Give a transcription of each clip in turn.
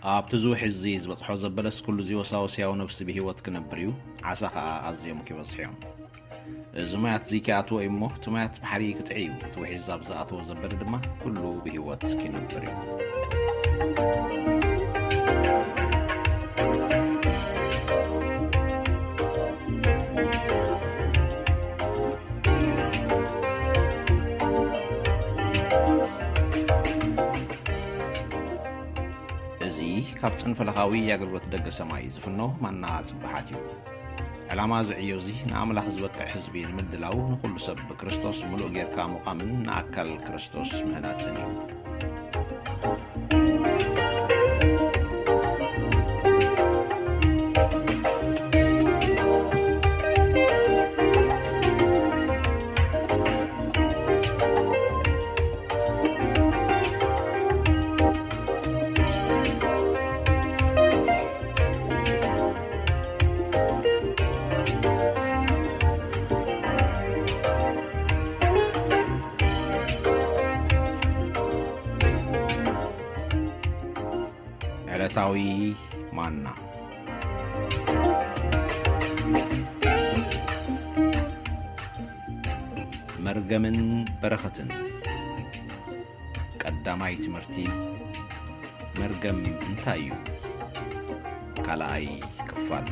ኣብቲ ዝውሒ እዚ ዝበጽሖ ዘበለስ ኩሉ እዚ ወሳወስ ያው ነብሲ ብህይወት ክነብር እዩ፣ ዓሳ ኸኣ ኣዝዮም ክበዝሑ እዮም። እዚ ማያት እዚ ከኣትዎ እዩ እሞ፣ እቲ ማያት ባሕሪ ክጥዒ እዩ። እቲ ውሒ ዛብ ዝኣተዎ ዘበለ ድማ ኩሉ ብህይወት ክነብር እዩ። እዚ ካብ ጽንፈለኻዊ ኣገልግሎት ደገ ሰማይ ዝፍኖ ማና ጽባሓት እዩ። ዕላማ እዚ ዕዮ እዚ ንኣምላኽ ዝበቅዕ ህዝቢ ንምድላው፣ ንኹሉ ሰብ ብክርስቶስ ምሉእ ጌርካ ምቋምን ንኣካል ክርስቶስ ምህናጽን እዩ። ዕለታዊ ማና። መርገምን በረኸትን። ቀዳማይ ትምህርቲ፣ መርገም እንታይ እዩ? ካልኣይ ክፋል።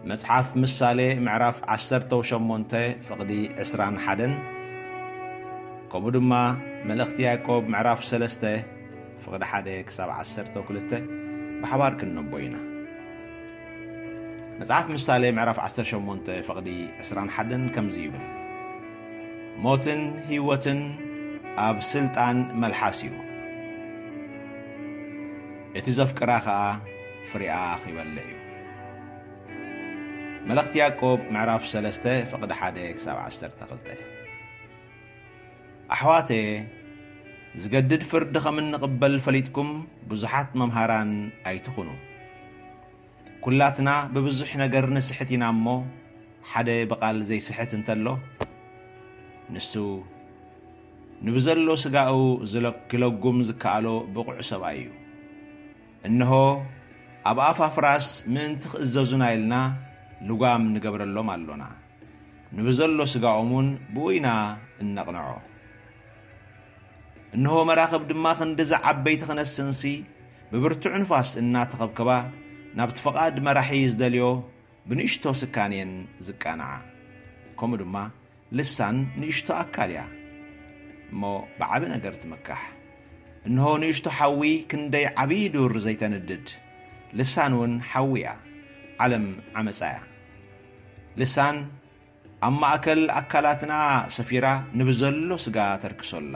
መጽሓፍ ምሳሌ ምዕራፍ ዓሰርተ ሸሞንተ ፍቕዲ ዕስራን ሓደን፣ ከምኡ ድማ መልእኽቲ ያዕቆብ ምዕራፍ ሰለስተ ፍቕዲ ሓደ ክሳብ ዓሰርተ ክልተ ብሓባር ክንነቦ ኢና። መጽሓፍ ምሳሌ ምዕራፍ ዓሰርተ ሸሞንተ ፍቕዲ ዕስራን ሓደን ከምዚ ይብል፣ ሞትን ህይወትን ኣብ ስልጣን መልሓስ እዩ፣ እቲ ዘፍቅራ ኸኣ ፍሬኣ ኺበልዕ እዩ። መልእኽቲ ያዕቆብ ምዕራፍ ሰለስተ ፍቕዲ ሓደ ክሳብ ዓሰርተ ክልተ። ኣሕዋተየ፣ ዝገድድ ፍርዲ ኸም እንቕበል ፈሊጥኩም ብዙሓት መምሃራን ኣይትኹኑ። ኩላትና ብብዙሕ ነገር ንስሕት ኢና እሞ፣ ሓደ ብቓል ዘይስሕት እንተሎ፣ ንሱ ንብዘሎ ስጋኡ ዝለ-፣ ክለጉም ዝከኣሎ ብቑዕ ሰብኣይ እዩ። እንሆ፣ ኣብ ኣፍ ኣፍራስ ምእንቲ ክእዘዙና ኢልና ልጓም ንገብረሎም ኣሎና። ንብዘሎ ስጋኦም እውን ብኡ ኢና እነቕንዖ። እንሆ፣ መራኽብ ድማ ክንድዚ ዓበይቲ ክነስንሲ፣ ብብርቱዕ ንፋስ እናተኸብከባ፣ ናብቲ ፍቓድ መራሒ ዝደልዮ ብንእሽቶ ስካን እየን ዝቃንዓ። ከምኡ ድማ ልሳን ንእሽቶ ኣካል እያ፣ እሞ ብዓቢ ነገር ትምካሕ። እንሆ ንእሽቶ ሓዊ ክንደይ ዓቢ ዱር ዘይተንድድ፣ ልሳን እውን ሓዊ እያ፣ ዓለም ዓመጻ እያ። ልሳን ኣብ ማእከል ኣካላትና ሰፊራ ንብዘሎ ስጋ ተርክሶ ኣላ፣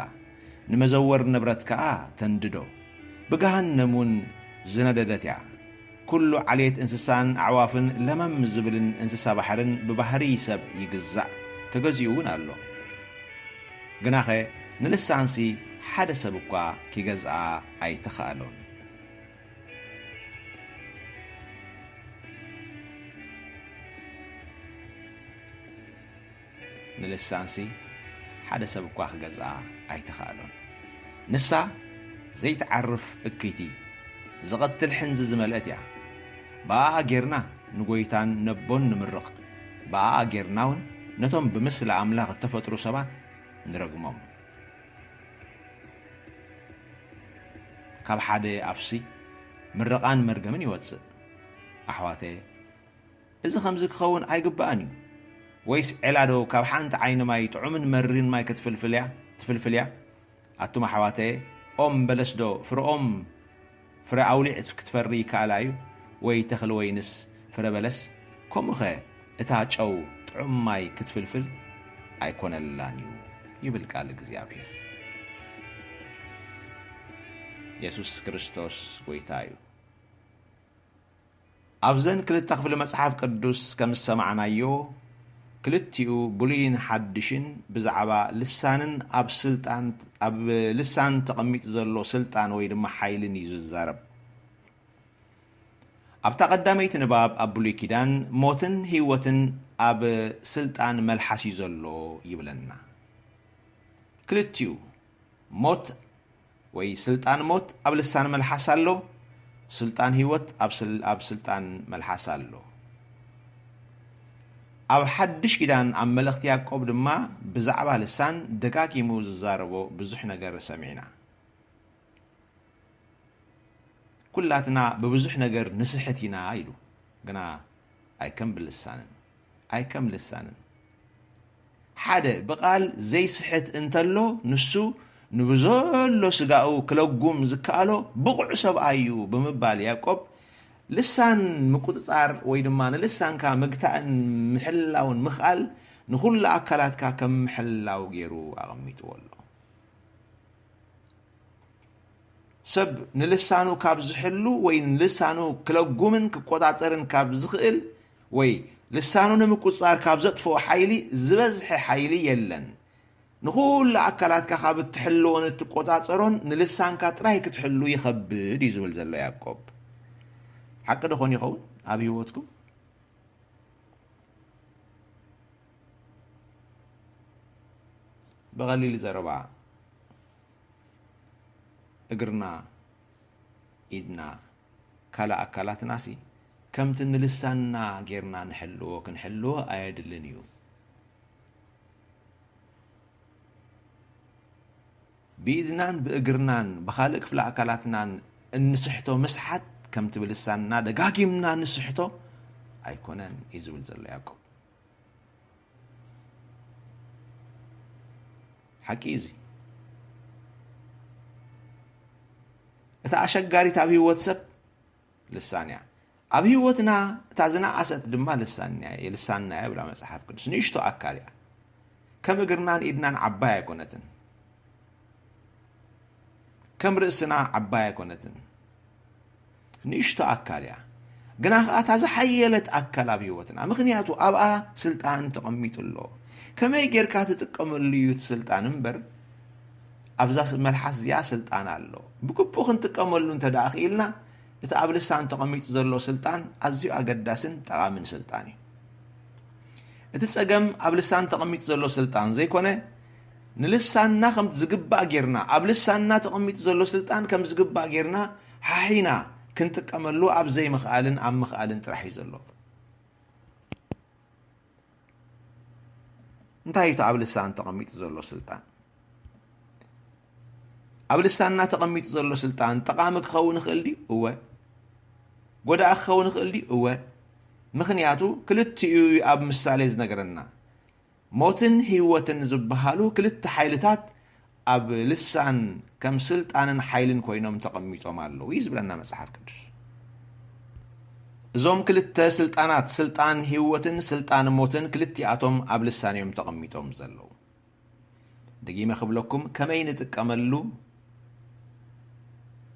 ንመዘወር ንብረት ከኣ ተንድዶ። ብገሃነም እውን ዝነደደት እያ። ኩሉ ዓሌት እንስሳን ኣዕዋፍን ለመም ዝብልን እንስሳ ባሕርን ብባህሪ ሰብ ይግዛእ፣ ተገዚኡ እውን ኣሎ። ግናኸ ንልሳንሲ ሓደ ሰብ እኳ ኪገዝኣ ኣይተኻእሎን። ንልሳንሲ ሓደ ሰብ እኳ ክገዝኣ ኣይተኻእሎን። ንሳ ዘይትዓርፍ እክይቲ፣ ዝቐትል ሕንዚ ዝመልአት እያ። ብኣኣ ጌርና ንጎይታን ነቦን ንምርቕ፣ ብኣኣ ጌርና እውን ነቶም ብምስሊ ኣምላኽ እተፈጥሩ ሰባት ንረግሞም። ካብ ሓደ ኣፍሲ ምርቓን መርገምን ይወጽእ። ኣሕዋተየ፣ እዚ ኸምዚ ክኸውን ኣይግባእን እዩ። ወይስ ዔላ ዶ ካብ ሓንቲ ዓይኒ ማይ ጥዑምን መሪርን ማይ ክትፍልፍል እያ፣ ትፍልፍል እያ? ኣቱም ኣሕዋተየ፣ ኦም በለስ ዶ ፍረኦም ፍረ ኣውሊዕ ክትፈሪ ይከኣል እዩ፣ ወይ ተኽሊ ወይንስ ፍረ በለስ? ከምኡኸ እታ ጨው ጥዑም ማይ ክትፍልፍል ኣይኮነላን እዩ፣ ይብል ቃል እግዚኣብሔር። የሱስ ክርስቶስ ጐይታ እዩ። ኣብዘን ክልተ ክፍሊ መጽሓፍ ቅዱስ ከም ዝሰማዕናዮ፣ ክልቲኡ ብሉይን ሓድሽን ብዛዕባ ልሳንን ኣብ ስልጣን፣ ኣብ ልሳን ተቐሚጡ ዘሎ ስልጣን ወይ ድማ ሓይልን እዩ ዝዛረብ። ኣብታ ቀዳመይቲ ንባብ ኣብ ብሉይ ኪዳን ሞትን ህይወትን ኣብ ስልጣን መልሓስ እዩ ዘሎ ይብለና። ክልቲኡ ሞት ወይ ስልጣን ሞት ኣብ ልሳን መልሓስ ኣሎ፣ ስልጣን ህይወት ኣብ ስል-፣ ኣብ ስልጣን መልሓስ ኣሎ። ኣብ ሓድሽ ኪዳን ኣብ መልእኽቲ ያዕቆብ ድማ ብዛዕባ ልሳን ደጋጊሙ ዝዛረቦ ብዙሕ ነገር ሰሚዕና። ኩላትና ብብዙሕ ነገር ንስሕት ኢና ኢሉ፣ ግና ኣይከም ብልሳንን፣ ኣይከም ልሳንን። ሓደ ብቓል ዘይስሕት እንተሎ፣ ንሱ ንብዘሎ ስጋኡ ክለጉም ዝከኣሎ ብቑዕ ሰብኣይ እዩ ብምባል ያዕቆብ፣ ልሳን ምቁጽጻር ወይ ድማ ንልሳንካ ምግታእን ምሕላውን ምኽኣል ንኹሉ ኣካላትካ ከም ምሕላው ገይሩ ኣቐሚጥዎ ኣሎ። ሰብ ንልሳኑ ካብ ዝሕሉ ወይ ንልሳኑ ክለጉምን ክቆጻጸርን ካብ ዝኽእል ወይ ልሳኑ ንምቁጽጻር ካብ ዘጥፍኦ ሓይሊ ዝበዝሐ ሓይሊ የለን። ንኹሉ ኣካላትካ ካብ እትሕልዎን እትቆጻጸሮን ንልሳንካ ጥራይ ክትሕሉ ይኸብድ እዩ ዝብል ዘሎ ያዕቆብ። ሓቂ ዶ ኾን ይኸውን ኣብ ህይወትኩም? ብቐሊል ዘረባ፣ እግርና፣ ኢድና፣ ካልእ ኣካላትናሲ ከምቲ ንልሳንና ጌርና ንሕልዎ፣ ክንሕልዎ ኣየድልን እዩ። ብኢድናን ብእግርናን ብኻልእ ክፍለ ኣካላትናን እንስሕቶ ምስሓት ከምቲ ብልሳንና ደጋጊምና ንስሕቶ ኣይኮነን እዩ ዝብል ዘሎ ያዕቆብ። ሓቂ እዩ እዚ። እታ ኣሸጋሪት ኣብ ህይወት ሰብ ልሳን እያ። ኣብ ህይወትና እታ ዝነኣሰት ድማ ልሳንና እያ፣ ልሳንና እያ ብላ መጽሓፍ ቅዱስ። ንእሽቶ ኣካል እያ። ከም እግርናን ኢድናን ዓባይ ኣይኮነትን። ከም ርእስና ዓባይ ኣይኮነትን። ንእሽቶ ኣካል እያ። ግና ኸኣ እታ ዝሓየለት ኣካል ኣብ ህይወትና። ምኽንያቱ ኣብኣ ስልጣን ተቐሚጡ ኣሎ። ከመይ ጌርካ ትጥቀመሉ እዩ እቲ ስልጣን እምበር፣ ኣብዛ ስ-፣ መልሓስ እዚኣ ስልጣን ኣሎ። ብግቡእ ክንጥቀመሉ እንተ ደኣ ክኢልና፣ እቲ ኣብ ልሳን ተቐሚጡ ዘሎ ስልጣን ኣዝዩ ኣገዳስን ጠቓምን ስልጣን እዩ። እቲ ጸገም ኣብ ልሳን ተቐሚጡ ዘሎ ስልጣን ዘይኮነ፣ ንልሳንና ከም ዝግባእ ጌርና፣ ኣብ ልሳንና ተቐሚጡ ዘሎ ስልጣን ከም ዝግባእ ጌርና ሓሒና ክንጥቀመሉ ኣብ ዘይምኽኣልን ኣብ ምኽኣልን ጥራሕ እዩ ዘሎ። እንታይ እዩ እቲ ኣብ ልሳን ተቐሚጡ ዘሎ ስልጣን? ኣብ ልሳንና ተቐሚጡ ዘሎ ስልጣን ጠቓሚ ክኸውን ይኽእል ድዩ? እወ። ጎዳኢ ክኸውን ይኽእል ድዩ? እወ። ምኽንያቱ ክልቲኡ እዩ ኣብ ምሳሌ ዝነግረና። ሞትን ህይወትን ዝበሃሉ ክልተ ሓይልታት ኣብ ልሳን ከም ስልጣንን ሓይልን ኮይኖም ተቐሚጦም ኣለዉ እዩ ዝብለና መጽሓፍ ቅዱስ። እዞም ክልተ ስልጣናት፣ ስልጣን ህይወትን ስልጣን ሞትን፣ ክልቲኣቶም ኣብ ልሳን እዮም ተቐሚጦም ዘለዉ። ደጊመ ክብለኩም፣ ከመይ ንጥቀመሉ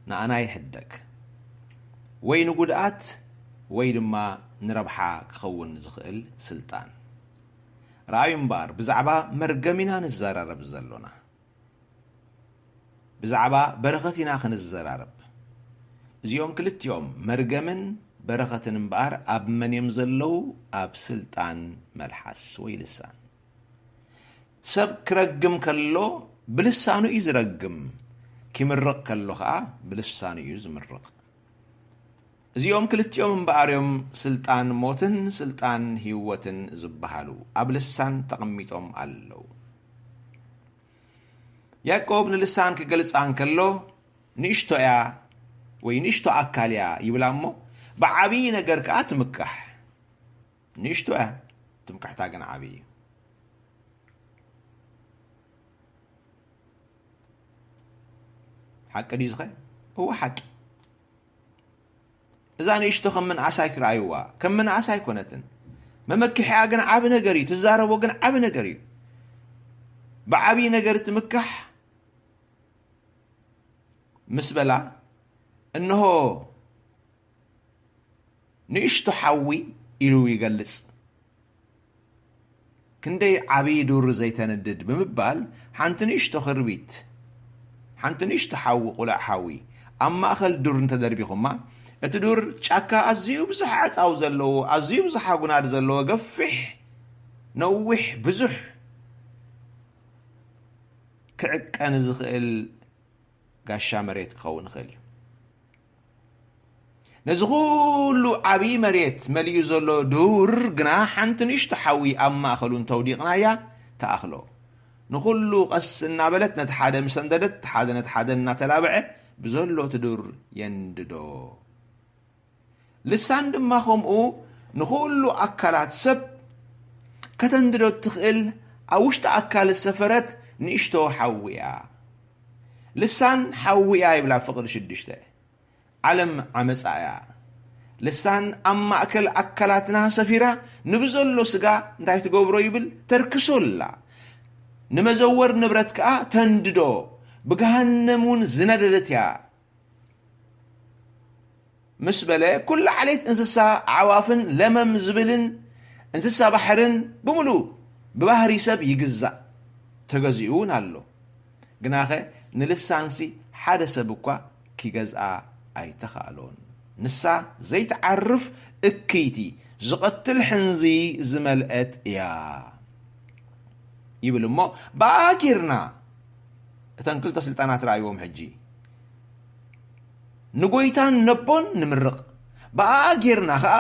ንኣና ይሕደግ። ወይ ንጉድኣት ወይ ድማ ንረብሓ ክኸውን ዝኽእል ስልጣን። ረኣዩ እምበኣር፣ ብዛዕባ መርገም ኢና ንዘራረብ ዘሎና። ብዛዕባ በረኸት ኢና ክንዘራረብ። እዚኦም ክልቲኦም፣ መርገምን በረኸትን እምበኣር፣ ኣብ መን እዮም ዘለዉ? ኣብ ስልጣን መልሓስ ወይ ልሳን። ሰብ ክረግም ከሎ ብልሳኑ እዩ ዝረግም፣ ኪምርቕ ከሎ ኸኣ ብልሳኑ እዩ ዝምርቕ። እዚኦም ክልቲኦም እምበኣር እዮም ስልጣን ሞትን ስልጣን ህይወትን ዝበሃሉ፣ ኣብ ልሳን ተቐሚጦም ኣለዉ። ያዕቆብ ንልሳን ክገልጻ እንከሎ፣ ንእሽቶ እያ ወይ ንእሽቶ ኣካል እያ ይብላ እሞ፣ ብዓብዪ ነገር ከኣ ትምካሕ። ንእሽቶ እያ፣ ትምክሕታ ግን ዓብዪ እዩ። ሓቂ ድዩ ዝኸ? እወ፣ ሓቂ። እዛ ንእሽቶ ከም ምንኣስ ኣይትረኣይዋ። ከም ምንኣስ ኣይኮነትን። መመክሕያ ግን ዓቢ ነገር እዩ። ትዛረቦ ግን ዓቢ ነገር እዩ። ብዓቢ ነገር ትምካሕ ምስ በላ፣ እንሆ ንእሽቶ ሓዊ ኢሉ ይገልጽ። ክንደይ ዓቢ ዱር ዘይተንድድ ብምባል፣ ሓንቲ ንእሽቶ ክርቢት፣ ሓንቲ ንእሽቶ ሓዊ፣ ቁላዕ ሓዊ ኣብ ማእከል ዱር እንተደርቢኹማ፣ እቲ ዱር ጫካ ኣዝዩ ብዙሕ ኣዕጻው ዘለዎ፣ ኣዝዩ ብዙሕ ኣጉናድ ዘለዎ፣ ገፊሕ፣ ነዊሕ፣ ብዙሕ ክዕቀን ዝኽእል ጋሻ መሬት ክኸውን ይኽእል እዩ። ነዚ ኩሉ ዓቢ መሬት መሊኡ ዘሎ ዱር ግና ሓንቲ ንእሽቶ ሓዊ ኣብ ማእከሉ እንተውዲቕናያ ትኣኽሎ። ንኹሉ ቀስ እናበለት ነቲ ሓደ ምስ ኣንደደት፣ እቲ ሓደ ነቲ ሓደ እናተላብዐ ብዘሎ እቲ ዱር የንድዶ። ልሳን ድማ ከምኡ ንኹሉ ኣካላት ሰብ ከተንድዶ እትኽእል ኣብ ውሽጢ ኣካል ዝሰፈረት ንእሽቶ ሓዊ እያ። ልሳን ሓዊ እያ ይብላ ፍቕሪ ሽዱሽተ። ዓለም ዓመጻ እያ። ልሳን ኣብ ማእከል ኣካላትና ሰፊራ ንብዘሎ ስጋ እንታይ ትገብሮ ይብል? ተርክሶ ኣላ። ንመዘወር ንብረት ከኣ ተንድዶ፣ ብገሃነም እውን ዝነደደት እያ። ምስ በለ፣ ኩሉ ዓሌት እንስሳ ኣዕዋፍን ለመም ዝብልን እንስሳ ባሕርን ብምሉኡ ብባህሪ ሰብ ይግዛእ፣ ተገዚኡ እውን ኣሎ። ግናኸ ንልሳንሲ ሓደ ሰብ እኳ ኪገዝኣ ኣይተኻእሎን። ንሳ ዘይትዓርፍ እክይቲ፣ ዝቐትል ሕንዚ ዝመልአት እያ ይብል እሞ፣ ብኣ ጌርና እተን ክልተ ስልጣናት ረኣይዎም ሕጂ። ንጎይታን ነቦን ንምርቕ። ብኣኣ ጌርና ኸኣ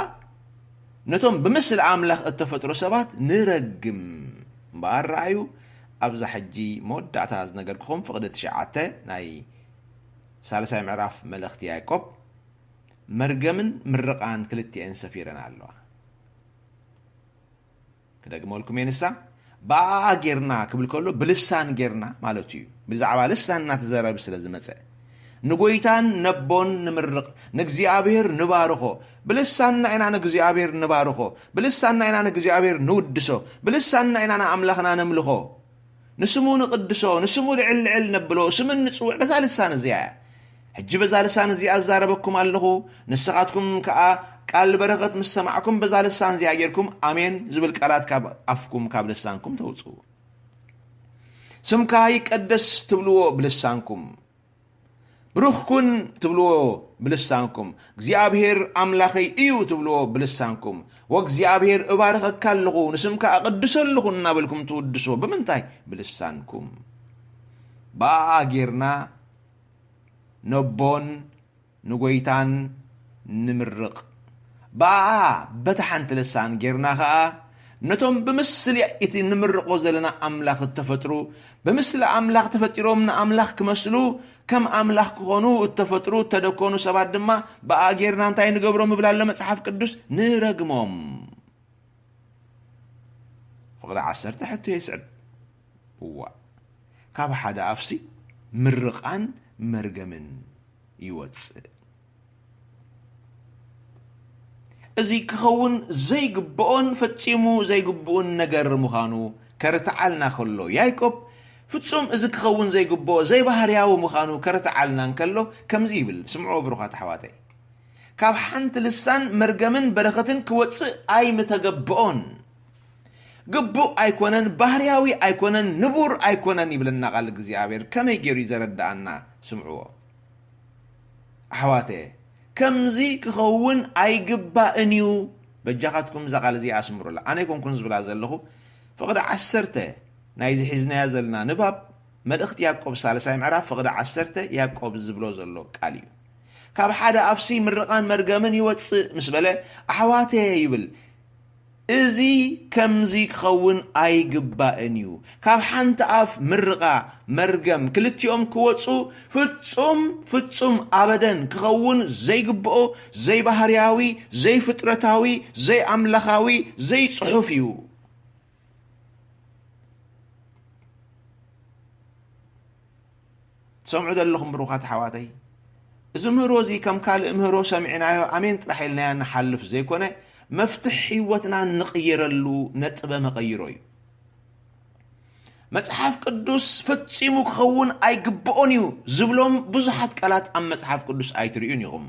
ነቶም ብምስሊ ኣምላኽ እተፈጥሩ ሰባት ንረግም። እምበኣር ረኣዩ፣ ኣብዛ ሕጂ መወዳእታ ዝነገርኩኹም ፍቕዲ ትሽዓተ ናይ ሳልሳይ ምዕራፍ መልእኽቲ ያዕቆብ፣ መርገምን ምርቓን ክልቲኤን ሰፊረን ኣለዋ። ክደግመልኩም እየ። ንሳ ብኣኣ ጌርና ክብል ከሎ ብልሳን ጌርና ማለቱ እዩ። ብዛዕባ ልሳን እናተዘረበ ስለ ዝመጸ፣ ንጎይታን ነቦን ንምርቕ፣ ንእግዚኣብሔር ንባርኾ። ብልሳንና ኢና ንእግዚኣብሔር ንባርኾ። ብልሳንና ኢና ንእግዚኣብሔር ንውድሶ። ብልሳንና ኢና ንኣምላኽና ነምልኾ። ንስሙ ንቕድሶ፣ ንስሙ ልዕል ልዕል ነብሎ፣ ስሙ እንጽውዕ በዛ ልሳን እዚኣ እያ። ሕጂ በዛ ልሳን እዚኣ እዛረበኩም ኣለኹ፣ ንስኻትኩም ከኣ ቃል በረኸት ምስ ሰማዕኩም በዛ ልሳን እዚኣ ጌርኩም ኣሜን ዝብል ቃላት ካብ ኣፍኩም ካብ ልሳንኩም ተውጽኡ። ስምካ ይቀደስ ትብልዎ ብልሳንኩም፣ ብሩኽ ኩን ትብልዎ ብልሳንኩም፣ እግዚኣብሔር ኣምላኸይ እዩ ትብልዎ ብልሳንኩም፣ ወእግዚኣብሔር እባርኸካ ኣለኹ ንስምካ ኣቕድሶ ኣለኹ እናበልኩም ትውድስዎ ብምንታይ? ብልሳንኩም። ብኣኣ ጌርና ነቦን ንጎይታን ንምርቕ። ብኣኣ በታ ሓንቲ ልሳን ጌርና ኸኣ ነቶም ብምስሊ እቲ ንምርቖ ዘለና ኣምላኽ እተፈጥሩ፣ ብምስሊ ኣምላኽ ተፈጢሮም ንኣምላኽ ክመስሉ፣ ከም ኣምላኽ ክኾኑ እተፈጥሩ፣ እተደኮኑ ሰባት ድማ ብኣኣ ጌርና እንታይ ንገብሮም ይብል ኣሎ መጽሓፍ ቅዱስ? ንረግሞም። ፍቕዲ ዓሰርተ ሕቶ የስዕብ። እዋእ፣ ካብ ሓደ ኣፍሲ ምርቓን መርገምን ይወጽእ። እዚ ክኸውን ዘይግብኦን ፈጺሙ ዘይግብኡን ነገር ምዃኑ ከርትዓልና ከሎ፣ ያዕቆብ ፍጹም እዚ ክኸውን ዘይግብኦ ዘይባህርያዊ ምዃኑ ከርትዓልና እንከሎ ከምዚ ይብል፣ ስምዕዎ ብሩኻት ኣሕዋተይ። ካብ ሓንቲ ልሳን መርገምን በረኸትን ክወጽእ ኣይምተገብኦን። ግቡእ ኣይኮነን፣ ባህርያዊ ኣይኮነን፣ ንቡር ኣይኮነን ይብለና ቃል እግዚኣብሔር። ከመይ ገይሩ እዩ ዘረድኣና? ስምዕዎ ኣሕዋተ፣ ከምዚ ክኸውን ኣይግባእን እዩ። በጃኻትኩም እዛ ቃል እዚኣ ኣስምሩላ። ኣነ ኣይኮንኩን ዝብላ ዘለኹ፣ ፍቕዲ ዓሰርተ ናይዚ ሒዝናዮ ዘለና ንባብ፣ መልእኽቲ ያዕቆብ ሳልሳይ ምዕራፍ ፍቕዲ ዓሰርተ ያዕቆብ ዝብሎ ዘሎ ቃል እዩ። ካብ ሓደ ኣፍሲ ምርቓን መርገምን ይወጽእ ምስ በለ፣ ኣሕዋተ ይብል፣ እዚ ከምዚ ክኸውን ኣይግባእን እዩ። ካብ ሓንቲ ኣፍ ምርቓ መርገም ክልቲኦም ክወጹ ፍጹም፣ ፍጹም ኣበደን ክኸውን ዘይግብኦ፣ ዘይባህርያዊ፣ ዘይፍጥረታዊ፣ ዘይኣምላኻዊ፣ ዘይጽሑፍ እዩ። ትሰምዑ ዘለኹም ብሩኻት ኣሕዋተይ፣ እዚ ምህሮ እዚ ከም ካልእ ምህሮ ሰሚዕናዮ ኣሜን ጥራሕ ኢልናዮ ንሓልፍ ዘይኮነ፣ መፍትሕ ህይወትና ንቕየረሉ ነጥበ መቐይሮ እዩ። መጽሓፍ ቅዱስ ፈጺሙ ክኸውን ኣይግብኦን እዩ ዝብሎም ብዙሓት ቃላት ኣብ መጽሓፍ ቅዱስ ኣይትርእዩን ኢኹም።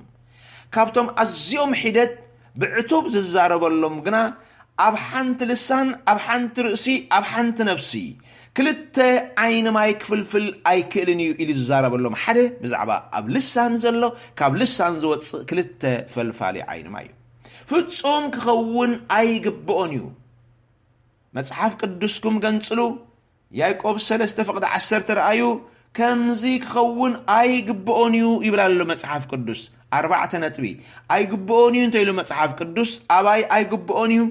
ካብቶም ኣዝዮም ሒደት ብዕቱብ ዝዛረበሎም ግና ኣብ ሓንቲ ልሳን፣ ኣብ ሓንቲ ርእሲ፣ ኣብ ሓንቲ ነፍሲ ክልተ ዓይኒ ማይ ክፍልፍል ኣይክእልን እዩ ኢሉ ዝዛረበሎም ሓደ ብዛዕባ ኣብ ልሳን ዘሎ ካብ ልሳን ዝወጽእ ክልተ ፈልፋሊ ዓይኒ ማይ እዩ። ፍጹም ክኸውን ኣይግብኦን እዩ። መጽሓፍ ቅዱስኩም ገንጽሉ። ያዕቆብ ሰለስተ ፍቕዲ ዓሰርተ ረኣዩ፣ ከምዚ ክኸውን ኣይግብኦን እዩ ይብል ኣሎ መጽሓፍ ቅዱስ። ኣርባዕተ ነጥቢ። ኣይግብኦን እዩ እንተ ኢሉ መጽሓፍ ቅዱስ፣ ኣባይ ኣይግብኦን እዩ፣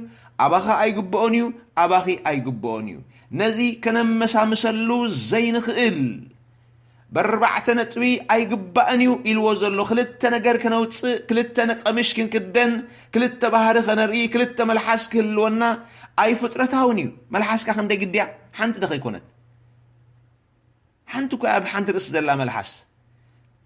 ኣባኻ ኣይግብኦን እዩ፣ ኣባኺ ኣይግብኦን እዩ። ነዚ ከነመሳምሰሉ ዘይንኽእል በርባዕተ ነጥቢ ኣይግባእን እዩ ኢልዎ ዘሎ። ክልተ ነገር ከነውፅእ፣ ክልተ ነቀምሽ ክንክደን፣ ክልተ ባህሪ ከነርኢ፣ ክልተ መልሓስ ክህልወና ኣይፍጥረታውን እዩ። መልሓስካ ክንደይ ግድያ? ሓንቲ ዶ ከይኮነት? ሓንቲ እኮ ኣብ ሓንቲ ርእሲ ዘላ መልሓስ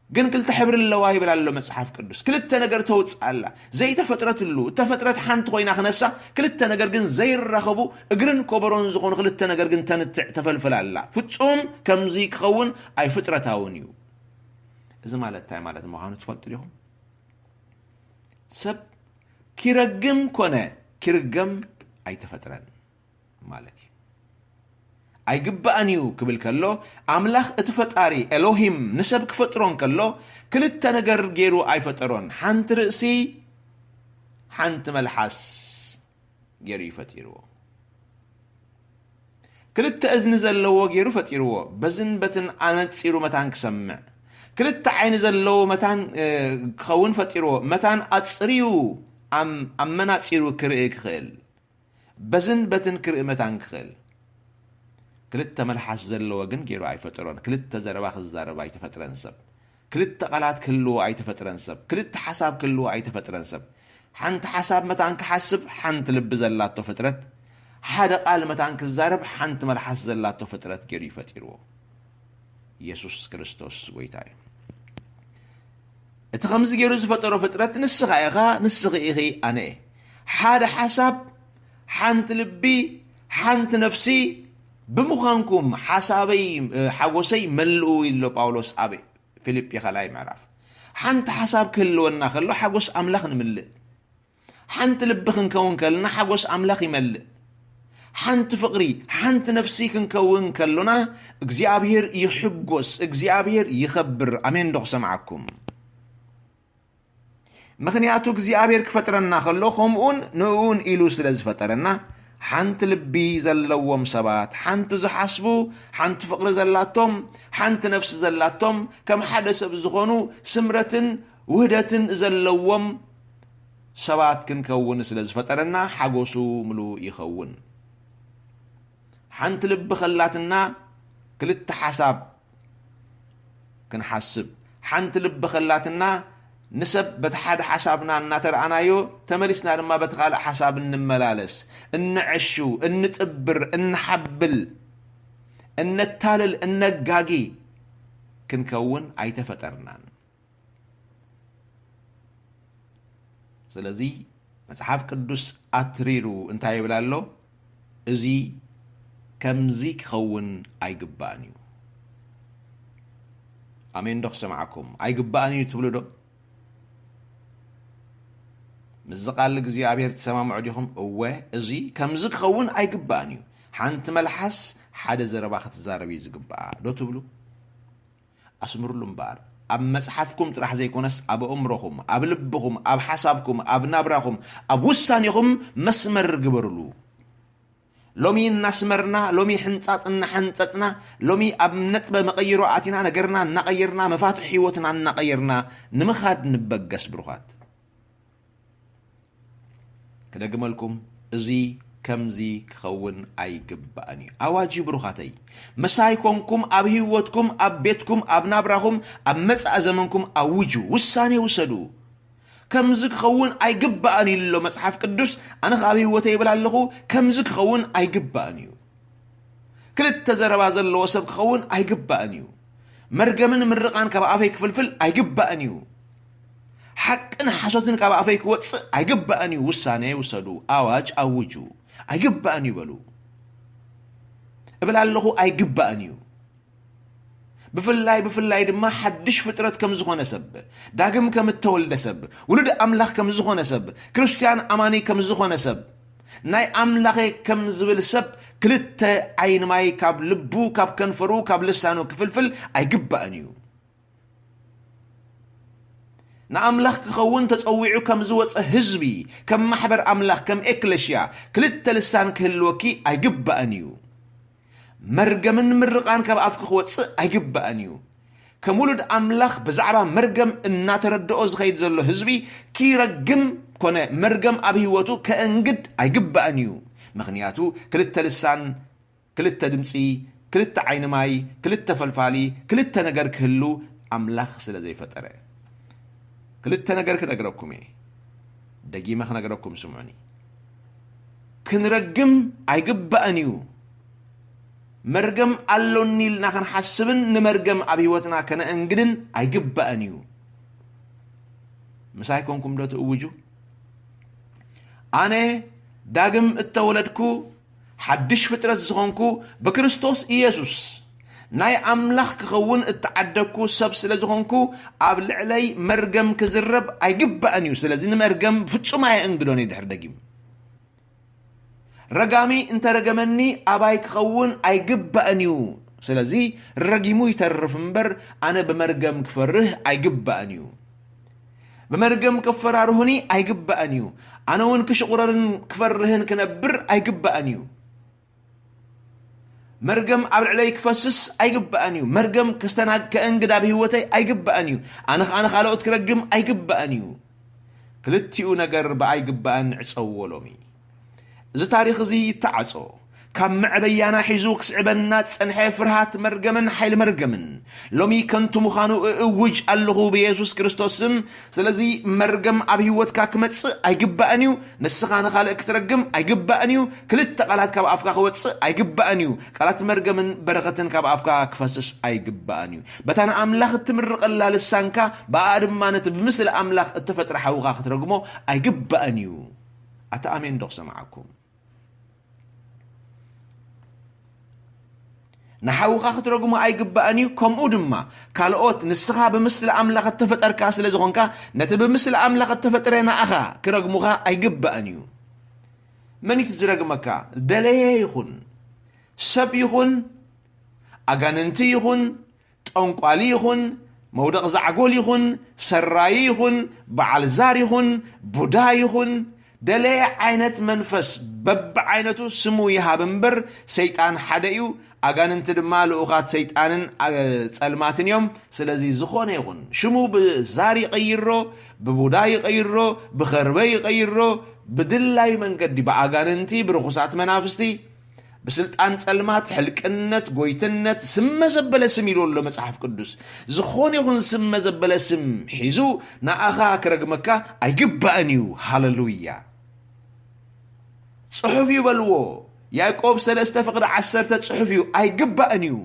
ግን ክልተ ሕብሪ ኣለዋ ይብል ኣሎ መጽሓፍ ቅዱስ። ክልተ ነገር ተውፅእ ኣላ። ዘይተፈጥረትሉ፣ እተፈጥረት ሓንቲ ኮይና ክነሳ፣ ክልተ ነገር ግን ዘይራኸቡ፣ እግርን ኮበሮን ዝኾኑ ክልተ ነገር ግን ተንትዕ፣ ተፈልፍል ኣላ። ፍጹም ከምዚ ክኸውን ኣይፍጥረታውን እዩ። እዚ ማለት እንታይ ማለት ምዃኑ ትፈልጡ ዲኹም? ሰብ ኪረግም ኮነ ኪርገም ኣይተፈጥረን ማለት እዩ። ኣይግባእን እዩ ክብል ከሎ፣ ኣምላኽ እቲ ፈጣሪ ኤሎሂም ንሰብ ክፈጥሮ እንከሎ፣ ክልተ ነገር ገይሩ ኣይፈጠሮን። ሓንቲ ርእሲ፣ ሓንቲ መልሓስ ገይሩ እዩ ፈጢርዎ። ክልተ እዝኒ ዘለዎ ገይሩ ፈጢርዎ። በዝን በትን ኣነጺሩ መታን ክሰምዕ። ክልተ ዓይኒ ዘለዎ መታን፣ እ፣ ክኸውን ፈጢርዎ። መታን ኣጽርዩ ኣም-፣ ኣመናጺሩ ክርኢ ክኽእል። በዝን በትን ክርኢ መታን ክኽእል። ክልተ መልሓስ ዘለዎ ግን ገይሩ ኣይፈጠሮን። ክልተ ዘረባ ክዛረብ ኣይተፈጥረን ሰብ። ክልተ ቃላት ክህልዎ ኣይተፈጥረን ሰብ። ክልተ ሓሳብ ክህልዎ ኣይተፈጥረን ሰብ። ሓንቲ ሓሳብ መታን ክሓስብ ሓንቲ ልቢ ዘላቶ ፍጥረት፣ ሓደ ቃል መታን ክዛረብ ሓንቲ መልሓስ ዘላቶ ፍጥረት ገይሩ እዩ ፈጢርዎ። ኢየሱስ ክርስቶስ ጎይታ እዩ። እቲ ከምዚ ገይሩ ዝፈጠሮ ፍጥረት ንስኻ ኢኻ፣ ንስኺ ኢኺ፣ ኣነ እየ። ሓደ ሓሳብ፣ ሓንቲ ልቢ፣ ሓንቲ ነፍሲ ብምዃንኩም ሓሳበይ፣ እ፣ ሓጎሰይ መልኡ ኢሎ ጳውሎስ ኣብ ፊልጲ ካልኣይ ምዕራፍ። ሓንቲ ሓሳብ ክህልወና ከሎ ሓጎስ ኣምላኽ ንምልእ። ሓንቲ ልቢ ክንከውን ከለና ሓጎስ ኣምላኽ ይመልእ። ሓንቲ ፍቕሪ፣ ሓንቲ ነፍሲ ክንከውን ከሎና እግዚኣብሔር ይሕጎስ፣ እግዚኣብሔር ይኸብር። ኣሜን ዶ ክሰምዓኩም? ምኽንያቱ እግዚኣብሔር ክፈጥረና ከሎ ከምኡን ንእኡን ኢሉ ስለ ዝፈጠረና፣ ሓንቲ ልቢ ዘለዎም ሰባት፣ ሓንቲ ዝሓስቡ፣ ሓንቲ ፍቕሪ ዘላቶም፣ ሓንቲ ነፍሲ ዘላቶም፣ ከም ሓደ ሰብ ዝኾኑ ስምረትን ውህደትን ዘለዎም ሰባት ክንከውን ስለ ዝፈጠረና ሓጎሱ ምሉእ ይኸውን። ሓንቲ ልቢ ከላትና ክልተ ሓሳብ ክንሓስብ፣ ሓንቲ ልቢ ከላትና ንሰብ በቲ ሓደ ሓሳብና እናተረኣናዮ ተመሊስና ድማ በቲ ካልእ ሓሳብ እንመላለስ፣ እንዕሹ፣ እንጥብር፣ እንሓብል፣ እነታልል፣ እነጋጊ ክንከውን ኣይተፈጠርናን። ስለዚ መጽሓፍ ቅዱስ ኣትሪሩ እንታይ ይብል ኣሎ? እዚ ከምዚ ክኸውን ኣይግባእን እዩ። ኣሜን ዶ ክሰምዓኩም? ኣይግባእን እዩ ትብሉ ዶ? ምስዚ ቃል እግዚኣብሔር ትሰማምዑ ዲኹም? እወ፣ እዚ ከምዚ ክኸውን ኣይግባእን እዩ። ሓንቲ መልሓስ ሓደ ዘረባ ክትዛረብ እዩ ዝግባኣ ዶ ትብሉ? ኣስምርሉ እምበኣር፣ ኣብ መጽሓፍኩም ጥራሕ ዘይኮነስ ኣብ ኣእምሮኹም፣ ኣብ ልብኹም፣ ኣብ ሓሳብኩም፣ ኣብ ናብራኹም፣ ኣብ ውሳኔኹም መስመር ግበርሉ። ሎሚ እናስመርና፣ ሎሚ ሕንጻጽ እናሓንጸጽና፣ ሎሚ ኣብ ነጥበ መቐይሮ ኣቲና ነገርና እናቐየርና፣ መፋትሕ ህይወትና እናቐየርና ንምኻድ ንበገስ ብሩኻት። ክደግመልኩም፣ እዚ ከምዚ ክኸውን ኣይግባእን እዩ። ኣዋጅ እዩ ብሩኻተይ። ምሳይ ኮንኩም ኣብ ህይወትኩም፣ ኣብ ቤትኩም፣ ኣብ ናብራኹም፣ ኣብ መጻኢ ዘመንኩም ኣውጁ፣ ውሳኔ ውሰዱ። ከምዚ ክኸውን ኣይግባእን እዩ ኣሎ መጽሓፍ ቅዱስ። ኣነ ከኣ ኣብ ህይወተይ ይብል ኣለኹ፣ ከምዚ ክኸውን ኣይግባእን እዩ። ክልተ ዘረባ ዘለዎ ሰብ ክኸውን ኣይግባእን እዩ። መርገምን ምርቓን ካብ ኣፈይ ክፍልፍል ኣይግባእን እዩ። ሓቅን ሓሶትን ካብ ኣፈይ ክወፅእ ኣይግባእን እዩ። ውሳኔ ውሰዱ፣ ኣዋጅ ኣውጁ። ኣይግባእን እዩ በሉ። እብል ኣለኹ፣ ኣይግባእን እዩ። ብፍላይ ብፍላይ ድማ ሓድሽ ፍጥረት ከም ዝኾነ ሰብ፣ ዳግም ከም እተወልደ ሰብ፣ ውሉድ ኣምላኽ ከም ዝኾነ ሰብ፣ ክርስትያን ኣማኒ ከም ዝኾነ ሰብ፣ ናይ ኣምላኸ ከም ዝብል ሰብ ክልተ ዓይኒ ማይ ካብ ልቡ፣ ካብ ከንፈሩ፣ ካብ ልሳኑ ክፍልፍል ኣይግባእን እዩ። ንኣምላኽ ክኸውን ተጸዊዑ ከም ዝወጸ ህዝቢ፣ ከም ማሕበር ኣምላኽ፣ ከም ኤክለሽያ፣ ክልተ ልሳን ክህልወኪ ኣይግባእን እዩ። መርገምን ምርቓን ካብ ኣፍኪ ክወጽእ ኣይግባእን እዩ። ከም ውሉድ ኣምላኽ ብዛዕባ መርገም እናተረድኦ ዝኸይድ ዘሎ ህዝቢ ኪረግም ኮነ መርገም ኣብ ህይወቱ ከእንግድ ኣይግባእን እዩ። ምኽንያቱ ክልተ ልሳን፣ ክልተ ድምጺ፣ ክልተ ዓይኒ ማይ፣ ክልተ ፈልፋሊ፣ ክልተ ነገር ክህሉ ኣምላኽ ስለ ዘይፈጠረ። ክልተ ነገር ክነግረኩም እየ። ደጊመ ክነግረኩም ስምዑኒ። ክንረግም ኣይግባእን እዩ። መርገም ኣሎኒ ኢልና ክንሓስብን ንመርገም ኣብ ህይወትና ከነእንግድን ኣይግባእን እዩ። ምሳይ ኮንኩም ዶ ትእውጁ? ኣነ ዳግም እተወለድኩ ሓድሽ ፍጥረት ዝኾንኩ ብክርስቶስ ኢየሱስ ናይ ኣምላኽ ክኸውን እተዓደግኩ ሰብ ስለ ዝኾንኩ ኣብ ልዕለይ መርገም ክዝረብ ኣይግባእን እዩ። ስለዚ ንመርገም ፍጹም ኣየእንግዶን እየ ድሕር ደጊም። ረጋሚ እንተረገመኒ ኣባይ ክኸውን ኣይግባእን እዩ። ስለዚ ረጊሙ ይተርፍ እምበር ኣነ ብመርገም ክፈርህ ኣይግባእን እዩ። ብመርገም ክፈራርሁኒ ኣይግባእን እዩ። ኣነ እውን ክሽቑረርን ክፈርህን ክነብር ኣይግባእን እዩ። መርገም ኣብ ልዕለይ ክፈስስ ኣይግባእን እዩ። መርገም ከስተናግ-፣ ከእንግድ ኣብ ህይወተይ ኣይግባእን እዩ። ኣነ ኸኣ ንኻልኦት ክረግም ኣይግባእን እዩ። ክልቲኡ ነገር ብኣይግባእን ዕጸውዎ ሎሚ። እዚ ታሪኽ እዚ ይተዓጾ። ካብ መዕበያና ሒዙ ክስዕበና ዝጸንሐ ፍርሃት መርገምን ሓይሊ መርገምን ሎሚ ከንቱ ምዃኑ እእውጅ ኣለኹ ብየሱስ ክርስቶስ ስም። ስለዚ መርገም ኣብ ህይወትካ ክመጽእ ኣይግባእን እዩ። ንስኻ ንኻልእ ክትረግም ኣይግባእን እዩ። ክልተ ቃላት ካብ ኣፍካ ክወጽእ ኣይግባእን እዩ። ቃላት መርገምን በረኸትን ካብ ኣፍካ ክፈስስ ኣይግባእን እዩ። በታ ንኣምላኽ እትምርቐላ ልሳንካ፣ ብኣ ድማ ነቲ ብምስሊ ኣምላኽ እተፈጥረ ሓውኻ ክትረግሞ ኣይግባእን እዩ። ኣታ ኣሜን ዶ ክሰምዓኩም? ንሓውኻ ክትረግሞ ኣይግባእን እዩ። ከምኡ ድማ ካልኦት፣ ንስኻ ብምስሊ ኣምላኽ እተፈጠርካ ስለ ዝኾንካ፣ ነቲ ብምስሊ ኣምላኽ እተፈጥረ ንኣኻ ክረግሙኻ ኣይግባእን እዩ። መን እዩ እቲ ዝረግመካ? ደለየ ይኹን፣ ሰብ ይኹን፣ ኣጋንንቲ ይኹን፣ ጠንቋሊ ይኹን፣ መውደቕ ዛዕጎል ይኹን፣ ሰራዪ ይኹን፣ በዓል ዛር ይኹን፣ ቡዳ ይኹን፣ ደለየ ዓይነት መንፈስ በብዓይነቱ ስሙ ይሃብ እምበር፣ ሰይጣን ሓደ እዩ። ኣጋንንቲ ድማ ልኡኻት ሰይጣንን፣ ኣ-፣ ጸልማትን እዮም። ስለዚ ዝኾነ ይኹን ሽሙ ብዛር ይቐይሮ፣ ብቡዳ ይቐይሮ፣ ብኸርበ ይቐይሮ፣ ብድላዩ መንገዲ ብኣጋንንቲ፣ ብርኹሳት መናፍስቲ፣ ብስልጣን ጸልማት፣ ሕልቅነት፣ ጎይትነት፣ ስመ ዘበለ ስም ኢሉ ኣሎ መጽሓፍ ቅዱስ። ዝኾነ ይኹን ስመ ዘበለ ስም ሒዙ ንኣኻ ክረግመካ ኣይግባእን እዩ። ሃሌሉያ። ጽሑፍ እዩ በልዎ። ያዕቆብ ሰለስተ ፍቕዲ ዓሰርተ ጽሑፍ እዩ። ኣይግባእን እዩ።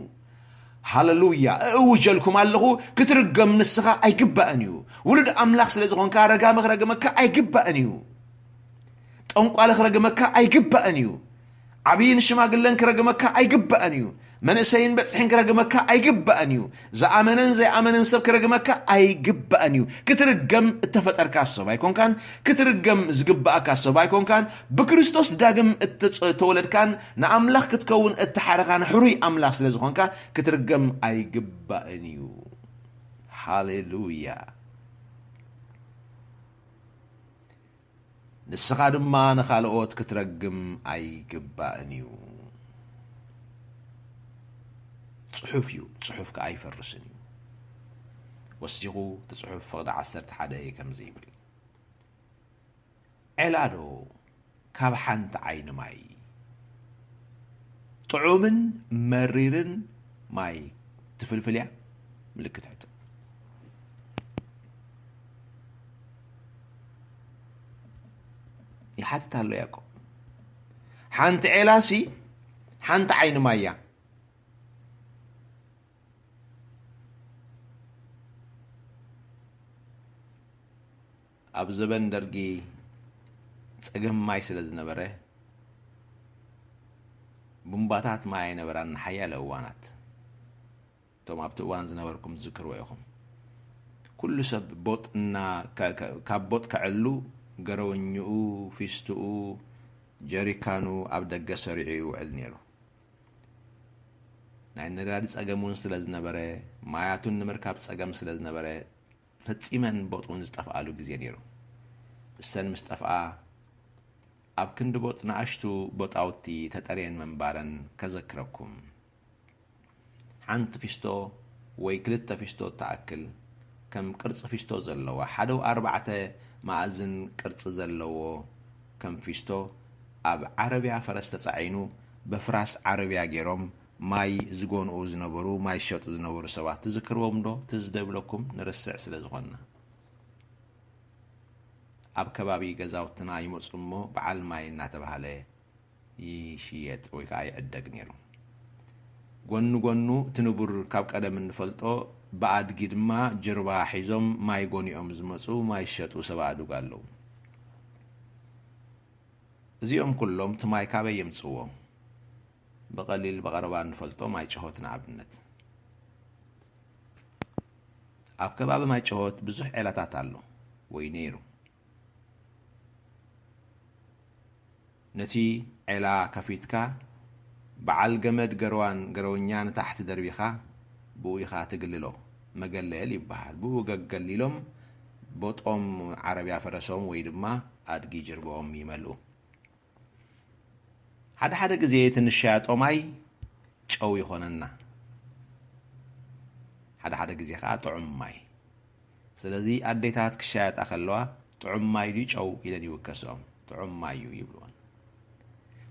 ሃሌሉያ። እእውጀልኩም ኣለኹ፣ ክትርገም ንስኻ ኣይግባእን እዩ። ውሉድ ኣምላኽ ስለ ዝኾንካ ረጋሚ ክረግመካ ኣይግባእን እዩ። ጠንቋሊ ክረግመካ ኣይግባእን እዩ። ዓብይን ሽማግለን ክረግመካ ኣይግባእን እዩ። መንእሰይን በጽሕን ክረግመካ ኣይግባእን እዩ። ዝኣመነን ዘይኣመነን ሰብ ክረግመካ ኣይግባእን እዩ። ክትርገም እተፈጠርካ ሰብ ኣይኮንካን። ክትርገም ዝግባእካ ሰብ ኣይኮንካን። ብክርስቶስ ዳግም እተጸ-፣ እተወለድካን ንኣምላኽ ክትከውን እተሓረኻን ሕሩይ ኣምላኽ ስለ ዝኾንካ ክትርገም ኣይግባእን እዩ። ሃሌሉያ። ንስኻ ድማ ንኻልኦት ክትረግም ኣይግባእን እዩ። ጽሑፍ እዩ፣ ጽሑፍ ከኣ ኣይፈርስን እዩ። ወሲኹ እቲ ጽሑፍ ፍቕዲ ዓሰርተ ሓደ ከምዚ ይብል። ዔላዶ ካብ ሓንቲ ዓይኒ ማይ ጥዑምን መሪርን ማይ ትፍልፍል እያ? ምልክት ሕቶ። ይሓትት ኣሎ ያዕቆብ። ሓንቲ ዔላሲ ሓንቲ ዓይኒ ማይ እያ። ኣብ ዘበን ደርጊ ጸገም ማይ ስለ ዝነበረ፣ ቡምባታት ማይ ኣይነበራን ንሓያለ እዋናት። እቶም ኣብቲ እዋን ዝነበርኩም ትዝክርዎ ኢኹም። ኩሉ ሰብ ቦጥ እና-፣ ከ-፣ ከ-፣ ካብ ቦጥ ከዕሉ ገረወኝኡ፣ ፊስትኡ፣ ጀሪካኑ ኣብ ደገ ሰሪዑ ይውዕል ነይሩ። ናይ ነዳዲ ጸገም እውን ስለ ዝነበረ፣ ማያቱን ንምርካብ ጸገም ስለ ዝነበረ፣ ፈጺመን ቦጥ እውን ዝጠፍኣሉ ግዜ ነይሩ። እሰን ምስ ጠፍኣ፣ ኣብ ክንዲ ቦጥ ንኣሽቱ ቦጣውቲ ተጠርየን ምንባረን ከዘክረኩም። ሓንቲ ፊስቶ ወይ ክልተ ፊስቶ እትኣክል፣ ከም ቅርጺ ፊስቶ ዘለዋ፣ ሓደ ኣርባዕተ መኣዝን ቅርጺ ዘለዎ ከም ፊስቶ፣ ኣብ ዓረብያ ፈረስ ተጻዒኑ፣ በፍራስ ዓረብያ ገይሮም ማይ ዝጎንኡ ዝነበሩ፣ ማይ ዝሸጡ ዝነበሩ ሰባት ትዝክርዎም ዶ? ትዝ ዶ ይብለኩም? ንርስዕ ስለ ዝኾንና። ኣብ ከባቢ ገዛውትና ይመጹ እሞ፣ በዓል ማይ እናተባህለ ይሽየጥ ወይ ከዓ ይዕደግ ነይሩ። ጎኒ ጎኑ እቲ ንቡር ካብ ቀደም እንፈልጦ፣ ብኣድጊ ድማ ጅርባ ሒዞም ማይ ጎኒኦም ዝመጹ ማይ ዝሸጡ ሰብ ኣእዱግ ኣለዉ። እዚኦም ኩሎም እቲ ማይ ካበይ የምጽዎ? ብቐሊል ብቐረባ እንፈልጦ ማይ ጭሆት ንኣብነት። ኣብ ከባቢ ማይ ጭሆት ብዙሕ ዔላታት ኣሎ ወይ ነይሩ። ነቲ ዔላ ከፊትካ፣ በዓል ገመድ ገርዋን ገረወኛ ንታሕቲ ደርቢኻ፣ ብኡ ኢኻ ትግልሎ። መገለል ይበሃል። ብኡ ገገሊሎም፣ ቦጦም ዓረብያ ፈረሶም ወይ ድማ ኣድጊ ጅርባኦም ይመልኡ። ሓደ ሓደ ግዜ እቲ ንሻያጦ ማይ ጨው ይኾነና። ሓደ ሓደ ግዜ ኸዓ ጥዑም ማይ። ስለዚ ኣዴታት ክሻየጣ ከለዋ፣ "ጥዑም ማይ ድዩ ጨው?" ኢለን ይውከስኦም። "ጥዑም ማይ እዩ" ይብልወን።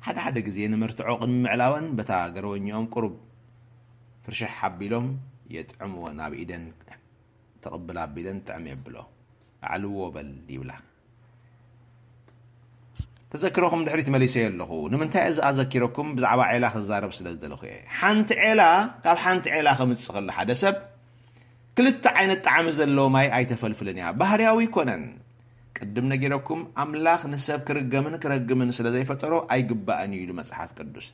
ሓደ ሓደ ግዜ ንምርትዖ ቅድሚ ምዕላወን በታ ገረወኝኦም ቁሩብ ፍርሽሕ ኣቢሎም የጥዕምወን፣ ኣብ ኢደን ተቕብል ኣቢለን ጥዕም የብሎ። "ኣዕልዎ በል" ይብላ። ተዘክሮኹም ድሕሪት መሊሰዮ ኣለኹ። ንምንታይ እዚ ኣዘኪረኩም? ብዛዕባ ዔላ ክዛረብ ስለ ዝደለኹ እየ። ሓንቲ ዔላ፣ ካብ ሓንቲ ዔላ ከምጽእ ከሎ ሓደ ሰብ፣ ክልተ ዓይነት ጣዕሚ ዘለዎ ማይ ኣይተፈልፍልን እያ። ባህርያዊ ኣይኮነን። ቅድም ነጊረኩም፣ ኣምላኽ ንሰብ ክርገምን ክረግምን ስለ ዘይፈጠሮ ኣይግባእን እዩ ኢሉ መጽሓፍ ቅዱስ።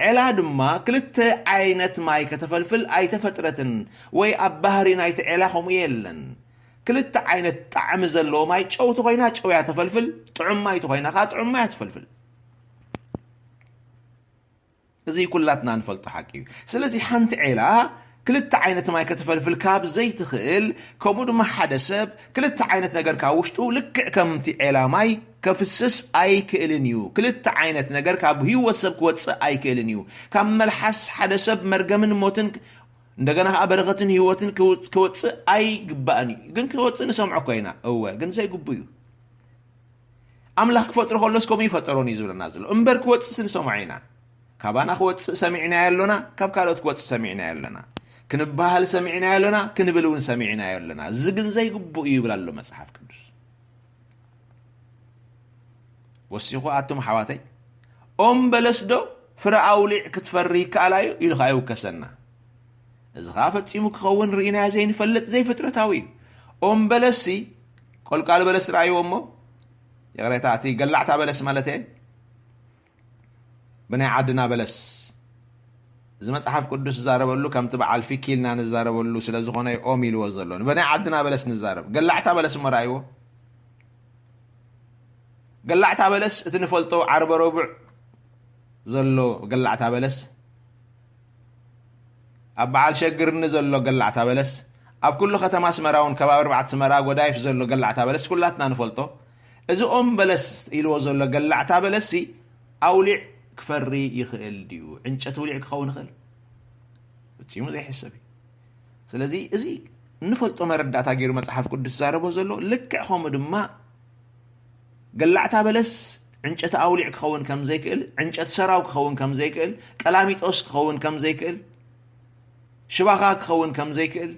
ዔላ ድማ ክልተ ዓይነት ማይ ከተፈልፍል ኣይተፈጥረትን፣ ወይ ኣብ ባህሪ ናይቲ ዔላ ከምኡ የለን። ክልተ ዓይነት ጣዕሚ ዘለዎ ማይ፣ ጨው ተኾይና ጨው እያ ተፈልፍል፣ ጥዑም ማይ ተኾይና ከዓ ጥዑም ማይ እያ ትፈልፍል። እዚ ኩላትና ንፈልጦ ሓቂ እዩ። ስለዚ ሓንቲ ዔላ ክልተ ዓይነት ማይ ከተፈልፍል ካብ ዘይትኽእል፣ ከምኡ ድማ ሓደ ሰብ ክልተ ዓይነት ነገር ካብ ውሽጡ ልክዕ ከምቲ ዔላ ማይ ከፍስስ ኣይክእልን እዩ። ክልተ ዓይነት ነገር ካብ ህይወት ሰብ ክወጽእ ኣይክእልን እዩ። ካብ መልሓስ ሓደ ሰብ መርገምን ሞትን እንደገና ከዓ በረኸትን ህይወትን ክውጽ-፣ ክወጽእ ኣይግባእን እዩ። ግን ክወጽእ ንሰምዖ እኮ ኢና። እወ፣ ግን ዘይግቡ እዩ። ኣምላኽ ክፈጥሮ ከሎስ ከምኡ ይፈጠሮን እዩ ዝብለና ዘሎ። እምበር ክወጽእስ ንሰምዖ ኢና። ካባና ክወጽእ ሰሚዕናዮ ኣሎና፣ ካብ ካልኦት ክወጽእ ሰሚዕናዮ ኣሎና። ክንበሃል ሰሚዕናዮ ኣሎና፣ ክንብል እውን ሰሚዕናዮ ኣሎና። እዚ ግን ዘይግቡእ እዩ ይብል ኣሎ መጽሓፍ ቅዱስ። ወሲኹ፣ ኣቱም ኣሕዋተይ፣ ኦም በለስ ዶ ፍረ ኣውሊዕ ክትፈሪ ይከኣል እዩ? ኢሉ ኸዓ ይውከሰና። እዚ ኸዓ ፈጺሙ ክኸውን ርኢናዮ ዘይንፈልጥ ዘይፍጥረታዊ እዩ። ኦም በለስሲ፣ ቆልቋል በለስ ረኣይዎ እሞ፣ ይቕሬታ፣ እቲ ገላዕታ በለስ ማለት እየ፣ ብናይ ዓድና በለስ። እዚ መጽሓፍ ቅዱስ ዝዛረበሉ ከምቲ በዓል ፊኪ ኢልና ንዛረበሉ ስለ ዝኾነ እዩ ኦም ኢልዎ ዘሎ። ብናይ ዓድና በለስ ንዛረብ። ገላዕታ በለስ እሞ ረኣይዎ። ገላዕታ በለስ፣ እቲ ንፈልጦ ዓርበ ረቡዕ ዘሎ ገላዕታ በለስ፣ ኣብ በዓል ሸግርኒ ዘሎ ገላዕታ በለስ፣ ኣብ ኩሉ ከተማ ኣስመራ እውን ከባቢ ኣርባዕተ ኣስመራ ጎዳይፍ ዘሎ ገላዕታ በለስ ኩላትና ንፈልጦ። እዚ ኦም በለስ ኢልዎ ዘሎ ገላዕታ በለስሲ ኣውሊዕ ክፈሪ ይኽእል ድዩ? ዕንጨት ውሊዕ ክኸውን ይኽእል? ፈጺሙ ዘይሕሰብ እዩ። ስለዚ እዚ እንፈልጦ መረዳእታ ገይሩ መጽሓፍ ቅዱስ ዝዛረቦ ዘሎ፣ ልክዕ ከምኡ ድማ ገላዕታ በለስ ዕንጨት ኣውሊዕ ክኸውን ከም ዘይክእል፣ ዕንጨት ሰራው ክኸውን ከም ዘይክእል፣ ቀላሚጦስ ክኸውን ከም ዘይክእል፣ ሽባኻ ክኸውን ከም ዘይክእል፣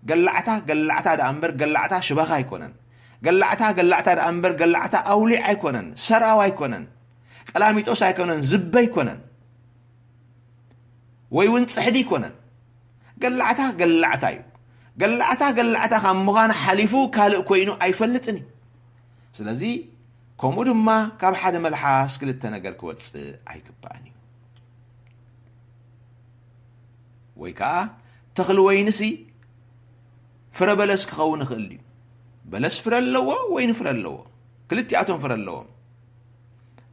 ገላዕታ ገላዕታ ደኣ እምበር ገላዕታ ሽባኻ ኣይኮነን። ገላዕታ ገላዕታ ደኣ እምበር ገላዕታ ኣውሊዕ ኣይኮነን፣ ሰራው ኣይኮነን፣ ቀላሚጦስ ኣይኮነን፣ ዝብኢ ኣይኮነን፣ ወይ እውን ጽሕዲ ኣይኮነን። ገላዕታ ገላዕታ እዩ። ገላዕታ ገላዕታ ካብ ምዃን ሓሊፉ ካልእ ኮይኑ ኣይፈልጥን እዩ። ስለዚ ከምኡ ድማ ካብ ሓደ መልሓስ ክልተ ነገር ክወጽእ ኣይግባእን እዩ። ወይ ከዓ ተኽሊ ወይንሲ ፍረ በለስ ክኸውን ይኽእል እዩ። በለስ ፍረ ኣለዎ፣ ወይኒ ፍረ ኣለዎ። ክልቲኣቶም ፍረ ኣለዎም።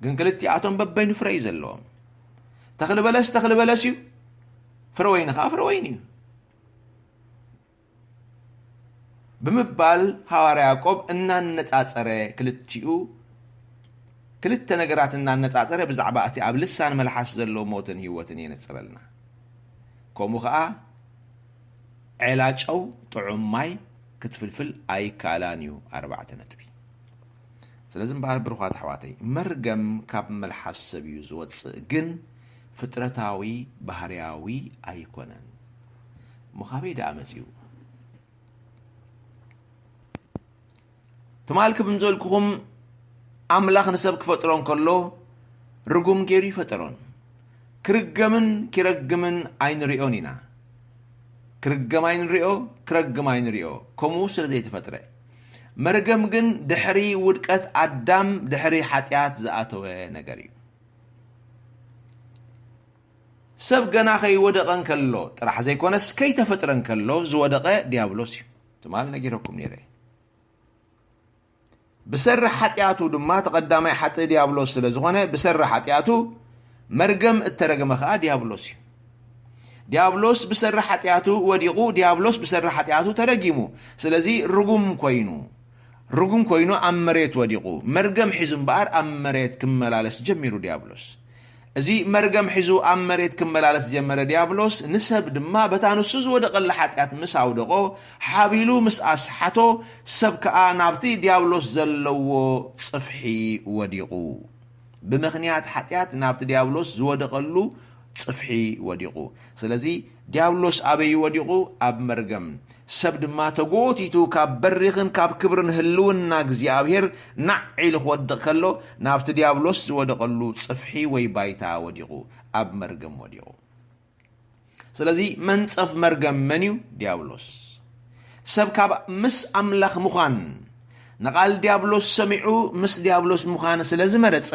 ግን ክልቲኣቶም በበይኑ ፍረ እዩ ዘለዎም። ተኽሊ በለስ ተኽሊ በለስ እዩ፣ ፍረ ወይኒ ከዓ ፍረ ወይኒ እዩ ብምባል ሃዋርያ ያዕቆብ እናነጻጸረ ክልቲኡ ክልተ ነገራት እናነጻጸረ ብዛዕባ እቲ ኣብ ልሳን መልሓስ ዘሎ ሞትን ህይወትን የነጽረልና። ከምኡ ኸኣ ዔላ ጨው ጥዑም ማይ ክትፍልፍል ኣይከኣላን እዩ። ኣርባዕተ ነጥቢ። ስለዚ እምበኣር ብሩኻት ኣሕዋተይ፣ መርገም ካብ መልሓስ ሰብ እዩ ዝወጽእ፣ ግን ፍጥረታዊ ባህርያዊ ኣይኮነን። እሞ ካበይ ደኣ መጺኡ? ትማል ክብም ዝበልኩኹም፣ ኣምላኽ ንሰብ ክፈጥሮ እንከሎ ርጉም ገይሩ ይፈጠሮን። ክርገምን ኪረግምን ኣይንሪኦን ኢና። ክርገም ኣይንሪኦ፣ ክረግም ኣይንሪኦ፣ ከምኡ ስለ ዘይተፈጥረ። መርገም ግን ድሕሪ ውድቀት ኣዳም፣ ድሕሪ ሓጢኣት ዝኣተወ ነገር እዩ። ሰብ ገና ከይወደቐ እንከሎ ጥራሕ ዘይኮነስ፣ ከይተፈጥረ እንከሎ ዝወደቐ ዲያብሎስ እዩ። ትማል ነጊረኩም ነይረ። ብሰሪ ሓጢኣቱ ድማ፣ ተቐዳማይ ሓጥእ ዲያብሎስ ስለ ዝኾነ፣ ብሰሪ ሓጢኣቱ መርገም እተረግመ ኸኣ ዲያብሎስ እዩ። ዲያብሎስ ብሰሪ ሓጢኣቱ ወዲቑ፣ ዲያብሎስ ብሰሪ ሓጢኣቱ ተረጊሙ። ስለዚ ርጉም ኮይኑ፣ ርጉም ኮይኑ ኣብ መሬት ወዲቑ፣ መርገም ሒዙ እምበኣር ኣብ መሬት ክመላለስ ጀሚሩ ዲያብሎስ። እዚ መርገም ሒዙ ኣብ መሬት ክመላለስ ዝጀመረ ዲያብሎስ፣ ንሰብ ድማ በታ ንሱ ዝወደቐላ ሓጢኣት ምስ ኣውደቖ፣ ሓቢሉ ምስ ኣስሓቶ፣ ሰብ ከኣ ናብቲ ዲያብሎስ ዘለዎ ጽፍሒ ወዲቑ። ብምኽንያት ሓጢኣት ናብቲ ዲያብሎስ ዝወደቐሉ ጽፍሒ ወዲቑ። ስለዚ ዲያብሎስ ኣበይ ወዲቑ? ኣብ መርገም። ሰብ ድማ ተጎቲቱ ካብ በሪኽን ካብ ክብርን ህልውና እግዚኣብሔር ናዕ ኢሉ ክወድቕ ከሎ፣ ናብቲ ዲያብሎስ ዝወደቐሉ ጽፍሒ ወይ ባይታ ወዲቑ፣ ኣብ መርገም ወዲቑ። ስለዚ መንጸፍ መርገም መን እዩ? ዲያብሎስ። ሰብ ካብ ምስ ኣምላኽ ምዃን ንቓል ዲያብሎስ ሰሚዑ ምስ ዲያብሎስ ምዃን ስለ ዝመረጸ፣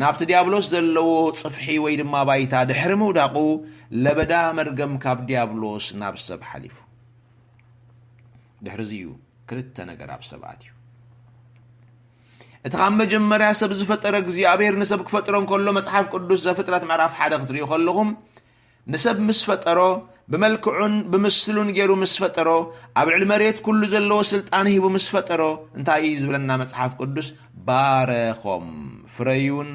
ናብቲ ዲያብሎስ ዘለዎ ጽፍሒ ወይ ድማ ባይታ ድሕሪ ምውዳቑ፣ ለበዳ መርገም ካብ ዲያብሎስ ናብ ሰብ ሓሊፉ። ድሕሪ እዚ እዩ ክልተ ነገር ኣብ ሰብ ኣትዩ። እቲ ካብ መጀመርያ ሰብ ዝፈጠረ እግዚኣብሔር ንሰብ ክፈጥሮ እንከሎ፣ መጽሓፍ ቅዱስ ዘፍጥረት ምዕራፍ ሓደ ክትርእዩ ከለኹም፣ ንሰብ ምስ ፈጠሮ፣ ብመልክዑን ብምስሉን ገይሩ ምስ ፈጠሮ፣ ኣብ ልዕሊ መሬት ኩሉ ዘለዎ ስልጣን ሂቡ ምስ ፈጠሮ፣ እንታይ እዩ ዝብለና መጽሓፍ ቅዱስ? ባረኾም፣ ፍረዩን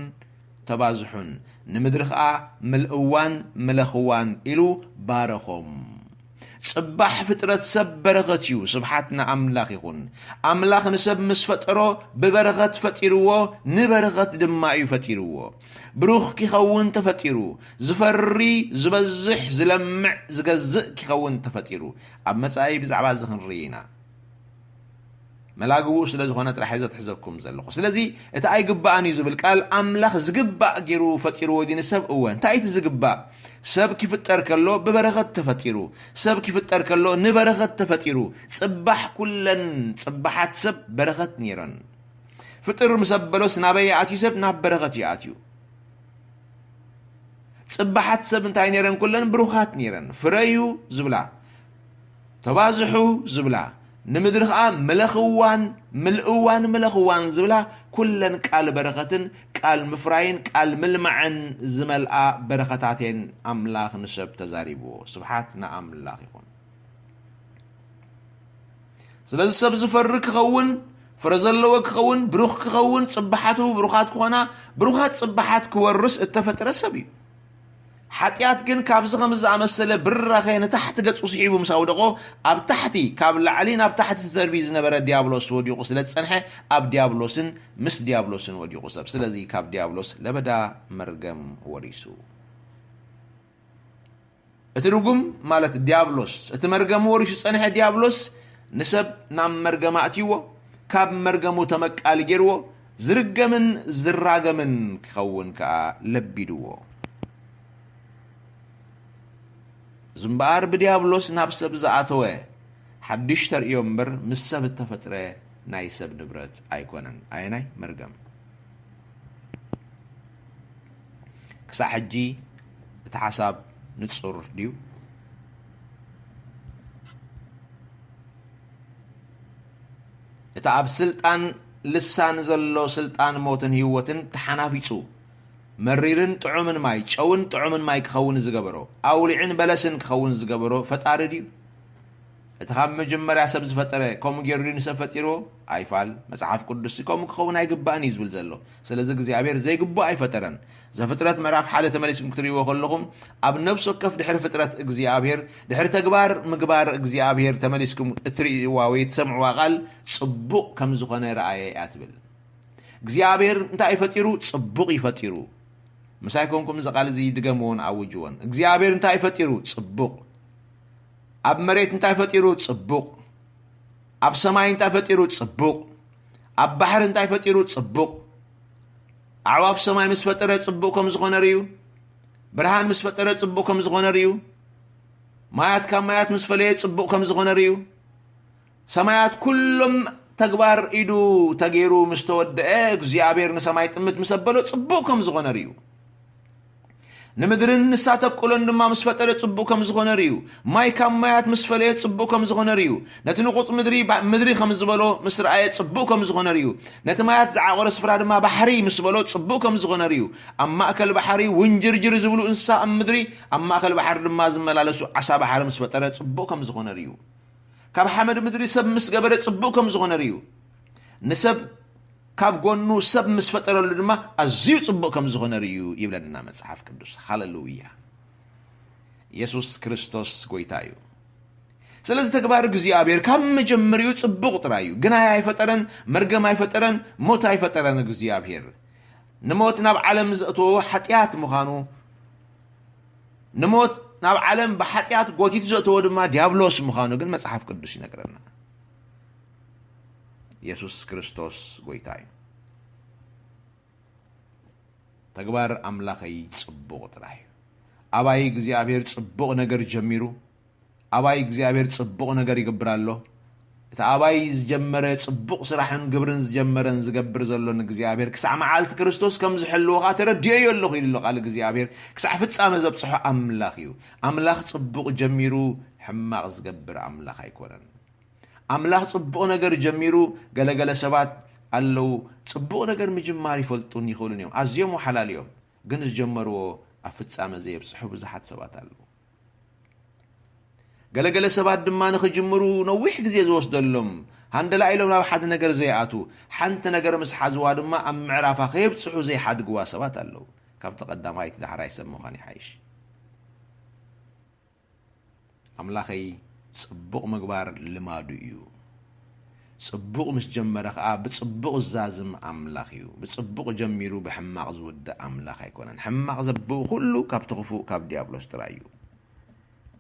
ተባዝሑን፣ ንምድሪ ኸኣ ምልእዋን ምለኽዋን ኢሉ ባረኾም። ጽባሕ ፍጥረት ሰብ በረኸት እዩ። ስብሓት ንኣምላኽ ይኹን። ኣምላኽ ንሰብ ምስ ፈጠሮ ብበረኸት ፈጢርዎ፣ ንበረኸት ድማ እዩ ፈጢርዎ። ብሩኽ ኪኸውን ተፈጢሩ። ዝፈሪ፣ ዝበዝሕ፣ ዝለምዕ፣ ዝገዝእ ኪኸውን ተፈጢሩ። ኣብ መጻኢ ብዛዕባ እዚ ክንርኢ ኢና። መላግቡ ስለ ዝኾነ ጥራሕ እየ ዘትሕዘኩም ዘለኹ። ስለዚ እቲ ኣይግባእን እዩ ዝብል ቃል ኣምላኽ ዝግባእ ገይሩ ፈጢርዎ ድዩ ንሰብ? እወ። እንታይ እቲ ዝግባእ? ሰብ ኪፍጠር ከሎ ብበረኸት ተፈጢሩ። ሰብ ኪፍጠር ከሎ ንበረኸት ተፈጢሩ። ጽባሕ ኩለን ጽባሓት ሰብ በረኸት ነይረን። ፍጥር ምስ ኣበሎስ ናበይ ይኣትዩ ሰብ? ናብ በረኸት ይኣትዩ። ጽባሓት ሰብ እንታይ ነይረን? ኩለን ብሩኻት ነይረን። ፍረዩ ዝብላ፣ ተባዝሑ ዝብላ፣ ንምድሪ ኸኣ ምለኽዋን ምልእዋን ምለኽዋን ዝብላ ኩለን ቃል በረኸትን ቃል ምፍራይን ቃል ምልማዕን ዝመልኣ በረኸታቴን ኣምላኽ ንሰብ ተዛሪብዎ። ስብሓት ንኣምላኽ ይኹን። ስለዚ ሰብ ዝፈሪ ክኸውን፣ ፍረ ዘለዎ ክኸውን፣ ብሩኽ ክኸውን፣ ጽባሓቱ ብሩኻት ክኾና፣ ብሩኻት ጽባሓት ክወርስ እተፈጥረ ሰብ እዩ። ሓጢኣት ግን ካብዚ ከም ዝኣመሰለ ብራኸ ንታሕቲ ገጹ ስሒቡ ምስ ኣውደቖ፣ ኣብ ታሕቲ፣ ካብ ላዕሊ ናብ ታሕቲ ተደርቢ ዝነበረ ዲያብሎስ ወዲቑ ስለ ዝጸንሐ፣ ኣብ ዲያብሎስን ምስ ዲያብሎስን ወዲቑ ሰብ። ስለዚ ካብ ዲያብሎስ ለበዳ መርገም ወሪሱ። እቲ ርጉም ማለት ዲያብሎስ፣ እቲ መርገም ወሪሱ ዝጸንሐ ዲያብሎስ ንሰብ ናብ መርገም ኣእትይዎ፣ ካብ መርገሙ ተመቃሊ ገይርዎ፣ ዝርገምን ዝራገምን ክኸውን ከኣ ለቢድዎ። እዚ እምበኣር ብዲያብሎስ ናብ ሰብ ዝኣተወ ሓድሽ ተርእዮ እምበር ምስ ሰብ እተፈጥረ ናይ ሰብ ንብረት ኣይኮነን። ኣየናይ መርገም? ክሳዕ ሕጂ እቲ ሓሳብ ንጹር ድዩ? እቲ ኣብ ስልጣን ልሳን ዘሎ ስልጣን ሞትን ህይወትን ተሓናፊጹ፣ መሪርን ጥዑምን ማይ፣ ጨውን ጥዑምን ማይ ክኸውን ዝገበሮ፣ ኣውሊዕን በለስን ክኸውን ዝገበሮ ፈጣሪ ድዩ? እቲ ካብ መጀመርያ ሰብ ዝፈጠረ ከምኡ ገይሩ ድዩ ንሰብ ፈጢርዎ? ኣይፋል። መጽሓፍ ቅዱስ ከምኡ ክኸውን ኣይግባእን እዩ ዝብል ዘሎ። ስለዚ እግዚኣብሔር ዘይግባእ ኣይፈጠረን። ዘፍጥረት ምዕራፍ ሓደ ተመሊስኩም ክትርእይዎ ከለኹም፣ ኣብ ነፍሲ ወከፍ ድሕሪ ፍጥረት እግዚኣብሔር፣ ድሕሪ ተግባር ምግባር እግዚኣብሔር ተመሊስኩም እትርእይዋ ወይ እትሰምዕዋ ቃል ጽቡቕ ከም ዝኾነ ረኣየ እያ ትብል። እግዚኣብሔር እንታይ እዩ ፈጢሩ? ጽቡቕ እዩ ፈጢሩ። ምሳይ ኮንኩም እዚ ቃል እዚ ድገምዎን ኣውጅዎን። እግዚኣብሔር እንታይ እዩ ፈጢሩ? ጽቡቕ። ኣብ መሬት እንታይ ፈጢሩ? ጽቡቕ። ኣብ ሰማይ እንታይ ፈጢሩ? ጽቡቕ። ኣብ ባሕሪ እንታይ ፈጢሩ? ጽቡቕ። ኣዕዋፍ ሰማይ ምስ ፈጠረ ጽቡቕ ከም ዝኾነ ርእዩ። ብርሃን ምስ ፈጠረ ጽቡቕ ከም ዝኾነ ርእዩ። ማያት ካብ ማያት ምስ ፈለየ ጽቡቕ ከም ዝኾነ ርእዩ። ሰማያት ኩሎም ተግባር ኢዱ ተገይሩ ምስ ተወደአ፣ እግዚኣብሔር ንሰማይ ጥምት ምስ ኣበሎ ጽቡቕ ከም ዝኾነ ርእዩ። ንምድርን ንሳ ተብቁሎን ድማ ምስ ፈጠረ ጽቡቕ ከም ዝኾነ ርእዩ። ማይ ካብ ማያት ምስ ፈለየ ጽቡቕ ከም ዝኾነ ርእዩ። ነቲ ንቑጽ ምድሪ ባ-፣ ምድሪ ከም ዝበሎ ምስ ረኣየ ጽቡቕ ከም ዝኾነ ርእዩ። ነቲ ማያት ዝዓቖረ ስፍራ ድማ ባሕሪ ምስ በሎ ጽቡቕ ከም ዝኾነ ርእዩ። ኣብ ማእከል ባሕሪ ውንጅርጅር ዝብሉ እንስሳ ኣብ ምድሪ፣ ኣብ ማእከል ባሕሪ ድማ ዝመላለሱ ዓሳ ባሕሪ ምስ ፈጠረ ጽቡቕ ከም ዝኾነ ርእዩ። ካብ ሓመድ ምድሪ ሰብ ምስ ገበረ ጽቡቕ ከም ዝኾነ ርእዩ። ንሰብ ካብ ጎኑ ሰብ ምስ ፈጠረሉ ድማ ኣዝዩ ጽቡቕ ከም ዝኾነ ርእዩ ይብለና መጽሓፍ ቅዱስ። ሃሌሉያ! የሱስ ክርስቶስ ጎይታ እዩ። ስለዚ ተግባር እግዚኣብሔር ካብ መጀመሪኡ ጽቡቕ ጥራይ እዩ። ግናይ ኣይፈጠረን፣ መርገም ኣይፈጠረን፣ ሞት ኣይፈጠረን እግዚኣብሔር። ንሞት ናብ ዓለም ዘእተዎ ሓጢኣት ምዃኑ፣ ንሞት ናብ ዓለም ብሓጢኣት ጎቲቱ ዘእተዎ ድማ ዲያብሎስ ምዃኑ ግን መጽሓፍ ቅዱስ ይነግረና። የሱስ ክርስቶስ ጎይታ እዩ። ተግባር ኣምላኸይ ጽቡቕ ጥራይ እዩ። ኣባይ እግዚኣብሔር ጽቡቕ ነገር ጀሚሩ፣ ኣባይ እግዚኣብሔር ጽቡቕ ነገር ይገብር ኣሎ። እቲ ኣባይ ዝጀመረ ጽቡቕ ስራሕን ግብርን ዝጀመረን ዝገብር ዘሎ ንእግዚኣብሔር ክሳዕ መዓልቲ ክርስቶስ ከም ዝሕልዎ ኸኣ ተረዲኦዮ ኣለኹ ኢሉ ኣሎ ቃል እግዚኣብሔር። ክሳዕ ፍጻመ ዘብጽሖ ኣምላኽ እዩ። ኣምላኽ ጽቡቕ ጀሚሩ ሕማቕ ዝገብር ኣምላኽ ኣይኮነን። ኣምላኽ ጽቡቕ ነገር ጀሚሩ፣ ገለገለ ሰባት ኣለዉ፣ ጽቡቕ ነገር ምጅማር ይፈልጡን ይኽእሉን እዮም። ኣዝዮም ወሓላል እዮም። ግን ዝጀመርዎ ኣብ ፍጻመ ዘየብጽሑ ብዙሓት ሰባት ኣለዉ። ገለገለ ሰባት ድማ ንኽጅምሩ ነዊሕ ግዜ ዝወስደሎም፣ ሃንደላ ኢሎም ናብ ሓደ ነገር ዘይኣትዉ፣ ሓንቲ ነገር ምስ ሓዝዋ ድማ ኣብ ምዕራፋ ከየብጽሑ ዘይሓድግዋ ሰባት ኣለዉ። ካብቲ ቀዳማይ እቲ ዳሕራይ ሰብ ምዃን ይሓይሽ። ኣምላኸይ ጽቡቕ ምግባር ልማዱ እዩ። ጽቡቕ ምስ ጀመረ ኸኣ ብጽቡቕ ዝዛዝም ኣምላኽ እዩ። ብጽቡቕ ጀሚሩ ብሕማቕ ዝውድእ ኣምላኽ ኣይኮነን። ሕማቕ ዘብኡ ኩሉ ካብቲ ክፉእ ካብ ዲያብሎስ ጥራይ እዩ።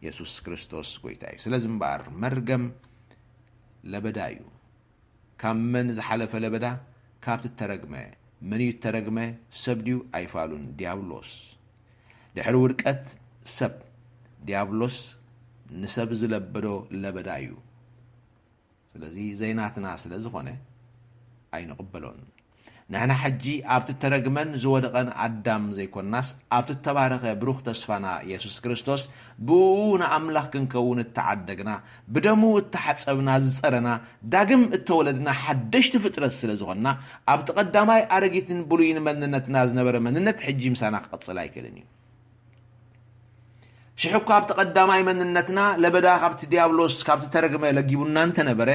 የሱስ ክርስቶስ ጎይታ እዩ። ስለዚ እምበኣር መርገም ለበዳ እዩ። ካብ መን ዝሓለፈ ለበዳ? ካብቲ እተረግመ። መን እዩ እተረግመ? ሰብ ድዩ? ኣይፋሉን፣ ዲያብሎስ። ድሕሪ ውድቀት ሰብ፣ ዲያብሎስ ንሰብ ዝለበዶ ለበዳ እዩ። ስለዚ ዘይናትና ስለ ዝኾነ ኣይንቕበሎን። ንሕና ሕጂ ኣብቲ እተረግመን ዝወደቐን ኣዳም ዘይኮንናስ፣ ኣብቲ እተባረኸ ብሩኽ ተስፋና የሱስ ክርስቶስ፣ ብእኡ ንኣምላኽ ክንከውን እተዓደግና፣ ብደሙ እተሓጸብና፣ ዝጸረና፣ ዳግም እተወለድና ሓደሽቲ ፍጥረት ስለ ዝኾንና፣ ኣብቲ ቀዳማይ ኣረጊትን ብሉይን መንነትና ዝነበረ መንነት ሕጂ ምሳና ክቕጽል ኣይክእልን እዩ። ሽሕ እኳ ኣብቲ ቀዳማይ መንነትና ለበዳ ካብቲ ዲያብሎስ፣ ካብቲ ተረግመ ለጊቡና እንተነበረ፣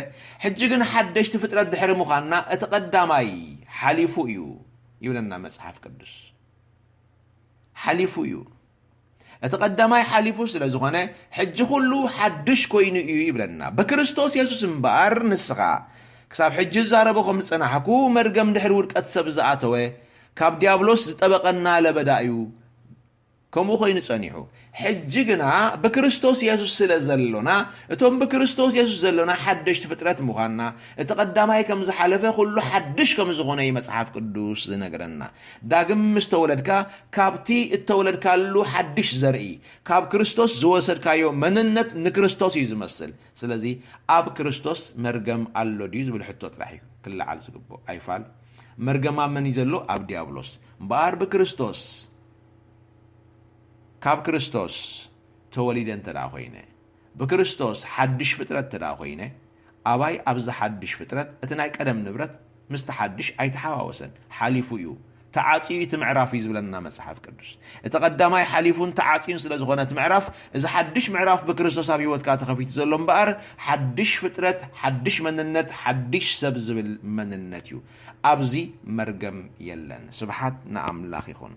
ሕጂ ግን ሓደሽቲ ፍጥረት ድሕሪ ምዃንና እቲ ቀዳማይ ሓሊፉ እዩ ይብለና መጽሓፍ ቅዱስ። ሓሊፉ እዩ። እቲ ቀዳማይ ሓሊፉ ስለ ዝኾነ፣ ሕጂ ኩሉ ሓድሽ ኮይኑ እዩ ይብለና። ብክርስቶስ የሱስ እምበኣር ንስኻ ክሳብ ሕጂ ዝዛረቦ ከም ዝጸናሕኩ፣ መርገም ድሕሪ ውድቀት ሰብ ዝኣተወ፣ ካብ ዲያብሎስ ዝጠበቐና ለበዳ እዩ። ከምኡ ኮይኑ ጸኒሑ። ሕጂ ግና ብክርስቶስ የሱስ ስለ ዘሎና፣ እቶም ብክርስቶስ የሱስ ዘሎና ሓደሽቲ ፍጥረት ምዃንና፣ እቲ ቀዳማይ ከም ዝሓለፈ፣ ኩሉ ሓድሽ ከም ዝኾነ እዩ መጽሓፍ ቅዱስ ዝነግረና። ዳግም ምስ ተወለድካ፣ ካብቲ እተወለድካሉ ሓድሽ ዘርኢ፣ ካብ ክርስቶስ ዝወሰድካዮ መንነት ንክርስቶስ እዩ ዝመስል። ስለዚ ኣብ ክርስቶስ መርገም ኣሎ ድዩ ዝብል ሕቶ ጥራሕ እዩ ክለዓል ዝግብኦ። ኣይፋል። መርገም ኣብ መን እዩ ዘሎ? ኣብ ዲያብሎስ። እምበኣር ብክርስቶስ፣ ካብ ክርስቶስ ተወሊደ እንተ ደኣ ኮይነ፣ ብክርስቶስ ሓድሽ ፍጥረት እንተ ደኣ ኮይነ፣ ኣባይ ኣብዚ ሓድሽ ፍጥረት እቲ ናይ ቀደም ንብረት ምስቲ ሓድሽ ኣይተሓዋወሰን፣ ሓሊፉ እዩ፣ ተዓጽዩ እቲ ምዕራፍ እዩ ዝብለና መጽሓፍ ቅዱስ። እቲ ቀዳማይ ሓሊፉን ተዓጽዩን ስለ ዝኾነ እቲ ምዕራፍ፣ እዚ ሓድሽ ምዕራፍ ብክርስቶስ ኣብ ህይወትካ ተኸፊቱ ዘሎ እምበኣር፣ ሓድሽ ፍጥረት፣ ሓድሽ መንነት፣ ሓድሽ ሰብ ዝብል መንነት እዩ። ኣብዚ መርገም የለን። ስብሓት ንኣምላኽ ይኹን።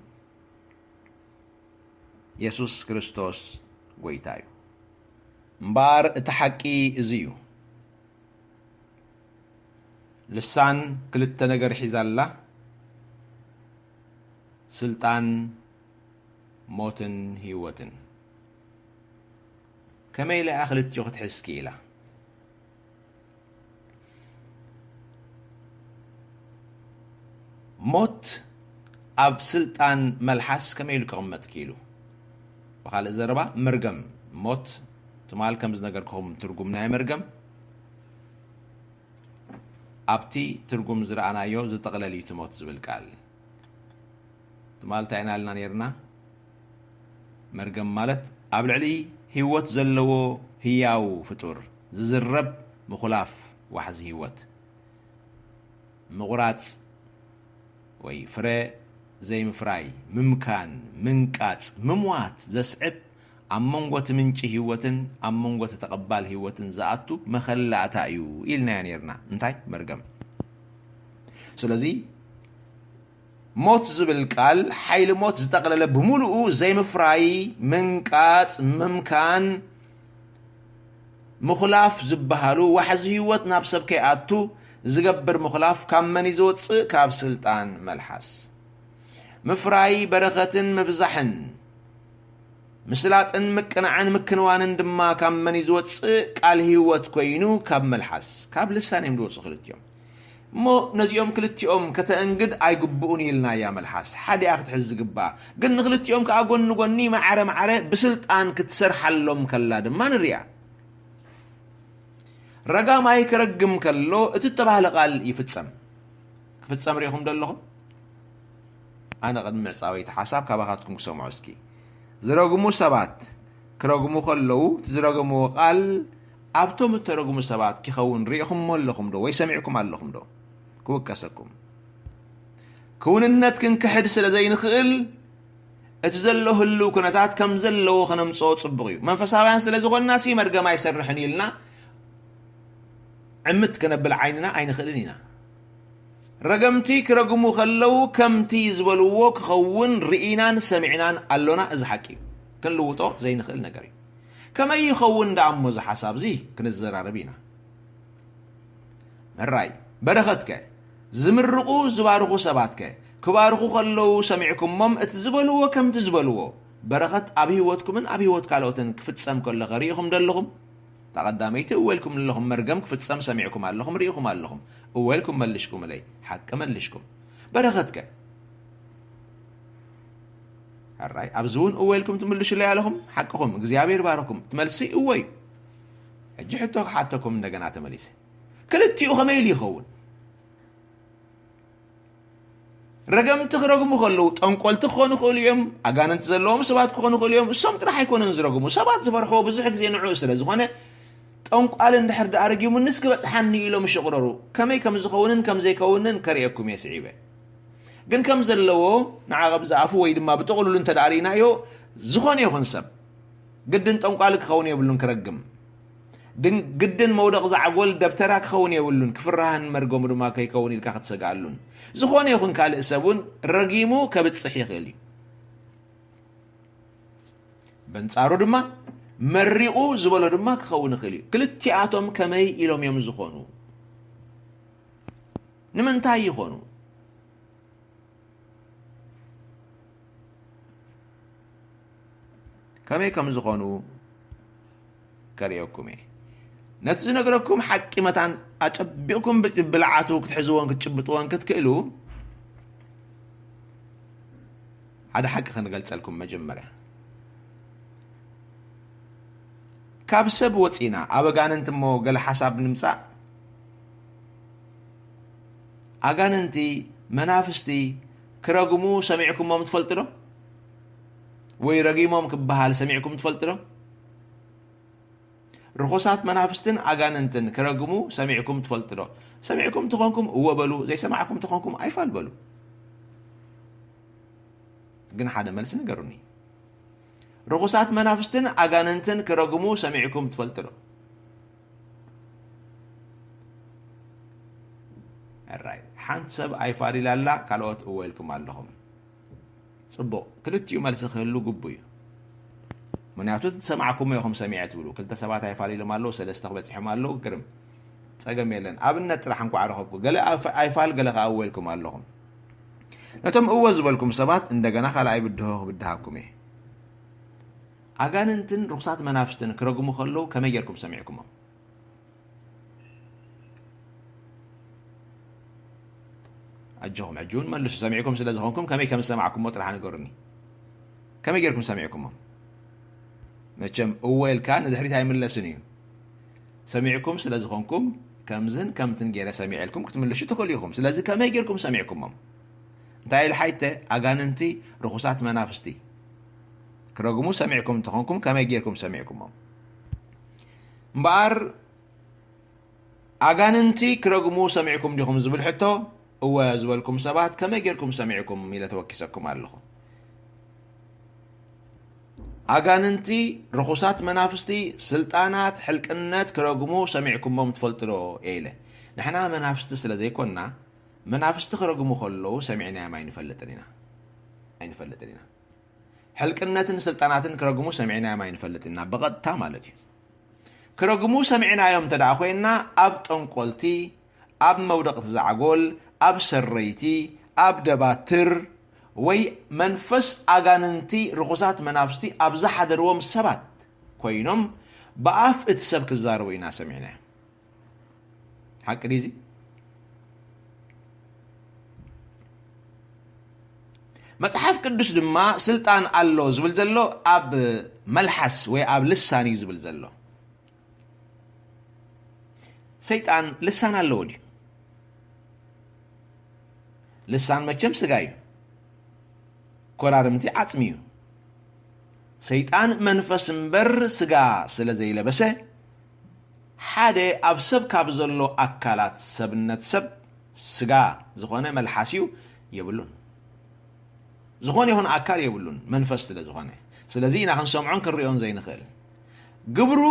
የሱስ ክርስቶስ ጐይታ እዩ። እምበኣር እቲ ሓቂ እዚ እዩ። ልሳን ክልተ ነገር ሒዛ ኣላ፣ ስልጣን ሞትን ህይወትን። ከመይ ኢላ እያ ክልቲኡ ክትሕዝ ክኢላ? ሞት ኣብ ስልጣን መልሓስ ከመይ ኢሉ ክቕመጥ ክኢሉ? ብኻልእ ዘረባ፣ መርገም ሞት፣ ትማል ከም ዝነገርኩኹም ትርጉም ናይ መርገም፣ ኣብቲ ትርጉም ዝረኣናዮ ዝጥቕለል እዩ እቲ ሞት ዝብል ቃል። ትማል እንታይ ኢና ኢልና ነይርና? መርገም ማለት ኣብ ልዕሊ ህይወት ዘለዎ ህያው ፍጡር ዝዝረብ ምኹላፍ ዋሕዚ ህይወት፣ ምቑራጽ ወይ ፍረ ዘይምፍራይ፣ ምምካን፣ ምንቃጽ፣ ምሟት ዘስዕብ፣ ኣብ መንጎ እቲ ምንጪ ህይወትን ኣብ መንጎ እቲ ተቐባል ህይወትን ዝኣቱ መኸላእታ እዩ ኢልናዮ ነይርና። እንታይ? መርገም። ስለዚ ሞት ዝብል ቃል ሓይሊ ሞት ዝጠቕለለ ብምሉኡ ዘይምፍራይ፣ ምንቃጽ፣ ምምካን፣ ምኹላፍ ዝበሃሉ ዋሕዚ ህይወት ናብ ሰብ ከይኣቱ ዝገብር ምኹላፍ ካብ መን እዩ ዝወጽእ? ካብ ስልጣን መልሓስ። ምፍራይ በረኸትን ምብዛሕን፣ ምስላጥን ምቅናዕን ምክንዋንን ድማ ካብ መን እዩ ዝወጽእ? ቃል ህይወት ኮይኑ ካብ መልሓስ፣ ካብ ልሳን እዮም ዝወጽኡ ክልቲኦም። እሞ ነዚኦም ክልቲኦም ከተእንግድ ኣይግብኡን ኢልናያ መልሓስ፣ ሓዲኣ ክትሕዝ ዝግብኣ። ግን ንክልቲኦም ከኣ ጎኒ ጎኒ ማዕረ ማዕረ ብስልጣን ክትሰርሓሎም ከላ ድማ ንሪኣ። ረጋማይ ክረግም ከሎ እቲ እተባህለ ቃል ይፍጸም። ክፍጸም ርኢኹም ዶ ኣለኹም? ኣነ ቅድሚ ምዕጻወይ እቲ ሓሳብ ካባኻትኩም ክሰምዖ እስኪ። ዝረግሙ ሰባት ክረግሙ ከለዉ እቲ ዝረገምዎ ቃል ኣብቶም እተረግሙ ሰባት ክኸውን ርኢኹምዎ ኣለኹም ዶ ወይ ሰሚዕኩም ኣለኹም ዶ? ክውከሰኩም። ክውንነት ክንክሕድ ስለ ዘይንኽእል እቲ ዘሎ ህልው ኩነታት ከም ዘለዎ ከነምጽኦ ጽቡቕ እዩ። መንፈሳውያን ስለ ዝኾንና ሲ መርገም ኣይሰርሕን ኢልና ዕምት ከነብል ዓይንና ኣይንኽእልን ኢና። ረገምቲ ክረግሙ ከለዉ ከምቲ ዝበልዎ ክኸውን ርኢናን ሰሚዕናን ኣሎና። እዚ ሓቂ እዩ። ክንልውጦ ዘይንኽእል ነገር እዩ። ከመይ ይኸውን ደኣ እሞ እዚ ሓሳብ እዚ ክንዘራረብ ኢና። ሕራይ በረኸትከ ዝምርቑ ዝባርኹ ሰባትከ ክባርኹ ከለዉ ሰሚዕኩሞም እቲ ዝበልዎ ከምቲ ዝበልዎ በረኸት ኣብ ህይወትኩምን ኣብ ህይወት ካልኦትን ክፍጸም ከሎ ከ ርኢኹም ዶ ኣለኹም? እታ ቀዳመይቲ እወ ኢልኩም ኣለኹም። መርገም ክፍጸም ሰሚዕኩም ኣለኹም፣ ርኢኹም ኣለኹም። እወ ኢልኩም መልሽኩምለይ። ሓቂ መልሽኩም። በረኸትከ? ሕራይ ኣብዚ እውን እወ ኢልኩም ትምልሹለይ ኣለኹም። ሓቅኹም፣ እግዚኣብሔር ይባርኩም። እቲ መልሲ እወ እዩ። ሕጂ ሕቶ ክሓተኩም እንደገና ተመሊሰ። ክልቲኡ ከመይ ኢሉ ይኸውን? ረገምቲ ክረግሙ ከለዉ ጠንቆልቲ ክኾኑ ይኽእሉ እዮም፣ ኣጋንንቲ ዘለዎም ሰባት ክኾኑ ይኽእሉ እዮም። እሶም ጥራሕ ኣይኮኑን ዝረግሙ። ሰባት ዝፈርሕዎ ብዙሕ ግዜ ንዕኡ ስለ ዝኾነ ጠንቋሊ እንድሕር ደኣ ረጊሙኒስ ክበጽሓኒ ኢሎም ይሽቕረሩ። ከመይ ከም ዝኸውንን ከም ዘይከውንን ከርእየኩም እየ ስዒበ። ግን ከም ዘለዎ ንዓ ካብ ዝኣፉ ወይ ድማ ብጥቕሉሉ እንተ ደኣ ርኢናዮ ዝኾነ ይኹን ሰብ ግድን ጠንቋሊ ክኸውን የብሉን ክረግም። ድን-፣ ግድን መውደቕ ዛዕጎል ደብተራ ክኸውን የብሉን፣ ክፍራህን መርገሙ ድማ ከይከውን ኢልካ ክትሰግኣሉን። ዝኾነ ይኹን ካልእ ሰብ እውን ረጊሙ ከብጽሕ ይኽእል እዩ። በንጻሩ ድማ መሪቑ ዝበሎ ድማ ክኸውን ይኽእል እዩ። ክልቲኣቶም ከመይ ኢሎም እዮም ዝኾኑ? ንምንታይ ይኾኑ? ከመይ ከም ዝኾኑ ከርእየኩም እየ። ነቲ ዝነግረኩም ሓቂ መታን ኣጨቢቕኩም ብ-፣ ብልዓቱ ክትሕዝዎን ክትጭብጥዎን ክትክእሉ፣ ሓደ ሓቂ ክንገልጸልኩም። መጀመርያ፣ ካብ ሰብ ወጺና ኣብ ኣጋንንቲ እሞ ገለ ሓሳብ ንምጻእ፣ ኣጋንንቲ፣ መናፍስቲ ክረግሙ ሰሚዕኩሞም ትፈልጡ ዶ? ወይ ረጊሞም ክበሃል ሰሚዕኩም ትፈልጡ ዶ? ርኹሳት መናፍስትን ኣጋንንትን ክረግሙ ሰሚዕኩም ትፈልጡ ዶ? ሰሚዕኩም ተኾንኩም እወ በሉ፣ ዘይሰማዕኩም ተኾንኩም ኣይፋል በሉ። ግን ሓደ መልሲ ንገሩኒ። ርኹሳት መናፍስትን ኣጋንንትን ክረግሙ ሰሚዕኩም ትፈልጡ ዶ? ሕራይ፣ ሓንቲ ሰብ ኣይፋል ኢላ ኣላ፣ ካልኦት እወ ኢልኩም ኣለኹም። ጽቡቕ፣ ክልቲኡ መልሲ ክህሉ ግቡእ እዩ። ምኽንያቱ እቲ ዝሰማዕኩሞ ኢኹም ሰሚዐ ትብሉ። ክልተ ሰባት ኣይፋል ኢሎም ኣለዉ፣ ሰለስተ ክበጽሖም ኣለዉ፣ ግርም። ጸገም የለን። ኣብነት ጥራሕ እንኳዕ ረኸብኩ። ገለ ኣፍ-፣ ኣይፋል፣ ገለ ከኣ እወ ኢልኩም ኣለኹም። ነቶም እወ ዝበልኩም ሰባት እንደገና ካልኣይ ብድሆ ክብድሃኩም እየ። ኣጋንንትን ርኹሳት መናፍስትን ክረግሙ ከለዉ ከመይ ጌርኩም ሰሚዕኩሞም? ኣጆኹም፣ ሕጂ እውን መልሱ። ሰሚዕኩም ስለ ዝኾንኩም ከመይ ከም ዝሰማዕኩሞ ጥራሕ ንገሩኒ። ከመይ ጌርኩም ሰሚዕኩሞም? መቸም እወ ኢልካ ንድሕሪት ኣይምለስን እዩ። ሰሚዕኩም ስለ ዝኾንኩም ከምዝን ከምትን ገይረ ሰሚዐ ኢልኩም ክትምልሹ ትኽእሉ ኢኹም። ስለዚ ከመይ ጌርኩም ሰሚዕኩሞም? እንታይ ኢለ ሓይተ? ኣጋንንቲ፣ ርኹሳት መናፍስቲ ክረግሙ ሰሚዕኩም እንተኾንኩም ከመይ ጌርኩም ሰሚዕኩሞም? እምበኣር ኣጋንንቲ ክረግሙ ሰሚዕኩም ዲኹም ዝብል ሕቶ፣ እወ ዝበልኩም ሰባት ከመይ ጌርኩም ሰሚዕኩም ኢለ ተወኪሰኩም ኣለኹ። ኣጋንንቲ፣ ርኹሳት መናፍስቲ፣ ስልጣናት፣ ሕልቅነት ክረግሙ ሰሚዕኩሞም ትፈልጡ ዶ? እየ ኢለ። ንሕና መናፍስቲ ስለ ዘይኮንና፣ መናፍስቲ ክረግሙ ከለዉ ሰሚዕናዮም ኣይንፈልጥን ኢና። ኣይንፈልጥን ኢና። ሕልቅነትን ስልጣናትን ክረግሙ ሰሚዕናዮም ኣይንፈልጥን ኢና፣ ብቐጥታ ማለት እዩ። ክረግሙ ሰሚዕናዮም እንተ ደኣ ኮይንና፣ ኣብ ጠንቆልቲ፣ ኣብ መውደቕቲ ዛዕጎል፣ ኣብ ሰረይቲ፣ ኣብ ደባትር፣ ወይ መንፈስ ኣጋንንቲ ርኹሳት መናፍስቲ ኣብ ዝሓደርዎም ሰባት ኮይኖም ብኣፍ እቲ ሰብ ክዛረቡ ኢና ሰሚዕናዮ። ሓቂ ድዩ እዚ? መጽሓፍ ቅዱስ ድማ ስልጣን ኣሎ ዝብል ዘሎ ኣብ መልሓስ ወይ ኣብ ልሳን እዩ ዝብል ዘሎ። ሰይጣን ልሳን ኣለዎ ድዩ? ልሳን መቸም ስጋ እዩ። ኮራርምቲ ዓጽሚ እዩ። ሰይጣን መንፈስ እምበር ስጋ ስለ ዘይለበሰ፣ ሓደ ኣብ ሰብ ካብ ዘሎ ኣካላት ሰብነት ሰብ ስጋ ዝኾነ መልሓስ እዩ፣ የብሉን። ዝኾነ ይኹን ኣካል የብሉን፣ መንፈስ ስለ ዝኾነ። ስለዚ ኢና ክንሰምዖን ክንሪኦን ዘይንኽእል። ግብሩ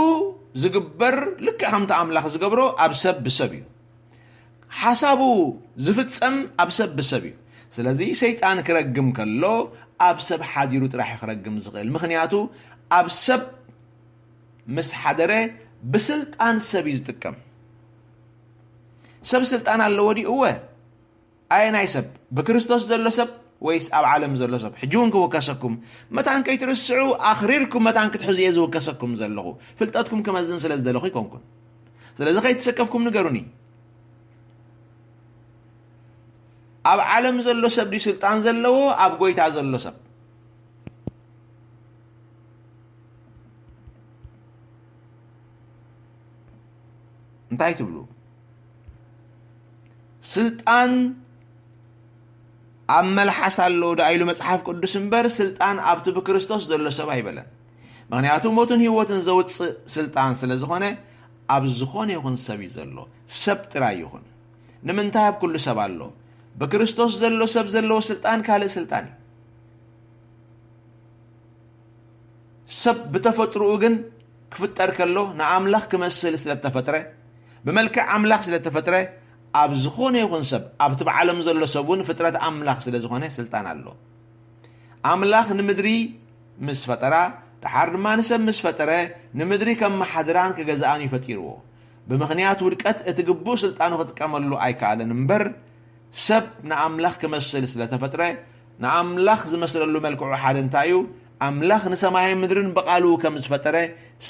ዝግበር ልክዕ ከምቲ ኣምላኽ ዝገብሮ ኣብ ሰብ ብሰብ እዩ። ሓሳቡ ዝፍጸም ኣብ ሰብ ብሰብ እዩ። ስለዚ ሰይጣን ክረግም ከሎ ኣብ ሰብ ሓዲሩ ጥራሕ እዩ ክረግም ዝኽእል። ምኽንያቱ ኣብ ሰብ ምስ ሓደረ ብስልጣን ሰብ እዩ ዝጥቀም። ሰብ ስልጣን ኣለዎ ድዩ? እወ። ኣየናይ ሰብ? ብክርስቶስ ዘሎ ሰብ ወይስ ኣብ ዓለም ዘሎ ሰብ? ሕጂ እውን ክውከሰኩም፣ መታን ከይትርስዑ፣ ኣኽሪርኩም መታን ክትሕዙ እየ ዝውከሰኩም ዘለኹ። ፍልጠትኩም ክመዝን ስለ ዝደለኹ ኣይኮንኩን። ስለዚ ከይተሰከፍኩም ንገሩኒ። ኣብ ዓለም ዘሎ ሰብ ድዩ ስልጣን ዘለዎ? ኣብ ጎይታ ዘሎ ሰብ? እንታይ ትብሉ? ስልጣን ኣብ መልሓስ ኣሎ ደኣ ኢሉ መጽሓፍ ቅዱስ እምበር፣ ስልጣን ኣብቲ ብክርስቶስ ዘሎ ሰብ ኣይበለን። ምኽንያቱ ሞትን ህይወትን ዘውጽእ ስልጣን ስለ ዝኾነ፣ ኣብ ዝኾነ ይኹን ሰብ እዩ ዘሎ። ሰብ ጥራይ ይኹን። ንምንታይ ኣብ ኩሉ ሰብ ኣሎ? ብክርስቶስ ዘሎ ሰብ ዘለዎ ስልጣን ካልእ ስልጣን እዩ። ሰብ ብተፈጥሮኡ ግን ክፍጠር ከሎ ንኣምላኽ ክመስል ስለ እተፈጥረ፣ ብመልክዕ ኣምላኽ ስለ እተፈጥረ፣ ኣብ ዝኾነ ይኹን ሰብ፣ ኣብቲ ብዓለም ዘሎ ሰብ እውን ፍጥረት ኣምላኽ ስለ ዝኾነ ስልጣን ኣሎ። ኣምላኽ ንምድሪ ምስ ፈጠራ፣ ደሓር ድማ ንሰብ ምስ ፈጠረ፣ ንምድሪ ከመሓድራን ክገዝኣን እዩ ፈጢርዎ። ብምኽንያት ውድቀት እቲ ግቡእ ስልጣኑ ክጥቀመሉ ኣይከኣለን እምበር፣ ሰብ ንኣምላኽ ክመስል ስለ ተፈጥረ፣ ንኣምላኽ ዝመስለሉ መልክዑ ሓደ እንታይ እዩ? ኣምላኽ ንሰማይን ምድርን ብቓሉ ከም ዝፈጠረ፣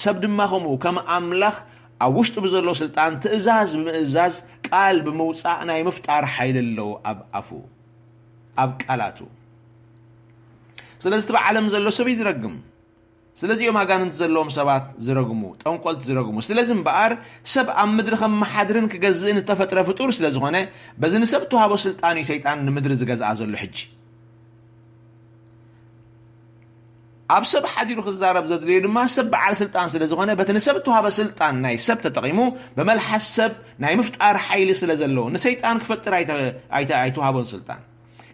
ሰብ ድማ ከምኡ ከም ኣምላኽ ኣብ ውሽጡ ብዘሎ ስልጣን ትእዛዝ ብምእዛዝ፣ ቃል ብምውጻእ ናይ ምፍጣር ሓይሊ ኣለዎ ኣብ ኣፉ፣ ኣብ ቃላቱ። ስለዚ እቲ ብዓለም ዘሎ ሰብ እዩ ዝረግም። ስለዚ እዮም ኣጋንንቲ ዘለዎም ሰባት ዝረግሙ፣ ጠንቆልቲ ዝረግሙ። ስለዚ እምበኣር ሰብ ኣብ ምድሪ ከመሓድርን ክገዝእን እተፈጥረ ፍጡር ስለ ዝኾነ፣ በዚ ንሰብ እተዋህቦ ስልጣን እዩ ሰይጣን ንምድሪ ዝገዝኣ ዘሎ። ሕጂ ኣብ ሰብ ሓዲሩ ክዛረብ ዘድልዮ ድማ ሰብ በዓል ስልጣን ስለ ዝኾነ፣ በቲ ንሰብ እተዋህበ ስልጣን ናይ ሰብ ተጠቒሙ፣ ብመልሓስ ሰብ ናይ ምፍጣር ሓይሊ ስለ ዘለዎ፣ ንሰይጣን ክፈጥር ኣይተ-፣ ኣይተ-፣ ኣይተዋህቦን ስልጣን።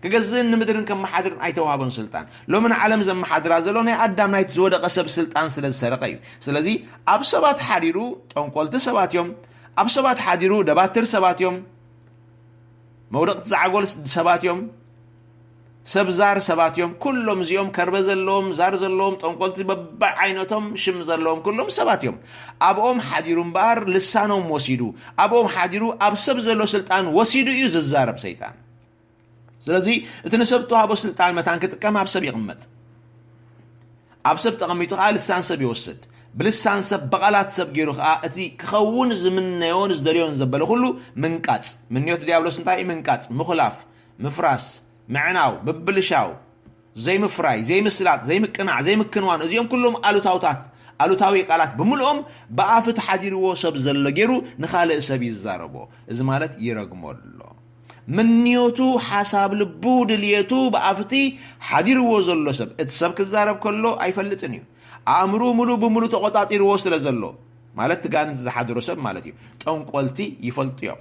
ክገዝእን ንምድርን ከመሓድርን ኣይተዋህቦን ስልጣን። ሎሚ ንዓለም ዘመሓድራ ዘሎ ናይ ኣዳም ናይቲ ዝወደቐ ሰብ ስልጣን ስለ ዝሰረቐ እዩ። ስለዚ ኣብ ሰባት ሓዲሩ፣ ጠንቆልቲ ሰባት እዮም። ኣብ ሰባት ሓዲሩ፣ ደባትር ሰባት እዮም። መውደቕቲ ዛዕጎል ሰባት እዮም። ሰብ ዛር ሰባት እዮም። ኩሎም እዚኦም ከርበ ዘለዎም፣ ዛር ዘለዎም፣ ጠንቆልቲ በብዓይነቶም ሽም ዘለዎም ኩሎም ሰባት እዮም። ኣብኦም ሓዲሩ እምበኣር ልሳኖም ወሲዱ፣ ኣብኦም ሓዲሩ ኣብ ሰብ ዘሎ ስልጣን ወሲዱ እዩ ዝዛረብ ሰይጣን። ስለዚ እቲ ንሰብ እተዋህቦ ስልጣን መታን ክጥቀም ኣብ ሰብ ይቕመጥ። ኣብ ሰብ ተቐሚጡ ከኣ ልሳን ሰብ ይወስድ። ብልሳን ሰብ፣ ብቓላት ሰብ ገይሩ ከኣ እቲ ክኸውን ዝምነዮን ዝደልዮን ዘበለ ኩሉ ምንቃጽ። ምንዮት ዲያብሎስ እንታይ እዩ? ምንቃጽ፣ ምኹላፍ፣ ምፍራስ፣ ምዕናው፣ ምብልሻው፣ ዘይምፍራይ፣ ዘይምስላጥ፣ ዘይምቅናዕ፣ ዘይምክንዋን፣ እዚኦም ኩሎም ኣሉታውታት፣ ኣሉታዊ ቃላት ብምልኦም ብኣፍ እቲ ሓዲርዎ ሰብ ዘሎ ገይሩ ንኻልእ ሰብ ይዛረቦ። እዚ ማለት ይረግሞ ኣሎ። ምንዮቱ፣ ሓሳብ ልቡ፣ ድልየቱ ብኣፍቲ ሓዲርዎ ዘሎ ሰብ፣ እቲ ሰብ ክዛረብ ከሎ ኣይፈልጥን እዩ። ኣእምርኡ ምሉእ ብምሉእ ተቖጻጺርዎ ስለ ዘሎ፣ ማለት እቲ ጋንንቲ ዝሓድሮ ሰብ ማለት እዩ። ጠንቆልቲ ይፈልጡ እዮም።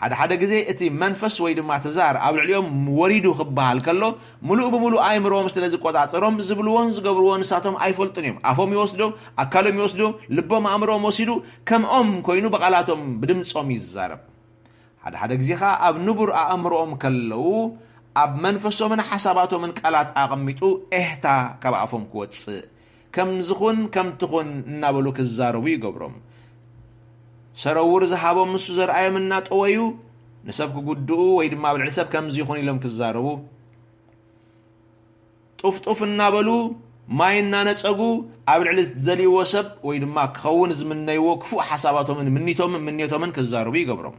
ሓደ ሓደ ግዜ እቲ መንፈስ ወይ ድማ እቲ ዛር ኣብ ልዕሊኦም ወሪዱ ክበሃል ከሎ፣ ምሉእ ብምሉእ ኣእምሮኦም ስለ ዝቆጻጸሮም፣ ዝብልዎን ዝገብርዎን ንሳቶም ኣይፈልጡን እዮም። ኣፎም ይወስዶ፣ ኣካሎም ይወስዶ፣ ልቦም ኣእምሮኦም ወሲዱ፣ ከምኦም ኮይኑ ብቓላቶም ብድምጾም ይዛረብ። ሓደ ሓደ ግዜ ኸኣ ኣብ ንቡር ኣእምሮኦም ከለዉ፣ ኣብ መንፈሶምን ሓሳባቶምን ቃላት ኣቐሚጡ ኤህታ ካብ ኣፎም ክወጽእ፣ ከምዚ ኹን ከምቲ ኹን እናበሉ ክዛረቡ ይገብሮም። ሰረውር ዝሃቦም ንሱ ዘርኣዮም እናጠወዩ፣ ንሰብ ክጉድኡ ወይ ድማ ኣብ ልዕሊ ሰብ ከምዚ ይኹን ኢሎም ክዛረቡ፣ ጡፍጡፍ እናበሉ፣ ማይ እናነጸጉ፣ ኣብ ልዕሊ ዝደልይዎ ሰብ ወይ ድማ ክኸውን ዝምነይዎ ክፉእ ሓሳባቶምን ምኒቶምን ምንዮቶምን ክዛረቡ ይገብሮም።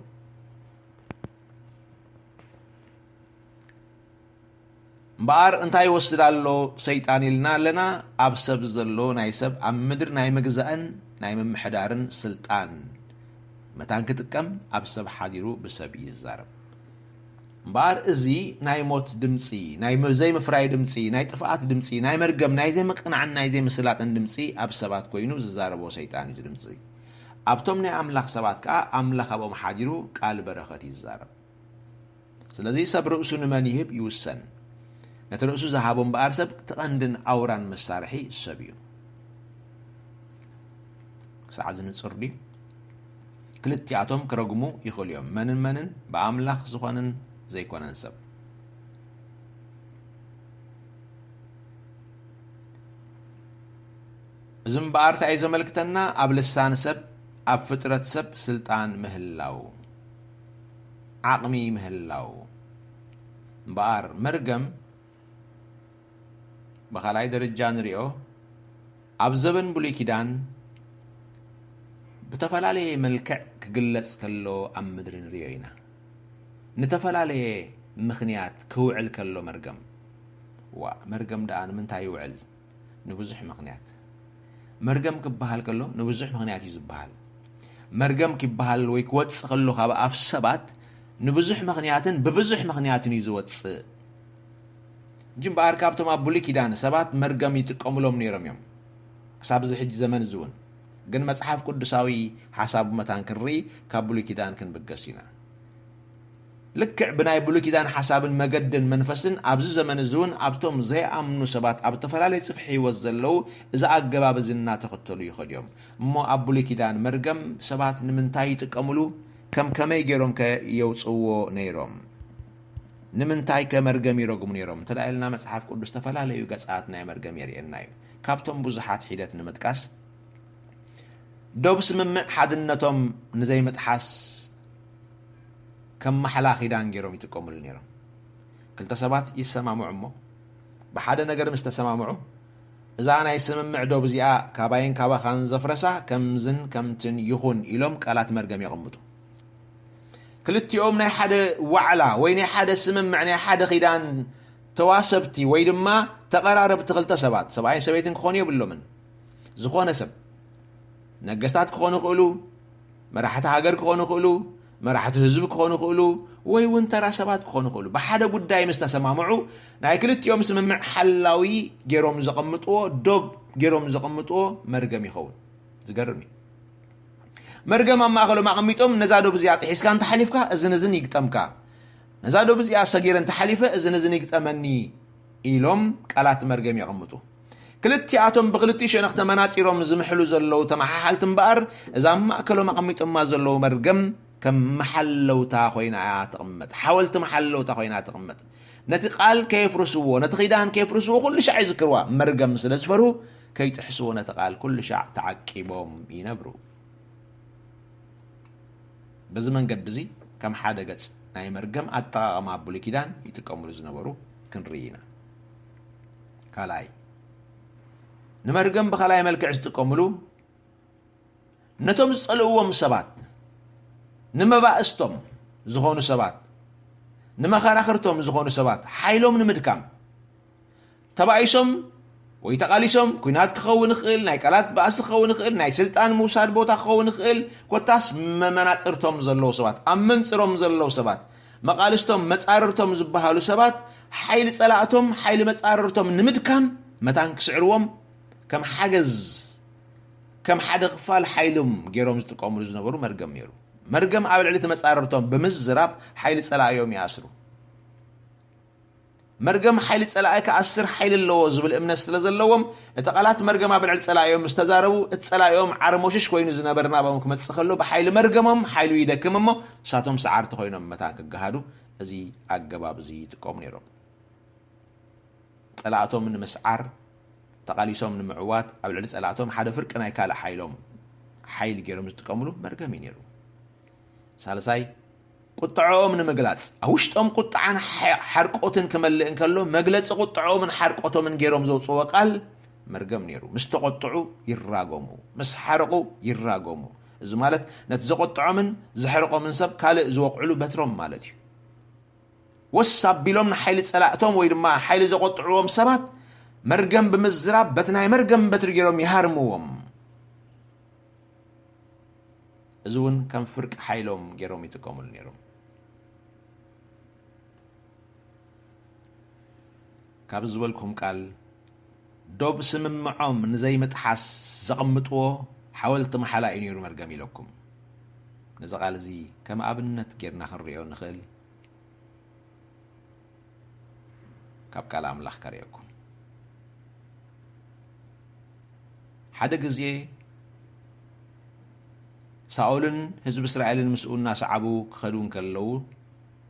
እምበኣር እንታይ ይወስድ ኣሎ ሰይጣን ኢልና ኣለና? ኣብ ሰብ ዘሎ ናይ ሰብ ኣብ ምድሪ ናይ ምግዛእን ናይ ምምሕዳርን ስልጣን መታን ክጥቀም ኣብ ሰብ ሓዲሩ ብሰብ ይዛረብ። እምበኣር እዚ ናይ ሞት ድምጺ፣ ናይ ም-፣ ዘይምፍራይ ድምጺ፣ ናይ ጥፍኣት ድምጺ፣ ናይ መርገም፣ ናይ ዘይምቅናዕን ናይ ዘይምስላጥን ድምጺ ኣብ ሰባት ኮይኑ ዝዛረቦ ሰይጣን እዩ እዚ ድምጺ። ኣብቶም ናይ ኣምላኽ ሰባት ከኣ ኣምላኽ ኣብኦም ሓዲሩ ቃል በረኸት ይዛረብ። ስለዚ ሰብ ርእሱ ንመን ይህብ ይውሰን። ነቲ ርእሱ ዝሃቦ እምበኣር ሰብ እቲ ቀንድን ኣውራን መሳርሒ ሰብ እዩ። ክሳዕ እዚ ንጹር ድዩ? ክልቲኣቶም ክረግሙ ይኽእሉ እዮም። መንን መንን? ብኣምላኽ ዝኾነን ዘይኮነን ሰብ። እዚ እምበኣር እንታይ እዩ ዘመልክተና? ኣብ ልሳን ሰብ፣ ኣብ ፍጥረት ሰብ ስልጣን ምህላው፣ ዓቕሚ ምህላው። እምበኣር መርገም ብኻልኣይ ደረጃ ንሪኦ፣ ኣብ ዘበን ብሉይ ኪዳን ብተፈላለየ መልክዕ ክግለጽ ከሎ ኣብ ምድሪ ንሪኦ ኢና። ንተፈላለየ ምኽንያት ክውዕል ከሎ መርገም፣ ዋእ፣ መርገም ደኣ ንምንታይ ይውዕል? ንብዙሕ ምኽንያት። መርገም ክበሃል ከሎ ንብዙሕ ምኽንያት እዩ ዝበሃል። መርገም ክበሃል ወይ ክወጽእ ከሎ ካብ ኣፍ ሰባት ንብዙሕ ምኽንያትን ብብዙሕ ምኽንያትን እዩ ዝወጽእ። እንጂ እምበኣር ካብቶም ኣብ ብሉይ ኪዳን ሰባት መርገም ይጥቀሙሎም ነይሮም እዮም። ክሳብ እዚ ሕጂ ዘመን እዚ እውን። ግን መጽሓፍ ቅዱሳዊ ሓሳቡ መታን ክንርኢ ካብ ብሉይ ኪዳን ክንብገስ ኢና። ልክዕ ብናይ ብሉይ ኪዳን ሓሳብን መገድን መንፈስን ኣብዚ ዘመን እዚ እውን ኣብቶም ዘይኣምኑ ሰባት ኣብ እተፈላለየ ጽፍሒ ህይወት ዘለዉ እዚ ኣገባብ እዚ እናተኸተሉ ይኸዱ እዮም። እሞ ኣብ ብሉይ ኪዳን መርገም ሰባት ንምንታይ ይጥቀሙሉ? ከም ከመይ ገይሮም ከ የውጽእዎ ነይሮም? ንምንታይ ከ መርገም ይረግሙ ነይሮም? እንተ ደኣ ኢልና መጽሓፍ ቅዱስ ዝተፈላለዩ ገጻት ናይ መርገም የርእየና እዩ። ካብቶም ብዙሓት ሒደት ንምጥቃስ፣ ዶብ ስምምዕ ሓድነቶም ንዘይምጥሓስ ከም ማሕላ ኪዳን ገይሮም ይጥቀሙሉ ነይሮም። ክልተ ሰባት ይሰማምዑ እሞ፣ ብሓደ ነገር ምስ ተሰማምዑ፣ እዛ ናይ ስምምዕ ዶብ እዚኣ ካባይን ካባኻን ዘፍረሳ ከምዝን ከምትን ይኹን ኢሎም ቃላት መርገም የቐምጡ። ክልቲኦም ናይ ሓደ ዋዕላ ወይ ናይ ሓደ ስምምዕ፣ ናይ ሓደ ኺዳን ተዋሰብቲ ወይ ድማ ተቐራረብቲ ክልተ ሰባት፣ ሰብኣይን ሰበይትን ክኾኑ የብሎምን። ዝኾነ ሰብ፣ ነገስታት ክኾኑ ይኽእሉ፣ መራሕቲ ሃገር ክኾኑ ይኽእሉ፣ መራሕቲ ህዝቢ ክኾኑ ይኽእሉ፣ ወይ እውን ተራ ሰባት ክኾኑ ይኽእሉ። ብሓደ ጉዳይ ምስ ተሰማምዑ፣ ናይ ክልቲኦም ስምምዕ ሓላዊ ገይሮም ዘቐምጥዎ፣ ዶብ ገይሮም ዘቐምጥዎ መርገም ይኸውን። ዝገርም እዩ። መርገም ኣብ ማእከሎም ኣቐሚጦም፣ ነዛ ዶብ እዚኣ ጥሒስካ እንተሓሊፍካ፣ እዝን እዝን ይግጠምካ። ነዛ ዶብ እዚኣ ሰጊረ እንተሓሊፈ፣ እዝን እዝን ይግጠመኒ ኢሎም ቃላት መርገም የቐምጡ። ክልቲኣቶም ብክልቲኡ ሸነኽ ተመናጺሮም ዝምሕሉ ዘለዉ ተመሓሓልቲ እምበኣር፣ እዛ ኣብ ማእከሎም ኣቐሚጦማ ዘለዉ መርገም ከም መሓለውታ ኮይና እያ ትቕመጥ። ሓወልቲ መሓለውታ ኮይና ትቕመጥ። ነቲ ቃል ከየፍርስዎ፣ ነቲ ኺዳን ከየፍርስዎ ኩሉ ሻዕ ይዝክርዋ። መርገም ስለ ዝፈርሁ፣ ከይጥሕስዎ ነቲ ቃል ኩሉ ሻዕ ተዓቂቦም ይነብሩ። በዚ መንገዲ እዚ ከም ሓደ ገጽ ናይ መርገም ኣጠቓቕማ ኣብ ብሉይ ኪዳን ይጥቀምሉ ዝነበሩ ክንርኢ ኢና። ካልኣይ፣ ንመርገም ብኻልኣይ መልክዕ ዝጥቀምሉ፣ ነቶም ዝጸልእዎም ሰባት፣ ንመባእስቶም ዝኾኑ ሰባት፣ ንመኸራኽርቶም ዝኾኑ ሰባት ሓይሎም ንምድካም፣ ተባኢሶም ወይ ተቓሊሶም፣ ኲናት ክኸውን ይኽእል፣ ናይ ቃላት ባእሲ ክኸውን ይኽእል፣ ናይ ስልጣን ምውሳድ ቦታ ክኸውን ይኽእል፣ ኮታስ መመናጽርቶም ዘለዉ ሰባት፣ ኣብ መንጽሮም ዘለዉ ሰባት፣ መቓልስቶም፣ መጻርርቶም ዝበሃሉ ሰባት፣ ሓይሊ ጸላእቶም፣ ሓይሊ መጻርርቶም ንምድካም መታን ክስዕርዎም ከም ሓገዝ፣ ከም ሓደ ክፋል ሓይሎም ገይሮም ዝጥቀምሉ ዝነበሩ መርገም ነይሩ። መርገም ኣብ ልዕሊ እቲ መጻርርቶም ብምዝራብ ሓይሊ ጸላእዮም ይኣስሩ። መርገም ሓይሊ ጸላኢ ክኣስር ሓይሊ ኣለዎ ዝብል እምነት ስለ ዘለዎም፣ እቲ ቃላት መርገም ኣብ ልዕሊ ጸላኢኦም ምስ ተዛረቡ፣ እቲ ጸላኢኦም ዓርሞሽሽ ኮይኑ ዝነበረ ናባኦም ክመጽእ ከሎ፣ ብሓይሊ መርገሞም ሓይሉ ይደክም እሞ፣ ንሳቶም ሰዓርቲ ኮይኖም መታን ክገሃዱ፣ እዚ ኣገባብ እዚ ይጥቀሙ ነይሮም። ጸላእቶም ንምስዓር፣ ተቓሊሶም ንምዕዋት፣ ኣብ ልዕሊ ጸላእቶም ሓደ ፍርቂ ናይ ካልእ ሓይሎም፣ ሓይሊ ገይሮም ዝጥቀምሉ መርገም እዩ ነይሩ። ሳልሳይ፣ ቁጥዐኦም ንምግላጽ፣ ኣብ ውሽጦም ቁጥዓን ሓ-፣ ሓርቆትን ክመልእ እንከሎ፣ መግለጺ ቁጥዐኦምን ሓርቆቶምን ገይሮም ዘውጽዎ ቃል መርገም ነይሩ። ምስ ተቆጥዑ ይራገሙ፣ ምስ ሓረቑ ይራገሙ። እዚ ማለት፣ ነቲ ዘቆጥዖምን ዘሕረቖምን ሰብ ካልእ ዝወቕዕሉ በትሮም ማለት እዩ። ወስ ኣቢሎም ንሓይሊ ጸላእቶም ወይ ድማ ሓይሊ ዘቆጥዕዎም ሰባት መርገም ብምዝራብ፣ በቲ ናይ መርገም በትሪ ገይሮም ይሃርምዎም። እዚ እውን ከም ፍርቂ ሓይሎም ገይሮም ይጥቀምሉ ነይሮም። ካብ ዝበልኩም ቃል፣ ዶብ ስምምዖም ንዘይምጥሓስ ዘቐምጥዎ ሓወልቲ መሓላ እዩ ነይሩ መርገም ኢለኩም። ነዚ ቃል እዚ ከም ኣብነት ጌርና ክንርእዮ ንኽእል። ካብ ቃል ኣምላኽ ከርእየኩም። ሓደ ግዜ ሳኦልን ህዝቢ እስራኤልን ምስኡ እናሰዓቡ ክኸዱ እንከለዉ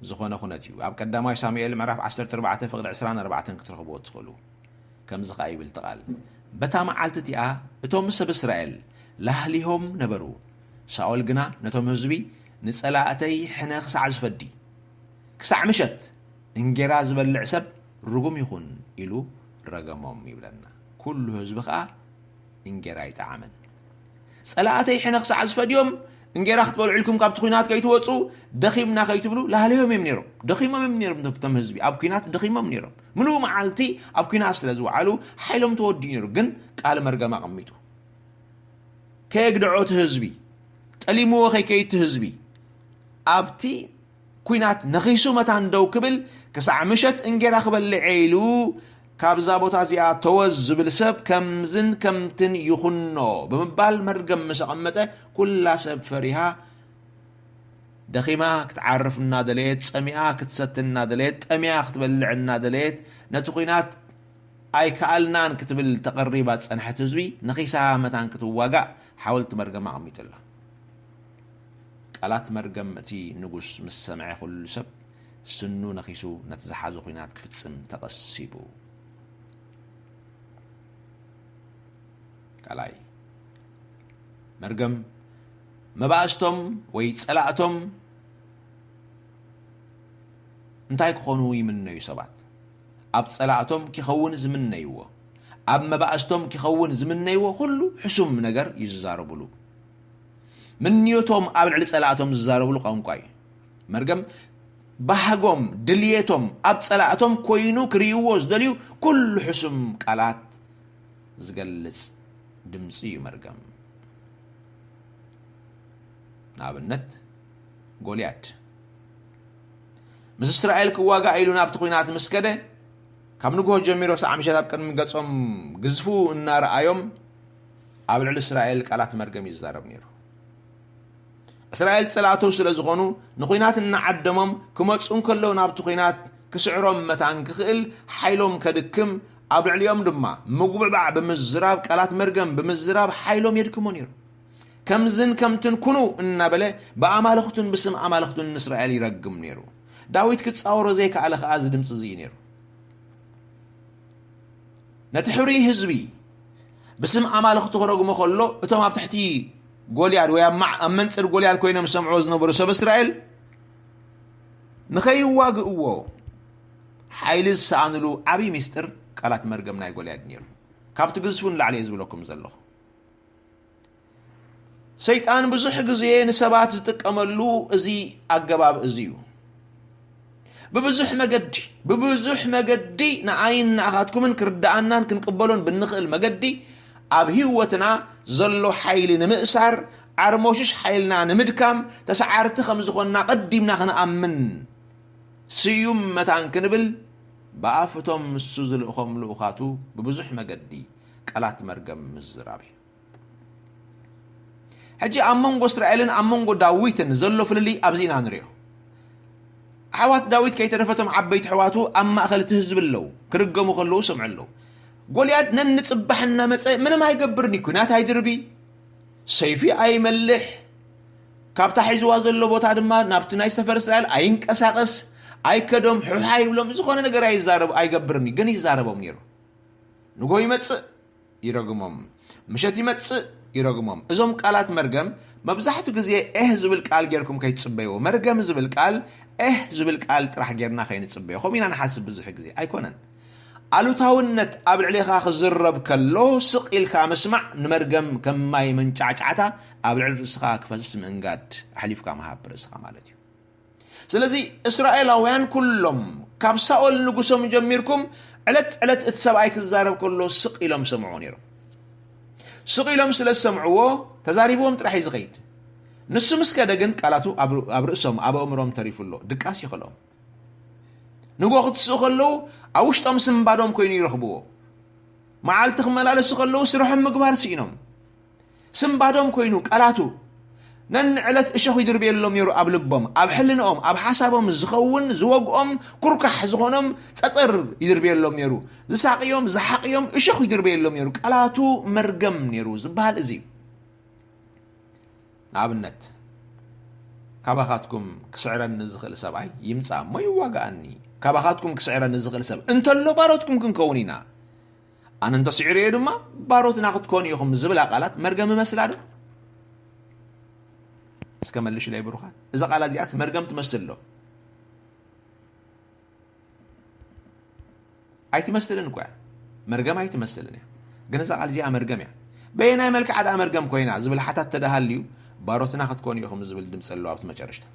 ዝኾነ ኩነት እዩ። ኣብ ቀዳማይ ሳሙኤል ምዕራፍ ዓሰርተ ኣርባዕተ ፍቕዲ ዕስራን ኣርባዕተን ክትረኽብዎ ትኽእሉ። ከምዚ ኸኣ ይብል እቲ ቃል፣ በታ መዓልቲ እቲኣ እቶም ሰብ እስራኤል ላህሊሆም ነበሩ። ሳኦል ግና ነቶም ህዝቢ፣ "ንጸላእተይ ሕነ ክሳዕ ዝፈዲ፣ ክሳዕ ምሸት እንጌራ ዝበልዕ ሰብ ርጉም ይኹን" ኢሉ ረገሞም ይብለና። ኩሉ ህዝቢ ኸኣ እንጌራ ኣይጠዓመን። ጸላእተይ ሕነ ክሳዕ ዝፈድዮም፣ እንጌራ ክትበልዑ ኢልኩም ካብቲ ኲናት ከይትወጹ፣ ደኺምና ከይትብሉ ላህልዮም እዮም ነይሮም። ደኺሞም እዮም ነይሮም፣ እቶም ህዝቢ ኣብ ኲናት ደኺሞም ነይሮም። ምሉእ መዓልቲ ኣብ ኲናት ስለ ዝወዓሉ፣ ሓይሎም ተወዲኡ ነይሩ። ግን ቃል መርገም ኣቐሚጡ። ከየግድዖ እቲ ህዝቢ፣ ጠሊምዎ ከይከይድ እቲ ህዝቢ፣ ኣብቲ ኲናት ነኺሱ መታን ደው ክብል፣ ክሳዕ ምሸት እንጌራ ክበልዕ እየ ኢሉ፣ ካብዛ ቦታ እዚኣ ተወዝ ዝብል ሰብ ከምዝን ከምትን ይኹኖ ብምባል መርገም ምስ ኣቐመጠ፣ ኩላ ሰብ ፈሪሃ፣ ደኺማ ክትዓርፍ እናደለየት፣ ጸሚኣ ክትሰቲ እናደለየት፣ ጠምያ ክትበልዕ እናደለየት፣ ነቲ ኲናት ኣይከኣልናን ክትብል ተቐሪባ ዝጸንሐት ህዝቢ፣ ነኺሳ መታን ክትዋጋእ ሓወልቲ መርገም ኣቐሚጡ ኣሎ። ቃላት መርገም እቲ ንጉስ ምስ ሰምዐ፣ ኩሉ ሰብ ስኑ ነኺሱ ነቲ ዝሓዞ ኲናት ክፍጽም ተቐሲቡ። ካልኣይ፣ መርገም መባእስቶም ወይ ጸላእቶም እንታይ ክኾኑ ይምነዩ ሰባት? ኣብ ጸላእቶም ኪኸውን ዝምነይዎ፣ ኣብ መባእስቶም ኪኸውን ዝምነይዎ ኩሉ ሕሱም ነገር እዩ ዝዛረቡሉ። ምንዮቶም ኣብ ልዕሊ ጸላእቶም ዝዛረቡሉ ቋንቋ እዩ። መርገም ባህጎም፣ ድልየቶም ኣብ ጸላእቶም ኮይኑ ክርእይዎ ዝደልዩ ኩሉ ሕሱም ቃላት ዝገልጽ ድምጺ እዩ መርገም። ንኣብነት፣ ጎልያድ ምስ እስራኤል ክዋጋእ ኢሉ ናብቲ ኲናት ምስ ከደ፣ ካብ ንግሆ ጀሚሮ ሳዕ ምሸት ኣብ ቅድሚ ገጾም ግዝፉ እናረኣዮም ኣብ ልዕሊ እስራኤል ቃላት መርገም እዩ ዝዛረብ ነይሩ። እስራኤል ጸላእቱ ስለ ዝኾኑ ንኹናት እናዓደሞም ክመጹ እንከለዉ ናብቲ ኹናት ክስዕሮም መታን ክኽእል ሓይሎም ከድክም ኣብ ልዕሊኦም ድማ ምጉብዕባዕ ብምዝራብ ቃላት መርገም ብምዝራብ ሓይሎም የድክሞ ነይሩ። ከምዝን ከምትን ኩኑ እናበለ ብኣማልኽቱን ብስም ኣማልኽቱን ንእስራኤል ይረግም ነይሩ። ዳዊት ክጻወሮ ዘይከኣለ ከኣ እዚ ድምፂ እዚ እዩ ነይሩ። ነቲ ሕሩይ ህዝቢ ብስም ኣማልኽቱ ክረግሞ ከሎ እቶም ኣብ ትሕቲ ጎልያድ ወይ ኣብ ማዕ- ኣብ መንጽር ጎልያድ ኮይኖም ዝሰምዕዎ ዝነበሩ ሰብ እስራኤል ንኸይዋግእዎ ሓይሊ ዝሰኣኑሉ ዓብዪ ሚስጥር ቃላት መርገም ናይ ጎልያድ ነይሩ። ካብቲ ግዝፉ ንላዕሊ እየ ዝብለኩም ዘለኹ። ሰይጣን ብዙሕ ግዜ ንሰባት ዝጥቀመሉ እዚ ኣገባብ እዚ እዩ። ብብዙሕ መገዲ ብብዙሕ መገዲ ንኣይን ንኣኻትኩምን ክርድኣናን ክንቅበሎን ብንኽእል መገዲ ኣብ ህይወትና ዘሎ ሓይሊ ንምእሳር ዓርሞሽሽ ሓይልና ንምድካም ተሰዓርቲ ከም ዝኾንና ቀዲምና ክንኣምን ስዩም መታን ክንብል ብኣፍቶም ንሱ ዝልእኾም ልኡኻቱ ብብዙሕ መገዲ ቃላት መርገም ምዝራብ እዩ። ሕጂ ኣብ መንጎ እስራኤልን ኣብ መንጎ ዳዊትን ዘሎ ፍልልይ ኣብዚ ኢና ንሪኦ። ኣሕዋት ዳዊት ከይተረፈቶም ዓበይቲ ኣሕዋቱ ኣብ ማእኸል እቲ ህዝቢ ኣለዉ፣ ክርገሙ ከለዉ ሰምዑ ኣለዉ። ጎልያድ ነንጽባሕ እናመጸ ምንም ኣይገብርን እዩ። ኲናት ኣይድርቢ፣ ሰይፊ ኣይመልሕ፣ ካብታ ሒዝዋ ዘሎ ቦታ ድማ ናብቲ ናይ ሰፈር እስራኤል ኣይንቀሳቐስ፣ ኣይከዶም፣ ሑሕ ኣይብሎም፣ ዝኾነ ነገር ኣይዛረብ ኣይገብርን እዩ። ግን ይዛረቦም ነይሩ። ንጎ ይመጽእ ይረግሞም፣ ምሸት ይመጽእ ይረግሞም። እዞም ቃላት መርገም መብዛሕቱ ግዜ ኤህ ዝብል ቃል ጌርኩም ከይትጽበይዎ። መርገም ዝብል ቃል ኤህ ዝብል ቃል ጥራሕ ጌርና ከይንጽበዮ። ከምኡ ኢና ንሓስብ ብዙሕ ግዜ። ኣይኮነን። ኣሉታውነት ኣብ ልዕሌኻ ክዝረብ ከሎ ስቕ ኢልካ ምስማዕ ንመርገም ከም ማይ መንጫዕጫዕታ ኣብ ልዕሊ ርእስኻ ክፈስስ ምእንጋድ ኣሕሊፍካ ምሃብ ርእስኻ ማለት እዩ። ስለዚ እስራኤላውያን ኩሎም ካብ ሳኦል ንጉሶም ጀሚርኩም ዕለት ዕለት እቲ ሰብኣይ ክዛረብ ከሎ ስቕ ኢሎም ሰምዑ ነይሮም። ስቕ ኢሎም ስለ ዝሰምዕዎ ተዛሪብዎም ጥራሕ እዩ ዝኸይድ። ንሱ ምስ ከደ ግን ቃላቱ ኣብ ኣብ ርእሶም ኣብ ኣእምሮም ተሪፉ ኣሎ። ድቃስ ይኸልኦም። ንጎ ክትስኡ ከለዉ ኣብ ውሽጦም ስንባዶም ኮይኑ ይረኽብዎ። መዓልቲ ክመላለሱ ከለዉ ስርሖም ምግባር ስኢኖም። ስንባዶም ኮይኑ ቃላቱ ነንዕለት እሾኽ ይድርብየሎም ነይሩ ኣብ ልቦም፣ ኣብ ሕልንኦም፣ ኣብ ሓሳቦም ዝኸውን ዝወግኦም ኩርካሕ ዝኾኖም ጸጸር ይድርብየሎም ነይሩ። ዝሳቕዮም ዝሓቕዮም እሾኽ ይድርብየሎም ነይሩ። ቃላቱ መርገም ነይሩ ዝበሃል እዚ እዩ። ንኣብነት ካባኻትኩም ክስዕረኒ ዝኽእል ሰብኣይ ይምጻእ እሞ ይዋጋኣኒ። ካባኻትኩም ክስዕረኒ ዝኽእል ሰብ እንተሎ ባሮትኩም ክንከውን ኢና። ኣነ እንተስዒረዮ ድማ ባሮትና ክትኮኑ ኢኹም ዝብላ ቃላት መርገም ይመስላ ዶ? እስከ መልሽለይ ብሩኻት። እዛ ቃል እዚኣስ መርገም ትመስል ዶ? ኣይትመስልን እኮ እያ። መርገም ኣይትመስልን እያ። ግን እዛ ቃል እዚኣ መርገም እያ። በየናይ መልክዓ ደኣ መርገም ኮይና ዝብል ሓታት ተደሃልዩ ባሮትና ክትኮኑ ኢኹም ዝብል ድምፂ ኣለዋ ኣብቲ መጨረሽታ።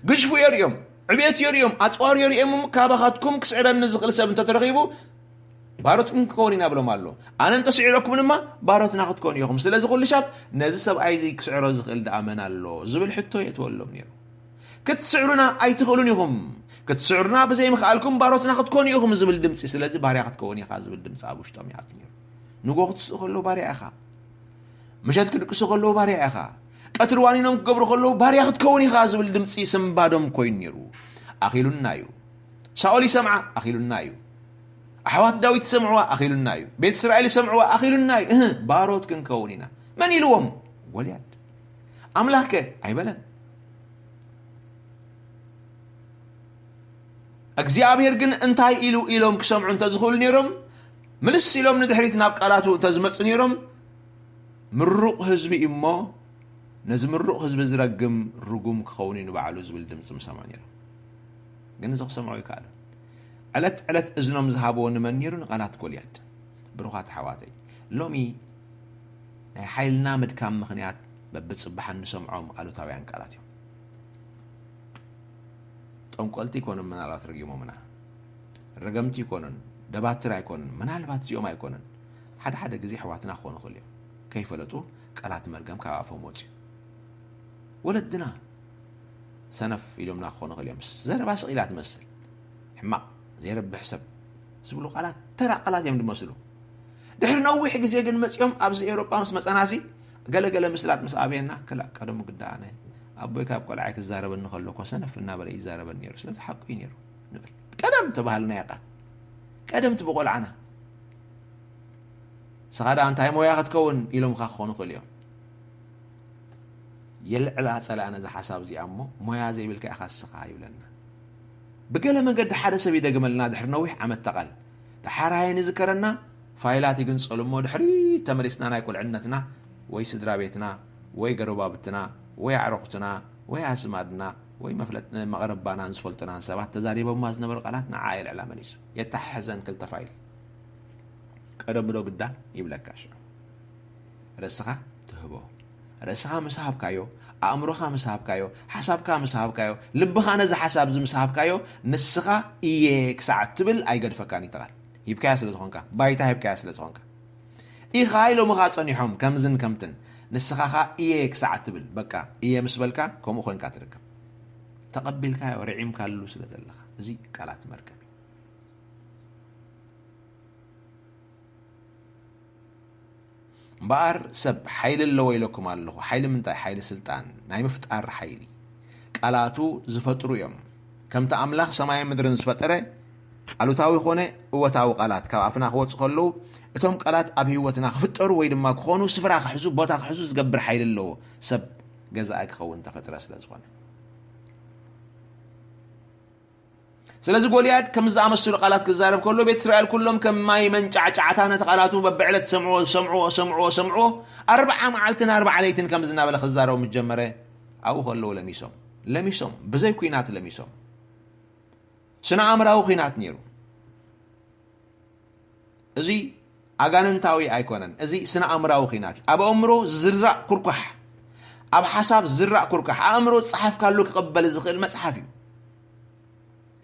ግጅፉ የርእዮም፣ ዕብየት የርእዮም፣ ኣፅዋር የርእዮም፣ ካባኻትኩም ክስዕረኒ ዝኽእል ሰብ እንተተረኺቡ ባሮትኩም ክኸውን ኢና ብሎም ኣሎ። ኣነ እንተስዒረኩም ድማ ባሮትና ክትኮኑ ኢኹም። ስለዚ ኩሉ ሻብ ነዚ ሰብኣይ እዚ ክስዕሮ ዝኽእል ደኣ መን ኣሎ ዝብል ሕቶ የእትወሎም ነይሩ። ክትስዕሩና ኣይትኽእሉን ኢኹም። ክትስዕሩና ብዘይምኽኣልኩም ባሮትና ክትኮኑ ኢኹም ዝብል ድምፂ። ስለዚ ባርያ ክትከውን ኢኻ ዝብል ድምፂ ኣብ ውሽጦም ይኣቱ ነይሩ። ንጎ ክትስእ ከሎ ባርያ ኢኻ። ምሸት ክድቅሱ ከለዉ ባርያ ኢኻ። ቀትሪ ዋኒኖም ክገብሩ ከለዉ ባርያ ክትከውን ኢኻ ዝብል ድምፂ ስንባዶም ኮይኑ ነይሩ። ኣኺሉና እዩ። ሳኦል ይሰምዓ፣ ኣኺሉና እዩ። ኣሕዋት ዳዊት ይሰምዕዋ፣ ኣኺሉና እዩ። ቤት እስራኤል ይሰምዕዋ፣ ኣኺሉና እዩ። እህ፣ ባሮት ክንከውን ኢና። መን ኢልዎም? ጎልያድ። ኣምላኽ ከ? ኣይበለን። እግዚኣብሔር ግን እንታይ ኢሉ ኢሎም ክሰምዑ እንተዝኽእሉ ነይሮም፣ ምልስ ኢሎም ንድሕሪት ናብ ቃላቱ እንተዝመጹ ነይሮም፣ ምሩቕ ህዝቢ እዩ እሞ፣ ነዚ ምሩቕ ህዝቢ ዝረግም ርጉም ክኸውን እዩ ንባዕሉ ዝብል ድምጺ ምሰምዑ ነይሮም። ግን እዚ ክሰምዑ ኣይከኣሉን። ዕለት ዕለት እዝኖም ዝሃብዎ ንመን ነይሩ? ንቓላት ጎልያድ። ብሩኻት ኣሕዋተይ፣ ሎሚ ናይ ሓይልና ምድካም ምኽንያት በብጽባሕ እንሰምዖም ኣሉታውያን ቃላት እዮም። ጠንቆልቲ ኣይኮኑን ምናልባት ረጊሞምና፣ ረገምቲ ኣይኮኑን፣ ደባትር ኣይኮኑን፣ ምናልባት እዚኦም ኣይኮኑን። ሓደ ሓደ ግዜ ኣሕዋትና ክኾኑ ይኽእሉ እዮም። ከይፈለጡ ቃላት መርገም ካብ ኣፎም ወፅዩ። ወለድና ሰነፍ ኢሎምና ክኾኑ ይኽእሉ እዮም። ዘረባ ስቕ ኢላ ትመስል፣ ሕማቕ፣ ዘይረብሕ ሰብ ዝብሉ ቃላት ተራ ቃላት እዮም ዝመስሉ። ድሕሪ ነዊሕ ግዜ ግን መፂኦም ኣብዚ ኤውሮጳ ምስ መፀናሲ ገለገለ ምስላት ምስ ኣበየና፣ ክላእ ቀደሙ ግዳ ኣነ ኣቦይ ካብ ቆልዓይ ክዛረበኒ ከሎ እኮ ሰነፍ እናበለ ይዛረበኒ ነይሩ፣ ስለዚ ሓቁ እዩ ነይሩ ንብል። ቀደም ተባሃልናዮ ቃል፣ ቀደምቲ ብቆልዓና። ንስኻ ደኣ እንታይ ሞያ ክትከውን ኢሎምኻ ክኾኑ ይኽእሉ እዮም። የልዕላ ጸላእና እዛ ሓሳብ እዚኣ እሞ፣ ሞያ ዘይብልካ ኢኻ ንስኻ ይብለና። ብገለ መንገዲ ሓደ ሰብ ይደግመልና ድሕሪ ነዊሕ ዓመት እታ ቃል። ደሓር ኣየን ይዝከረና፣ ፋይላት ይግንጸሉ እሞ፣ ድሕሪት ተመሊስና ናይ ቁልዕነትና ወይ ስድራ ቤትና ወይ ገረባብትና ወይ ኣዕሩኽትና ወይ ኣዝማድና ወይ መፍለጥ-፣ መቕረባናን ዝፈልጡናን ሰባት ተዛሪቦማ ዝነበሩ ቃላት ንዓ የልዕላ መሊሱ። የተሓሕዘን ክልተ ፋይል። ቀደም ዶ ግዳ ይብለካ ሽዑ። ርእስኻ ትህቦ። ርእስኻ ምስ ሃብካዮ፣ ኣእምሮኻ ምስ ሃብካዮ፣ ሓሳብካ ምስ ሃብካዮ፣ ልብኻ ነዚ ሓሳብ እዚ ምስ ሃብካዮ፣ ንስኻ እየ ክሳዕ እትብል ኣይገድፈካን እዩ እቲ ቃል። ሂብካዮ ስለ ዝኾንካ፣ ባይታ ሂብካዮ ስለ ዝኾንካ። ኢኻ ኢሎምኻ ጸኒሖም ከምዝን ከምትን። ንስኻ ኸኣ እየ ክሳዕ እትብል፣ በቃ እየ ምስ በልካ ከምኡ ኮይንካ ትርከብ። ተቐቢልካዮ፣ ርዒምካሉ ስለ ዘለኻ። እዚ ቃላት መርገም እዩ። እምበኣር ሰብ ሓይሊ ኣለዎ ኢለኩም ኣለኹ። ሓይሊ ምንታይ? ሓይሊ ስልጣን፣ ናይ ምፍጣር ሓይሊ። ቃላቱ ዝፈጥሩ እዮም። ከምቲ ኣምላኽ ሰማይን ምድርን ዝፈጠረ፣ ኣሉታዊ ኾነ እወታዊ ቃላት ካብ ኣፍና ክወጹ ከለዉ፣ እቶም ቃላት ኣብ ህይወትና ክፍጠሩ ወይ ድማ ክኾኑ፣ ስፍራ ክሕዙ፣ ቦታ ክሕዙ ዝገብር ሓይሊ ኣለዎ። ሰብ ገዛኢ ክኸውን ተፈጥረ ስለ ዝኾነ። ስለዚ ጎልያድ ከምዚ ዝኣመሰሉ ቃላት ክዛረብ ከሎ፣ ቤት እስራኤል ኩሎም ከም ማይ መንጫዕጫዕታ ነቲ ቃላቱ በብዕለት ሰምዕዎ፣ ሰምዕዎ፣ ሰምዕዎ፣ ሰምዕዎ። ኣርብዓ መዓልትን ኣርብዓ ለይትን ከምዚ እናበለ ክዛረቡ ምስ ጀመረ፣ ኣብኡ ከለዉ ለሚሶም። ለሚሶም፣ ብዘይ ኲናት ለሚሶም። ስነ ኣእምራዊ ኲናት ነይሩ። እዚ ኣጋንንታዊ ኣይኮነን። እዚ ስነ ኣእምራዊ ኲናት እዩ። ኣብ ኣእምሮ ዝዝራእ ኩርኳሕ፣ ኣብ ሓሳብ ዝዝራእ ኩርኳሕ፣ ኣእምሮ ዝጸሓፍካሉ ክቕበል ዝኽእል መጽሓፍ እዩ።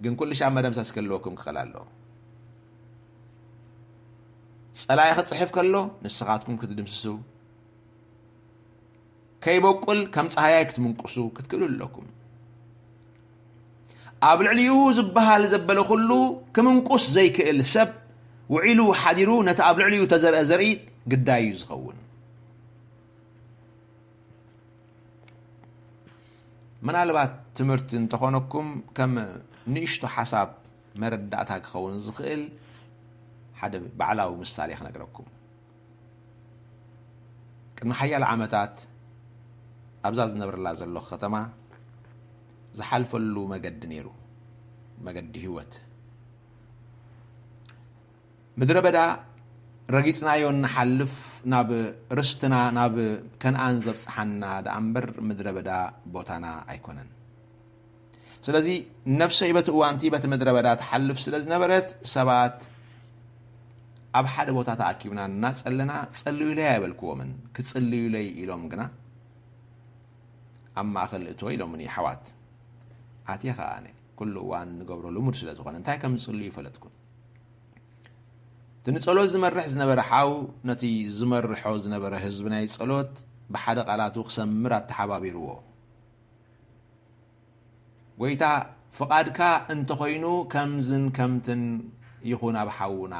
ግን ኩሉ ሻብ መደምሰስ ክህልወኩም ክኽእል ኣለዎ። ጸላኢ ክጽሕፍ ከሎ ንስኻትኩም ክትድምስሱ፣ ከይበቁል ከም ጻህያይ ክትምንቁሱ ክትክእሉ ኣለኩም። ኣብ ልዕሊኡ ዝበሃል ዘበለ ኩሉ ክምንቁስ ዘይክእል ሰብ፣ ውዒሉ ሓዲሩ ነቲ ኣብ ልዕሊኡ ተዘርአ ዘርኢ ግዳይ እዩ ዝኸውን። ምናልባት ትምህርቲ እንተኾነኩም፣ ከም ንእሽቶ ሓሳብ መረዳእታ ክኸውን ዝኽእል ሓደ ባዕላዊ ምሳሌ ክነግረኩም። ቅድሚ ሓያሎ ዓመታት ኣብዛ ዝነብረላ ዘለኹ ከተማ ዝሓልፈሉ መገዲ ነይሩ፣ መገዲ ህይወት። ምድረ በዳ ረጊጽናዮ እንሓልፍ፣ ናብ ርስትና፣ ናብ ከነኣን ዘብጽሓና ደኣ እምበር፣ ምድረ በዳ ቦታና ኣይኮነን። ስለዚ ነፍሰይ በቲ እዋንቲ በቲ ምድረ በዳ ትሓልፍ ስለ ዝነበረት፣ ሰባት ኣብ ሓደ ቦታ ተኣኪብና እናጸለና፣ "ጸልዩለይ" ኣይበልክዎምን። "ክጽልዩለይ" ኢሎም ግና ኣብ ማእከል እቶ ኢሎምኒ ኣሕዋት። ኣትየ ኸኣ ኣነ። ኩሉ እዋን ንገብሮ ልሙድ ስለ ዝኾነ፣ እንታይ ከም ዝጽልዩ ይፈለጥኩን። እቲ ንጸሎት ዝመርሕ ዝነበረ ሓው፣ ነቲ ዝመርሖ ዝነበረ ህዝቢ ናይ ጸሎት ብሓደ ቃላቱ ክሰምር ኣተሓባቢርዎ። "ጎይታ፣ ፍቓድካ እንተኾይኑ ከምዝን ከምትን ይኹን ኣብ ሓውና"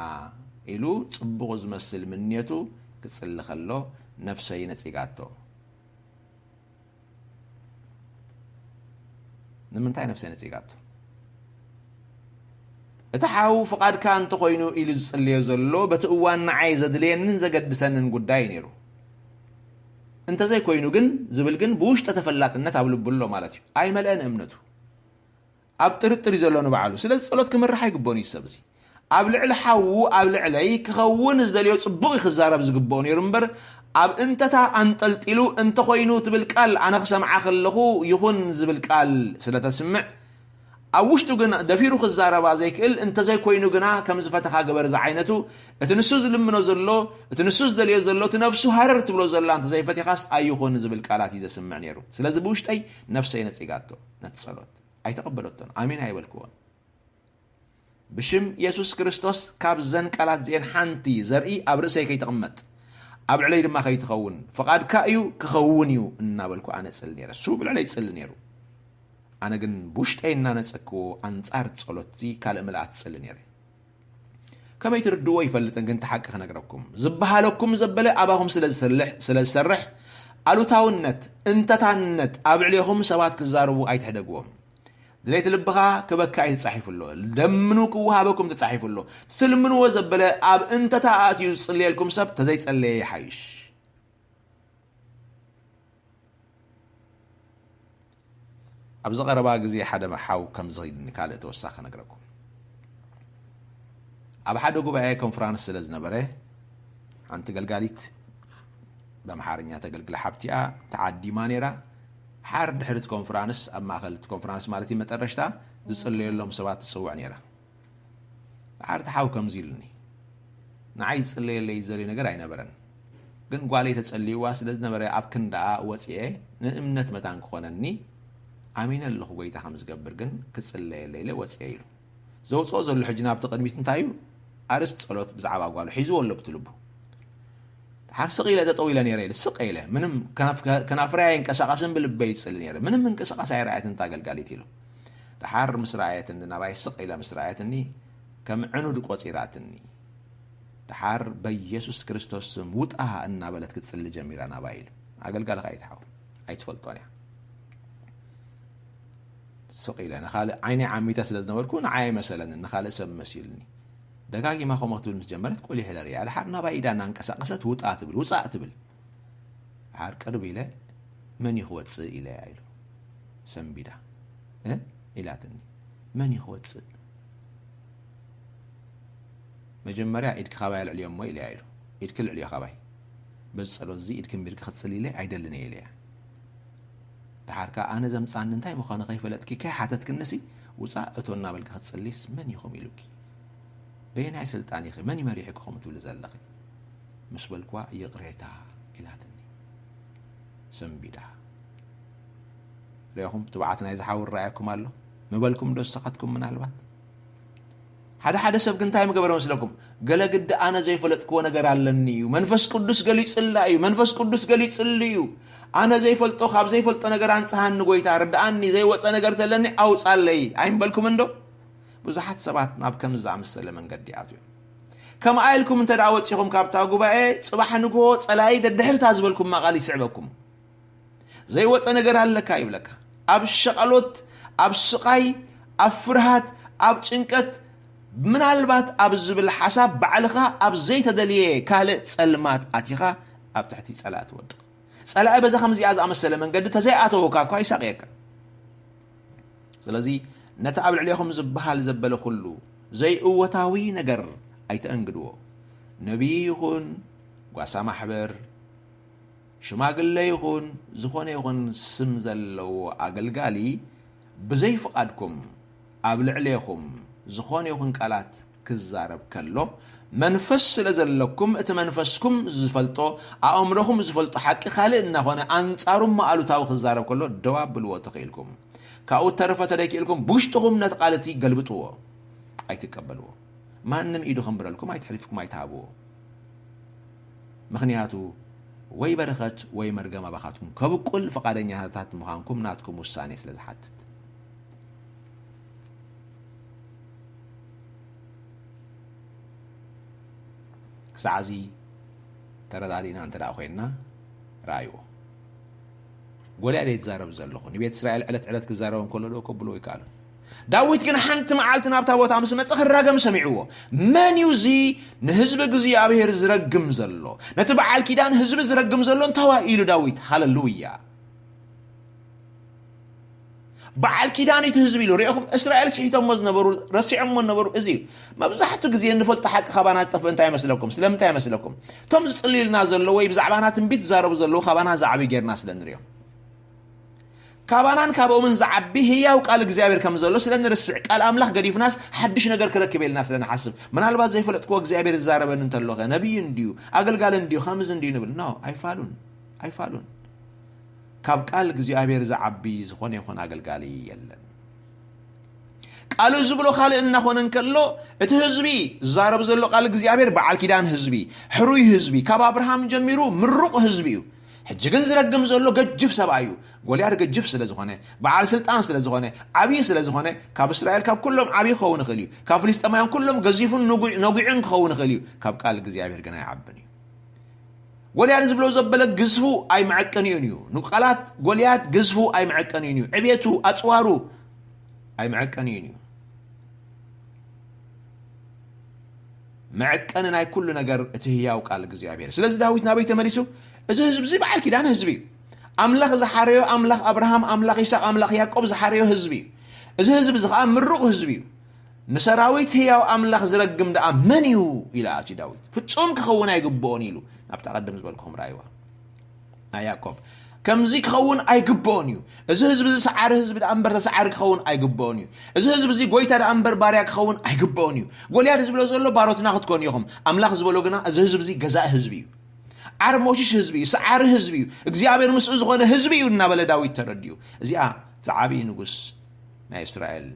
ኢሉ ጽቡቕ ዝመስል ምንየቱ ክጽሊ ከሎ፣ ነፍሰይ ነጺጋቶ። ንምንታይ ነፍሰይ ነጺጋቶ? እቲ ሓው ፍቓድካ እንተኾይኑ ኢሉ ዝጽልዮ ዘሎ፣ በቲ እዋን ንዓይ ዘድልየንን ዘገድሰንን ጉዳይ እዩ ነይሩ። "እንተዘይኮይኑ ግን" ዝብል ግን ብውሽጠ ተፈላጥነት ኣብ ልቡ ኣሎ ማለት እዩ። ኣይመልአን እምነቱ። ኣብ ጥርጥር እዩ ዘሎ ንባዕሉ። ስለዚ ጸሎት ክምራሕ ኣይግብኦን እዩ ሰብ እዚ። ኣብ ልዕሊ ሓዉ፣ ኣብ ልዕለይ ክኸውን ዝደልዮ ጽቡቕ እዩ ክዛረብ ዝግብኦ ነይሩ እምበር፣ ኣብ እንተታ ኣንጠልጢሉ "እንተኾይኑ" ትብል ቃል ኣነ ክሰምዓ ከለኹ ይኹን ዝብል ቃል ስለ ተስምዕ፣ ኣብ ውሽጡ ግን ደፊሩ ክዛረባ ዘይክእል እንተዘይኮይኑ ግና፣ ከም ዝፈተኻ ግበር ዝዓይነቱ፣ እቲ ንሱ ዝልምኖ ዘሎ፣ እቲ ንሱ ዝደልዮ ዘሎ፣ እቲ ነፍሱ ሃረር ትብሎ ዘላ እንተዘይፈቲኻስ ኣይኹን ዝብል ቃላት እዩ ዘስምዕ ነይሩ። ስለዚ ብውሽጠይ ነፍሰይ ነጺጋቶ፣ ነቲ ጸሎት ኣይተቐበለቶን፣ ኣሜን ኣይበልክዎን። ብሽም የሱስ ክርስቶስ፣ ካብ ዘን ቃላት እዚኤን ሓንቲ ዘርኢ ኣብ ርእሰይ ከይትቕመጥ፣ ኣብ ልዕለይ ድማ ከይትኸውን፣ ፍቓድካ እዩ፣ ክኸውን እዩ እናበልኩ ኣነ እጽሊ ነይረ። እሱ ብልዕለይ ይጽሊ ነይሩ። ኣነ ግን ብውሽጠይ እናነጸክዎ፣ ኣንጻር ጸሎትዚ ካልእ ምልኣት እጽሊ ነይረ። ከመይ ትርድዎ ይፈልጥን፣ ግን እቲ ሓቂ ክነግረኩም፣ ዝበሃለኩም ዘበለ ኣባኹም ስለ ዝሰርሕ፣ ስለ ዝሰርሕ፣ ኣሉታውነት፣ እንተታነት ኣብ ልዕሌኹም ሰባት ክዛረቡ ኣይትሕደግዎም። ድሌት ልብኻ ክበካ እዩ ተጻሒፉ ኣሎ። ለምኑ ክወሃበኩም ተጻሒፉ ኣሎ። ትልምንዎ ዘበለ ኣብ እንተታ ኣእትዩ ዝጽልየልኩም ሰብ ተዘይጸለየ ይሓይሽ። ኣብዚ ቀረባ ግዜ ሓደ ሓው ከምዚ ኢሉኒ፣ ካልእ ተወሳኺ ክነግረኩም። ኣብ ሓደ ጉባኤ ኮንፈራንስ ስለ ዝነበረ፣ ሓንቲ ገልጋሊት ብኣምሓርኛ ተገልግል ሓብቲኣ ተዓዲማ ነይራ። ሓር ድሕሪ እቲ ኮንፈራንስ፣ ኣብ ማእከል እቲ ኮንፈራንስ ማለት እዩ፣ መጠረሽታ ዝጽለየሎም ሰባት ትጽውዕ ነይራ። ድሓር እቲ ሓው ከምዚ ኢሉኒ፣ ንዓይ ዝጽለየለይ ዝደልዮ ነገር ኣይነበረን። ግን ጓለይ ተጸልይዋ ስለ ዝነበረ፣ ኣብ ክንዳኣ ወጺኤ፣ ንእምነት መታን ክኾነኒ ኣሚነ ኣለኹ፣ ጎይታ ከም ዝገብር ግን ክጽለየለይ ኢለ ወጺኤ ኢሉ። ዘውጽኦ ዘሎ ሕጂ ናብቲ ቅድሚት እንታይ እዩ? ኣርእስቲ ጸሎት ብዛዕባ ጓሉ ሒዝዎ ኣሎ ኣብቲ ልቡ። ድሓር ስቕ ኢለ ጠጠው ኢለ ነይረ ኢሉ፣ ስቕ ኢለ፣ ምንም ከናፍ-፣ ከናፍረይ ኣይንቀሳቐስን፣ ብልበይ ይጽሊ ነይረ። ምንም ምንቅስቓስ ኣይረኣየትን እታ ኣገልጋሊት ኢሉ። ድሓር ምስ ረኣየትኒ፣ ናባይ ስቕ ኢላ ምስ ረኣየትኒ፣ ከም ዕኑድ ቆጺራትኒ። ድሓር በየሱስ ክርስቶስ ስም ውጣ እናበለት ክትጽሊ ጀሚራ ናባይ ኢሉ። ኣገልጋሊ ከኣ ይትሓው፣ ኣይትፈልጦን እያ። ስቕ ኢለ፣ ንኻልእ ዓይነይ ዓሚተ ስለ ዝነበርኩ ንዓይ ኣይመሰለንን፣ ንኻልእ ሰብ መሲሉኒ። ደጋጊማ ከምኡ ክትብል ምስ ጀመረት፣ ቆሊሕ ኢለ ርእያ። ድሓር ናባይ ኢዳ እናንቀሳቐሰት ውጣ ትብል፣ ውጻእ ትብል። ድሓር ቅርብ ኢለ፣ "መን እዩ ክወጽእ?" ኢለያ ኢሉ። ሰንቢዳ፣ "እ?" ኢላትኒ። "መን እዩ ክወጽእ?" "መጀመርያ ኢድኪ ካባይ ኣልዕልዮ እሞ" ኢለያ ኢሉ። "ኢድኪ ልዕልዮ ካባይ። በዚ ጸሎት እዚ ኢድኪ ኣንቢርኪ ክትጽሊ ኢለ ኣይደልን እየ" ኢለያ። ድሓር ከኣ ኣነ ዘምጻኒ እንታይ ምዃኑ ከይፈለጥኪ ከይሓተትክንሲ ውጻእ እቶ እናበልኪ ክትጽልይስ መን ኢኹም ኢሉኪ? በየናይ ስልጣን ኢኺ? መን እዩ መሪሕኪ ከምኡ ትብሊ ዘለኺ? ምስ በልክዋ ይቕሬታ ኢላትኒ። ሰንቢዳ። ርኢኹም ትብዓት ናይዚ ሓው ይረኣየኩም ኣሎ? ምበልኩም ዶ ንስኻትኩም ምናልባት? ሓደ ሓደ ሰብ ግን እንታይ ምገበረ መስለኩም? ገለ ግዲ ኣነ ዘይፈለጥክዎ ነገር ኣለኒ እዩ። መንፈስ ቅዱስ ገሊጹላ እዩ። መንፈስ ቅዱስ ገሊጹሉ እዩ። ኣነ ዘይፈልጦ፣ ካብ ዘይፈልጦ ነገር ኣንጽሃኒ ጎይታ፣ ርድኣኒ፣ ዘይወጸ ነገር ተለኒ ኣውጻለይ። ኣይምበልኩምን ዶ? ብዙሓት ሰባት ናብ ከምዚ ዝኣመሰለ መንገዲ ይኣትዉ እዮም። ከምኣ ኢልኩም እንተ ደኣ ወጺኹም ካብታ ጉባኤ፣ ጽባሕ ንግሆ ጸላኢ ደድሕርታ ዝበልኩማ ቃል ይስዕበኩም። ዘይወጸ ነገር ኣለካ ይብለካ። ኣብ ሸቐሎት፣ ኣብ ስቓይ፣ ኣብ ፍርሃት፣ ኣብ ጭንቀት፣ ምናልባት ኣብ ዝብል ሓሳብ ባዕልኻ ኣብ ዘይተደልየ ካልእ ጸልማት ኣቲኻ ኣብ ትሕቲ ጸላኢ ትወድቕ። ጸላኢ በዛ ከምዚኣ ዝኣመሰለ መንገዲ ተዘይኣተወካ እኳ ይሳቕየካ። ስለዚ ነቲ ኣብ ልዕሌኹም ዝበሃል ዘበለ ኩሉ ዘይእወታዊ ነገር ኣይተአንግድዎ። ነቢይ ይኹን ጓሳ ማሕበር፣ ሽማግለ ይኹን ዝኾነ ይኹን ስም ዘለዎ ኣገልጋሊ ብዘይ ፍቓድኩም ኣብ ልዕሌኹም ዝኾነ ይኹን ቃላት ክዛረብ ከሎ፣ መንፈስ ስለ ዘለኩም፣ እቲ መንፈስኩም ዝፈልጦ፣ ኣእምሮኹም ዝፈልጦ ሓቂ ካልእ እናኾነ፣ ኣንጻሩ እሞ ኣሉታዊ ክዛረብ ከሎ፣ ደው ኣብልዎ ተኽኢልኩም። ካብኡ እተረፈ ተደይክኢልኩም፣ ብውሽጥኹም ነቲ ቃል እቲ ገልብጥዎ። ኣይትቀበልዎ። ማንም ኢዱ ከንብረልኩም ኣይትሕልፍኩም፣ ኣይትሃብዎ። ምኽንያቱ፣ ወይ በረኸት ወይ መርገም ኣባኻትኩም ከብቁል ፍቓደኛታት ምዃንኩም ናትኩም ውሳኔ ስለ ዝሓትት። ክሳዕ እዚ ተረዳዲእና እንተ ደኣ ኮይንና፣ ረኣይዎ። ጎልያድ እየ ዝዛረብ ዘለኹ። ንቤት እስራኤል ዕለት ዕለት ክዛረቦም ከሎ ዶ ከብሎ ይከኣሉ? ዳዊት ግን ሓንቲ መዓልቲ ናብታ ቦታ ምስ መጸ ክራገም ሰሚዕዎ። መን እዩ እዚ ንህዝቢ እግዚኣብሔር ዝረግም ዘሎ? ነቲ በዓል ኪዳን ህዝቢ ዝረግም ዘሎ እንታዋ ኢሉ ዳዊት። ሃለሉያ። በዓል ኪዳን እዩ እቲ ህዝቢ ኢሉ። ሪኢኹም እስራኤል ስሒቶሞ ዝነበሩ፣ ረሲዖሞ ዝነበሩ እዚ እዩ። መብዛሕትኡ ግዜ እንፈልጦ ሓቂ ካባና ዝጠፍእ እንታይ ይመስለኩም? ስለምንታይ ይመስለኩም? እቶም ዝጽልዩልና ዘለዉ ወይ ብዛዕባና ትንቢት ዝዛረቡ ዘለዉ ካባና ዝዓብዩ ጌርና ስለ ንሪኦም። ካባናን ካባኦምን ዝዓቢ ህያው ቃል እግዚኣብሔር ከም ዘሎ ስለ ንርስዕ፣ ቃል ኣምላኽ ገዲፍናስ ሓድሽ ነገር ክረክብ ኢልና ስለ ንሓስብ፣ ምናልባት ዘይፈለጥክዎ እግዚኣብሔር ዝዛረበኒ እንተሎኸ፣ ነቢይ እንድዩ፣ ኣገልጋሊ እንድዩ፣ ከምዚ እንድዩ ንብል። ኖ፣ ኣይፋሉን፣ ኣይፋሉን። ካብ ቃል እግዚኣብሔር ዝዓቢ ዝኾነ ይኹን ኣገልጋሊ የለን። ቃሉ ዝብሎ ካልእ እናኾነ እንከሎ፣ እቲ ህዝቢ ዝዛረብ ዘሎ ቃል እግዚኣብሔር በዓል ኪዳን ህዝቢ፣ ሕሩይ ህዝቢ፣ ካብ ኣብርሃም ጀሚሩ ምሩቕ ህዝቢ እዩ። ሕጂ ግን ዝረግም ዘሎ ገጅፍ ሰብኣይ እዩ። ጎልያድ ገጅፍ ስለ ዝኾነ፣ በዓል ስልጣን ስለ ዝኾነ፣ ዓብዪ ስለ ዝኾነ፣ ካብ እስራኤል ካብ ኩሎም ዓብዪ ክኸውን ይኽእል እዩ። ካብ ፍልስጤማውያን ኩሎም ገዚፉን ንጉ-፣ ነጒዑን ክኸውን ይኽእል እዩ። ካብ ቃል እግዚኣብሔር ግን ኣይዓብን እዩ። ጎልያድ ዝብሎ ዘበለ ግዝፉ ኣይመዐቀንዩን እዩ። ንቃላት ጎልያድ ግዝፉ ኣይመዐቀንዩን እዩ። ዕቤቱ፣ ኣጽዋሩ ኣይመዐቀንዩን እዩ። መዐቀኒ ናይ ኩሉ ነገር እቲ ህያው ቃል እግዚኣብሔር። ስለዚ ዳዊት ናበይ ተመሊሱ? እዚ ህዝቢ እዚ በዓል ኪዳን ህዝቢ እዩ። ኣምላኽ ዝሓረዮ፣ ኣምላኽ ኣብርሃም፣ ኣምላኽ ይስሐቅ፣ ኣምላኽ ያዕቆብ ዝሓረዮ ህዝቢ እዩ። እዚ ህዝቢ እዚ ኸዓ ምሩቕ ህዝቢ እዩ። ንሰራዊት ህያው ኣምላኽ ዝረግም ደኣ መን እዩ? ኢሉ ኣትዩ ዳዊት። ፍጹም ክኸውን ኣይግብኦን ኢሉ። ናብታ ቀደም ዝበልኩኹም ራእይዋ ናይ ያዕቆብ። ከምዚ ክኸውን ኣይግብኦን እዩ። እዚ ህዝቢ እዚ ሰዓሪ ህዝቢ ደኣ እምበር ተሰዓሪ ክኸውን ኣይግብኦን እዩ። እዚ ህዝቢ እዚ ጎይታ ደኣ እምበር ባርያ ክኸውን ኣይግብኦን እዩ። ጎልያድ ዝብሎ ዘሎ ባሮትና ክትኮኑ ኢኹም። ኣምላኽ ዝበሎ ግና እዚ ህዝቢ እዚ ገዛኢ ህዝቢ እዩ። ዓርሞሽሽ ህዝቢ እዩ፣ ሰዓሪ ህዝቢ እዩ። እግዚኣብሔር ምስኡ ዝኾነ ህዝቢ እዩ እናበለ ዳዊት ተረዲኡ። እዚኣ ዝዓብዪ ንጉስ ናይ እስራኤል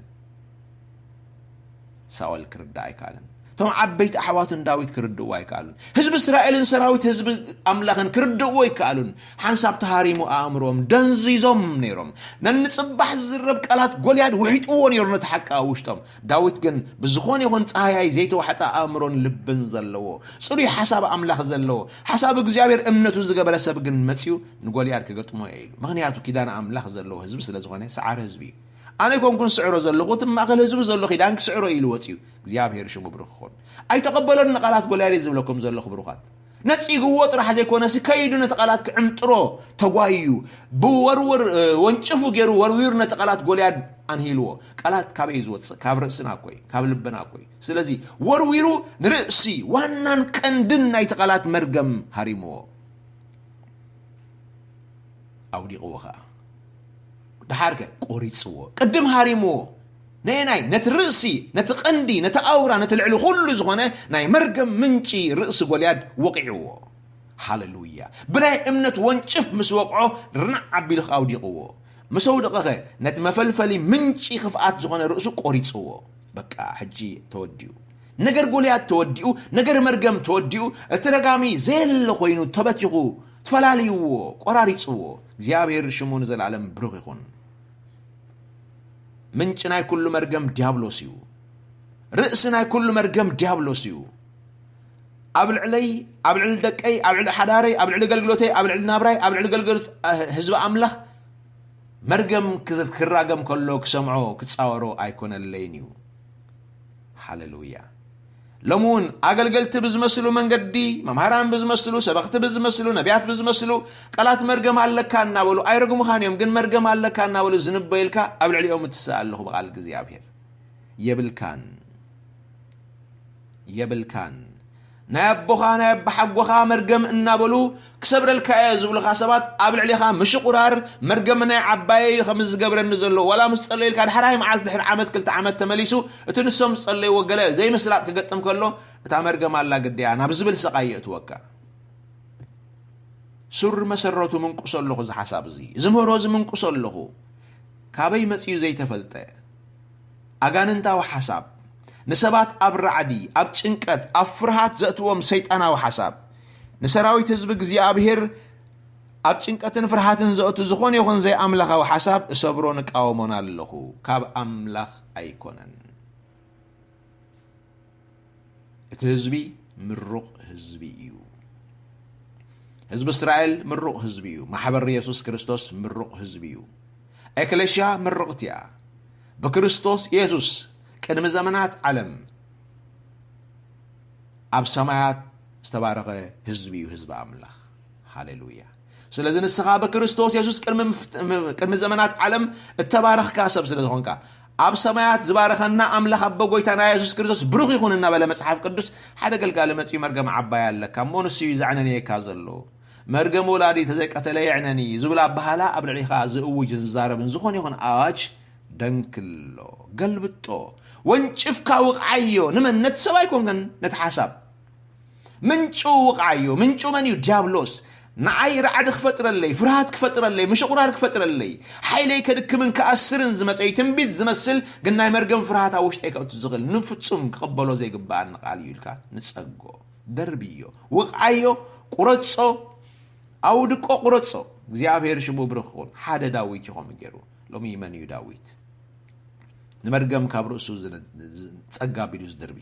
ሳኦል ክርዳእ ኣይከኣለን። እቶም ዓበይቲ ኣሕዋቱ ንዳዊት ክርድእዎ ኣይከኣሉን። ህዝቢ እስራኤልን ሰራዊት ህዝቢ ኣምላኽን ክርድእዎ ኣይከኣሉን። ሓንሳብ ተሃሪሙ ኣእምሮም፣ ደንዚዞም ነይሮም። ነንጽባሕ ዝዝረብ ቃላት ጎልያድ ውሒጥዎ ነይሩ ነቲ ሓቂ ኣብ ውሽጦም። ዳዊት ግን ብዝኾነ ይኹን ጻህያይ ዘይተዋሕጠ ኣእምሮን ልብን ዘለዎ፣ ጽሩይ ሓሳብ ኣምላኽ ዘለዎ፣ ሓሳብ እግዚኣብሔር እምነቱ ዝገበረ ሰብ ግን መጺኡ ንጎልያድ ክገጥሞ እየ ኢሉ። ምኽንያቱ ኪዳን ኣምላኽ ዘለዎ ህዝቢ ስለ ዝኾነ ሰዓሪ ህዝቢ እዩ። ኣነ ኣይኮንኩን ስዕሮ ዘለኹ፣ እቲ ማእከል ህዝቢ ዘሎ ኪዳን ክስዕሮ ኢሉ ወጺኡ። እግዚኣብሔር ሽሙ ብሩኽ ይኹን። ኣይተቐበሎን ንቓላት ጎልያድ እዩ ዝብለኩም ዘለኹ ብሩኻት። ነጺግዎ ጥራሕ ዘይኮነሲ ከይዱ ነቲ ቃላት ክዕምጥሮ ተጓይዩ፣ ብወርውር፣ እ፣ ወንጭፉ ገይሩ ወርዊሩ ነቲ ቃላት ጎልያድ ኣንሂልዎ። ቃላት ካበይ እዩ ዝወጽእ? ካብ ርእስና እኮ እዩ፣ ካብ ልብና እኮ እዩ። ስለዚ ወርዊሩ ንርእሲ ዋናን ቀንድን ናይቲ ቃላት መርገም ሃሪምዎ። ኣውዲቕዎ ኸኣ። ደሓርከ ቆሪጽዎ። ቅድም ሃሪምዎ። ነየናይ? ነቲ ርእሲ፣ ነቲ ቀንዲ፣ ነቲ ኣውራ፣ ነቲ ልዕሊ ኩሉ ዝኾነ ናይ መርገም ምንጪ ርእሲ ጎልያድ ወቒዕዎ። ሃሌሉያ። ብናይ እምነት ወንጭፍ ምስ ወቕዖ ርናዕ ኣቢሉ ኸኣ ኣውዲቕዎ። ምስ ኣውደቐኸ ነቲ መፈልፈሊ ምንጪ ክፍኣት ዝኾነ ርእሱ ቆሪጽዎ። በቃ ሕጂ ተወዲኡ። ነገር ጎልያድ ተወዲኡ፣ ነገር መርገም ተወዲኡ፣ እቲ ረጋሚ ዘየለ ኮይኑ ተበቲኹ፣ ተፈላልይዎ፣ ቆራሪጽዎ። እግዚኣብሔር ሽሙ ንዘለኣለም ብሩኽ ይኹን። ምንጪ ናይ ኩሉ መርገም ዲያብሎስ እዩ። ርእሲ ናይ ኩሉ መርገም ዲያብሎስ እዩ። ኣብ ልዕለይ፣ ኣብ ልዕሊ ደቀይ፣ ኣብ ልዕሊ ሓዳረይ፣ ኣብ ልዕሊ ኣገልግሎተይ፣ ኣብ ልዕሊ ናብራይ፣ ኣብ ልዕሊ ኣገልግሎት፣ እ፣ ህዝቢ ኣምላኽ መርገም ክዝ-፣ ክራገም ከሎ ክሰምዖ ክጻወሮ ኣይኮነለይን እዩ። ሃሌሉያ። ሎሚ እውን ኣገልገልቲ ብዝመስሉ መንገዲ፣ መምሃራን ብዝመስሉ፣ ሰበኽቲ ብዝመስሉ፣ ነቢያት ብዝመስሉ፣ ቃላት መርገም ኣለካ እናበሉ ኣይረግሙኻን እዮም፣ ግን መርገም ኣለካ እናበሉ ዝንበዩልካ ኣብ ልዕሊኦም እትስእ ኣለኹ ብቓል እግዚኣብሔር። የብልካን። የብልካን። ናይ ኣቦኻ ናይ ኣባሓጎኻ መርገም እናበሉ ክሰብረልካ እየ ዝብሉኻ ሰባት ኣብ ልዕሌኻ ምሽቑራር፣ መርገም ናይ ዓባየይ እዩ ከምዚ ዝገብረኒ ዘሎ። ዋላ ምስ ጸለዩልካ ድሕራይ መዓልቲ ድሕሪ ዓመት ክልተ ዓመት ተመሊሱ እቲ ንሶም ዝጸለይዎ ገለ ዘይምስላጥ ክገጥም ከሎ እታ መርገም ኣላ ግዲ እያ ናብ ዝብል ስቓይ የእትወካ። ሱር መሰረቱ ምንቁሶ ኣለኹ እዚ ሓሳብ እዚ፣ እዚ ምህሮ እዚ ምንቁሶ ኣለኹ። ካበይ መጺኡ ዘይተፈልጠ ኣጋንንታዊ ሓሳብ፣ ንሰባት ኣብ ራዕዲ፣ ኣብ ጭንቀት፣ ኣብ ፍርሃት ዘእትዎም ሰይጣናዊ ሓሳብ፣ ንሰራዊት ህዝቢ እግዚኣብሔር ኣብ ጭንቀትን ፍርሃትን ዘእቱ ዝኾነ ይኹን ዘይኣምላኻዊ ሓሳብ እሰብሮን እቃወሞን ኣለኹ። ካብ ኣምላኽ ኣይኮነን። እቲ ህዝቢ ምሩቕ ህዝቢ እዩ። ህዝቢ እስራኤል ምሩቕ ህዝቢ እዩ። ማሕበር የሱስ ክርስቶስ ምሩቕ ህዝቢ እዩ። ኤክለሽያ ምርቕቲ እያ። ብክርስቶስ የሱስ ቅድሚ ዘመናት ዓለም ኣብ ሰማያት ዝተባረኸ ህዝቢ እዩ፣ ህዝቢ ኣምላኽ። ሃሌሉያ። ስለዚ ንስኻ ብክርስቶስ የሱስ ቅድሚ ምፍት-፣ ም-፣ ቅድሚ ዘመናት ዓለም እተባረኽካ ሰብ ስለ ዝኾንካ፣ ኣብ ሰማያት ዝባረኸና ኣምላኽ ኣቦ ጎይታና የሱስ ክርስቶስ ብሩኽ ይኹን እናበለ መጽሓፍ ቅዱስ፣ ሓደ ገልጋሊ መጺኡ መርገም ዓባይ ኣለካ እሞ ንሱ እዩ ዘዕነንየካ ዘሎ። መርገም ወላዲ ተዘይቀተለ የዕነኒ ዝብል ኣበሃላ ኣብ ልዕሊኻ ዝእውጅን ዝዛረብን ዝኾነ ይኹን ኣዋጅ ደንክሎ፣ ገልብጦ፣ ወንጭፍካ ውቕዓዮ። ንመን? ነቲ ሰብ ኣይኮንከን፣ ነቲ ሓሳብ። ምንጩ ውቕዓዮ። ምንጩ መን እዩ? ዲያብሎስ። ንዓይ ራዕዲ ክፈጥረለይ፣ ፍርሃት ክፈጥረለይ፣ ምሽቑራር ክፈጥረለይ፣ ሓይለይ ከድክምን ክኣስርን ዝመጸ እዩ። ትንቢት ዝመስል ግን ናይ መርገም ፍርሃት ኣብ ውሽጠይ ከእቱ ዝኽእል ንፍጹም ክቕበሎ ዘይግብኣኒ ቃል እዩ ኢልካ ንጸጎ። ደርብዮ፣ ውቕዓዮ፣ ቁረጾ፣ ኣውድቆ፣ ቁረጾ። እግዚኣብሔር ሽሙ ብሩኽ ይኹን። ሓደ ዳዊት እዩ ከምኡ ገይሩ። ሎሚ መን እዩ ዳዊት? ንመርገም ካብ ርእሱ ዝነ-፣ ጸጋ ኣቢሉ ዝድርቢ።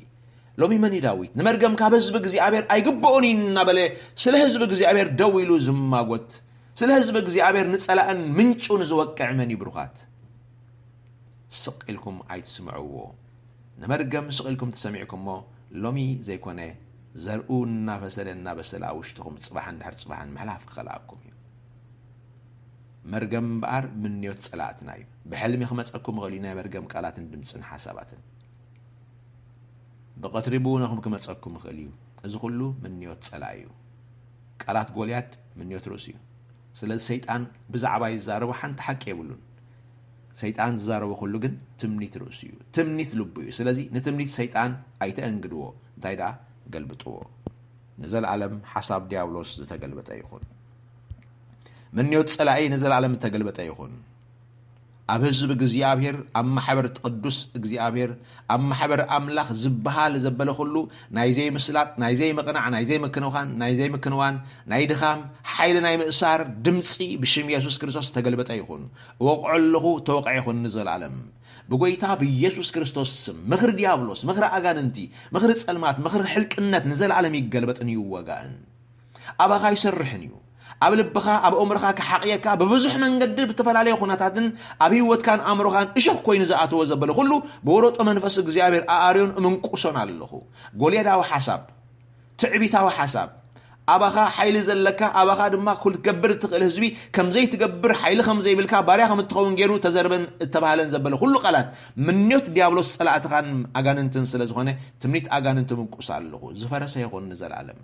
ሎሚ መን እዩ ዳዊት? ንመርገም ካብ ህዝቢ እግዚኣብሔር ኣይግብኦን እዩ እናበለ ስለ ህዝቢ እግዚኣብሔር ደው ኢሉ ዝማጎት፣ ስለ ህዝቢ እግዚኣብሔር ንጸላእን ምንጩ ንዝወቅዕ መን እዩ ብሩኻት? ስቕ ኢልኩም ኣይትስምዕዎ። ንመርገም ስቕ ኢልኩም ተሰሚዕኩሞ፣ ሎሚ ዘይኮነ ዘርኡ እናፈሰለ እናበሰለ ኣብ ውሽጥኹም ጽባሕን ድሕሪ ጽባሕን ምሕላፍ ክኸልኣኩም እዩ። መርገም እምበኣር ምንዮት ጸላእትና እዩ። ብሕልሚ ክመጸኩም ይኽእል እዩ፣ ናይ መርገም ቃላትን ድምጽን ሓሳባትን። ብቐትሪ ብውነኹም ክመጸኩም ይኽእል እዩ። እዚ ኩሉ ምንዮት ጸላኢ እዩ። ቃላት ጎልያድ ምንዮት ርእሱ እዩ። ስለዚ ሰይጣን ብዛዕባ ይዛረቦ ሓንቲ ሓቂ የብሉን። ሰይጣን ዝዛረቦ ኩሉ ግን ትምኒት ርእሱ እዩ። ትምኒት ልቡ እዩ። ስለዚ ንትምኒት ሰይጣን ኣይተእንግድዎ። እንታይ ደኣ? ገልብጥዎ። ንዘለዓለም ሓሳብ ዲያብሎስ ዝተገልበጠ ይኹን። ምንዮት ጸላኢ ንዘለዓለም እተገልበጠ ይኹን። ኣብ ህዝቢ እግዚኣብሔር፣ ኣብ ማሕበር ቅዱስ እግዚኣብሔር፣ ኣብ ማሕበር ኣምላኽ ዝበሃል ዘበለ ኩሉ ናይ ዘይምስላጥ፣ ናይ ዘይምቕናዕ፣ ናይ ዘይምክንኻን፣ ናይ ዘይምክንዋን፣ ናይ ድኻም፣ ሓይሊ ናይ ምእሳር ድምጺ ብሽም የሱስ ክርስቶስ ዝተገልበጠ ይኹን። እወቕዖ ኣለኹ፣ ተወቕዐ ይኹን ንዘለዓለም። ብጎይታ ብየሱስ ክርስቶስ ስም፣ ምኽሪ ዲያብሎስ፣ ምኽሪ ኣጋንንቲ፣ ምኽሪ ጸልማት፣ ምኽሪ ሕልቅነት ንዘለዓለም ይገልበጥን ይወጋእን። ኣባኻ ይሰርሕን እዩ። ኣብ ልብኻ፣ ኣብ ኣእምሮኻ ክሓቕየካ፣ ብብዙሕ መንገዲ ብተፈላለየ ኩነታትን ኣብ ህይወትካን ኣእምሮኻን እሾኽ ኮይኑ ዝኣተወ ዘበለ ኩሉ ብወረጦ መንፈስ እግዚኣብሔር ኣኣርዮን እምንቁሶን ኣለኹ። ጎልያዳዊ ሓሳብ፣ ትዕቢታዊ ሓሳብ፣ ኣባኻ ሓይሊ ዘለካ፣ ኣባኻ ድማ ክትገብር እትኽእል ህዝቢ ከም ዘይትገብር፣ ሓይሊ ከም ዘይብልካ፣ ባርያ ከም እትኸውን ገይሩ ተዘርበን እተባህለን ዘበለ ኩሉ ቃላት ምንዮት ዲያብሎስ ጸላእትኻን ኣጋንንትን ስለ ዝኾነ ትምኒት ኣጋንንቲ እምንቁስ ኣለኹ። ዝፈረሰ ይኹን ንዘለኣለም።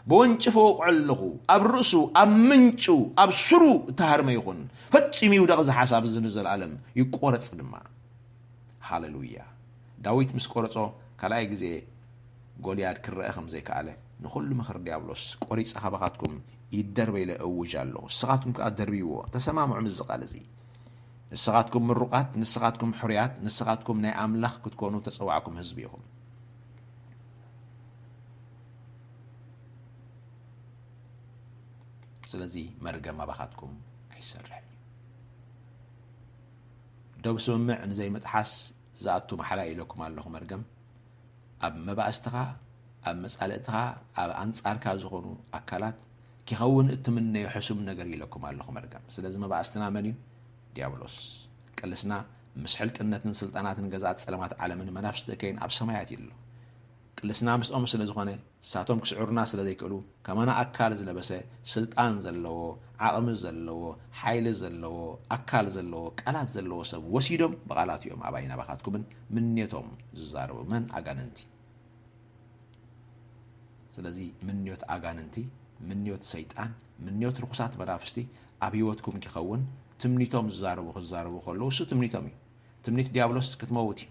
ብወንጭፍ እወቕዖ ኣለኹ። ኣብ ርእሱ፣ ኣብ ምንጩ፣ ኣብ ስሩ እተሃርመ ይኹን። ፈጺሙ ይውደቕ እዚ ሓሳብ እዚ ንዘለኣለም። ይቆረጽ ድማ። ሃሌሉያ። ዳዊት ምስ ቆረጾ ካልኣይ ግዜ ጎልያድ ክረአ ከም ዘይከኣለ ንኹሉ ምኽሪ ዲያብሎስ ቆሪጸ ካባኻትኩም ይደርበ ኢለ እውጅ ኣለኹ። ንስኻትኩም ከኣ ደርብይዎ። ተሰማምዑ ምስዚ ቃል እዚ። ንስኻትኩም ምሩቓት፣ ንስኻትኩም ሕሩያት፣ ንስኻትኩም ናይ ኣምላኽ ክትኮኑ ተጸዋዕኩም ህዝቢ ኢኹም። ስለዚ መርገም ኣባኻትኩም ኣይሰርሕን እዩ። ዶብ ስምምዕ ንዘይምጥሓስ ዝኣቱ ማሕላ ኢለኩም ኣለኹ። መርገም ኣብ መባእስትኻ፣ ኣብ መጻልእትኻ፣ ኣብ ኣንጻርካ ዝኾኑ ኣካላት ኪኸውን እትምነዮ ሕሱም ነገር ኢለኩም ኣለኹ። መርገም። ስለዚ መባእስትና መን እዩ? ዲያብሎስ። ቅልስና ምስ ሕልቅነትን ስልጣናትን ገዛእቲ ጸለማት ዓለምን መናፍስቲ እከይን ኣብ ሰማያት እዩ ኣሎ። ቅልስና ምስኦም ስለ ዝኾነ፣ ንሳቶም ክስዕሩና ስለ ዘይክእሉ፣ ከማና ኣካል ዝለበሰ፣ ስልጣን ዘለዎ፣ ዓቕሚ ዘለዎ፣ ሓይሊ ዘለዎ፣ ኣካል ዘለዎ፣ ቃላት ዘለዎ ሰብ ወሲዶም ብቓላት እዮም ኣባይን ኣባኻትኩምን ምንዮቶም ዝዛረቡ። መን? ኣጋንንቲ። ስለዚ ምንዮት ኣጋንንቲ፣ ምንዮት ሰይጣን፣ ምንዮት ርኹሳት መናፍስቲ ኣብ ህይወትኩም ኪኸውን ትምኒቶም ዝዛረቡ ክዛረቡ ከለዉ እሱ ትምኒቶም እዩ። ትምኒት ዲያብሎስ ክትመውት እዩ።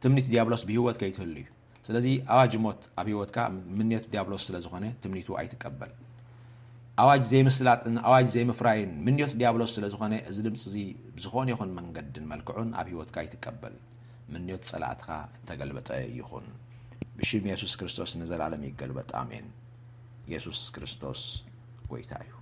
ትምኒት ዲያብሎስ ብህይወት ከይትህሉ እዩ። ስለዚ ኣዋጅ ሞት ኣብ ህይወትካ ምንዮት ዲያብሎስ ስለ ዝኾነ ትምኒቱ ኣይትቀበል። ኣዋጅ ዘይምስላጥን ኣዋጅ ዘይምፍራይን ምንዮት ዲያብሎስ ስለ ዝኾነ እዚ ድምፂ እዚ ብዝኾነ ይኹን መንገድን መልክዑን ኣብ ህይወትካ ኣይትቀበል። ምንዮት ጸላእትኻ እተገልበጠ ይኹን። ብሽም የሱስ ክርስቶስ ንዘለኣለም ይገልበጥ። ኣሜን። የሱስ ክርስቶስ ጎይታ እዩ።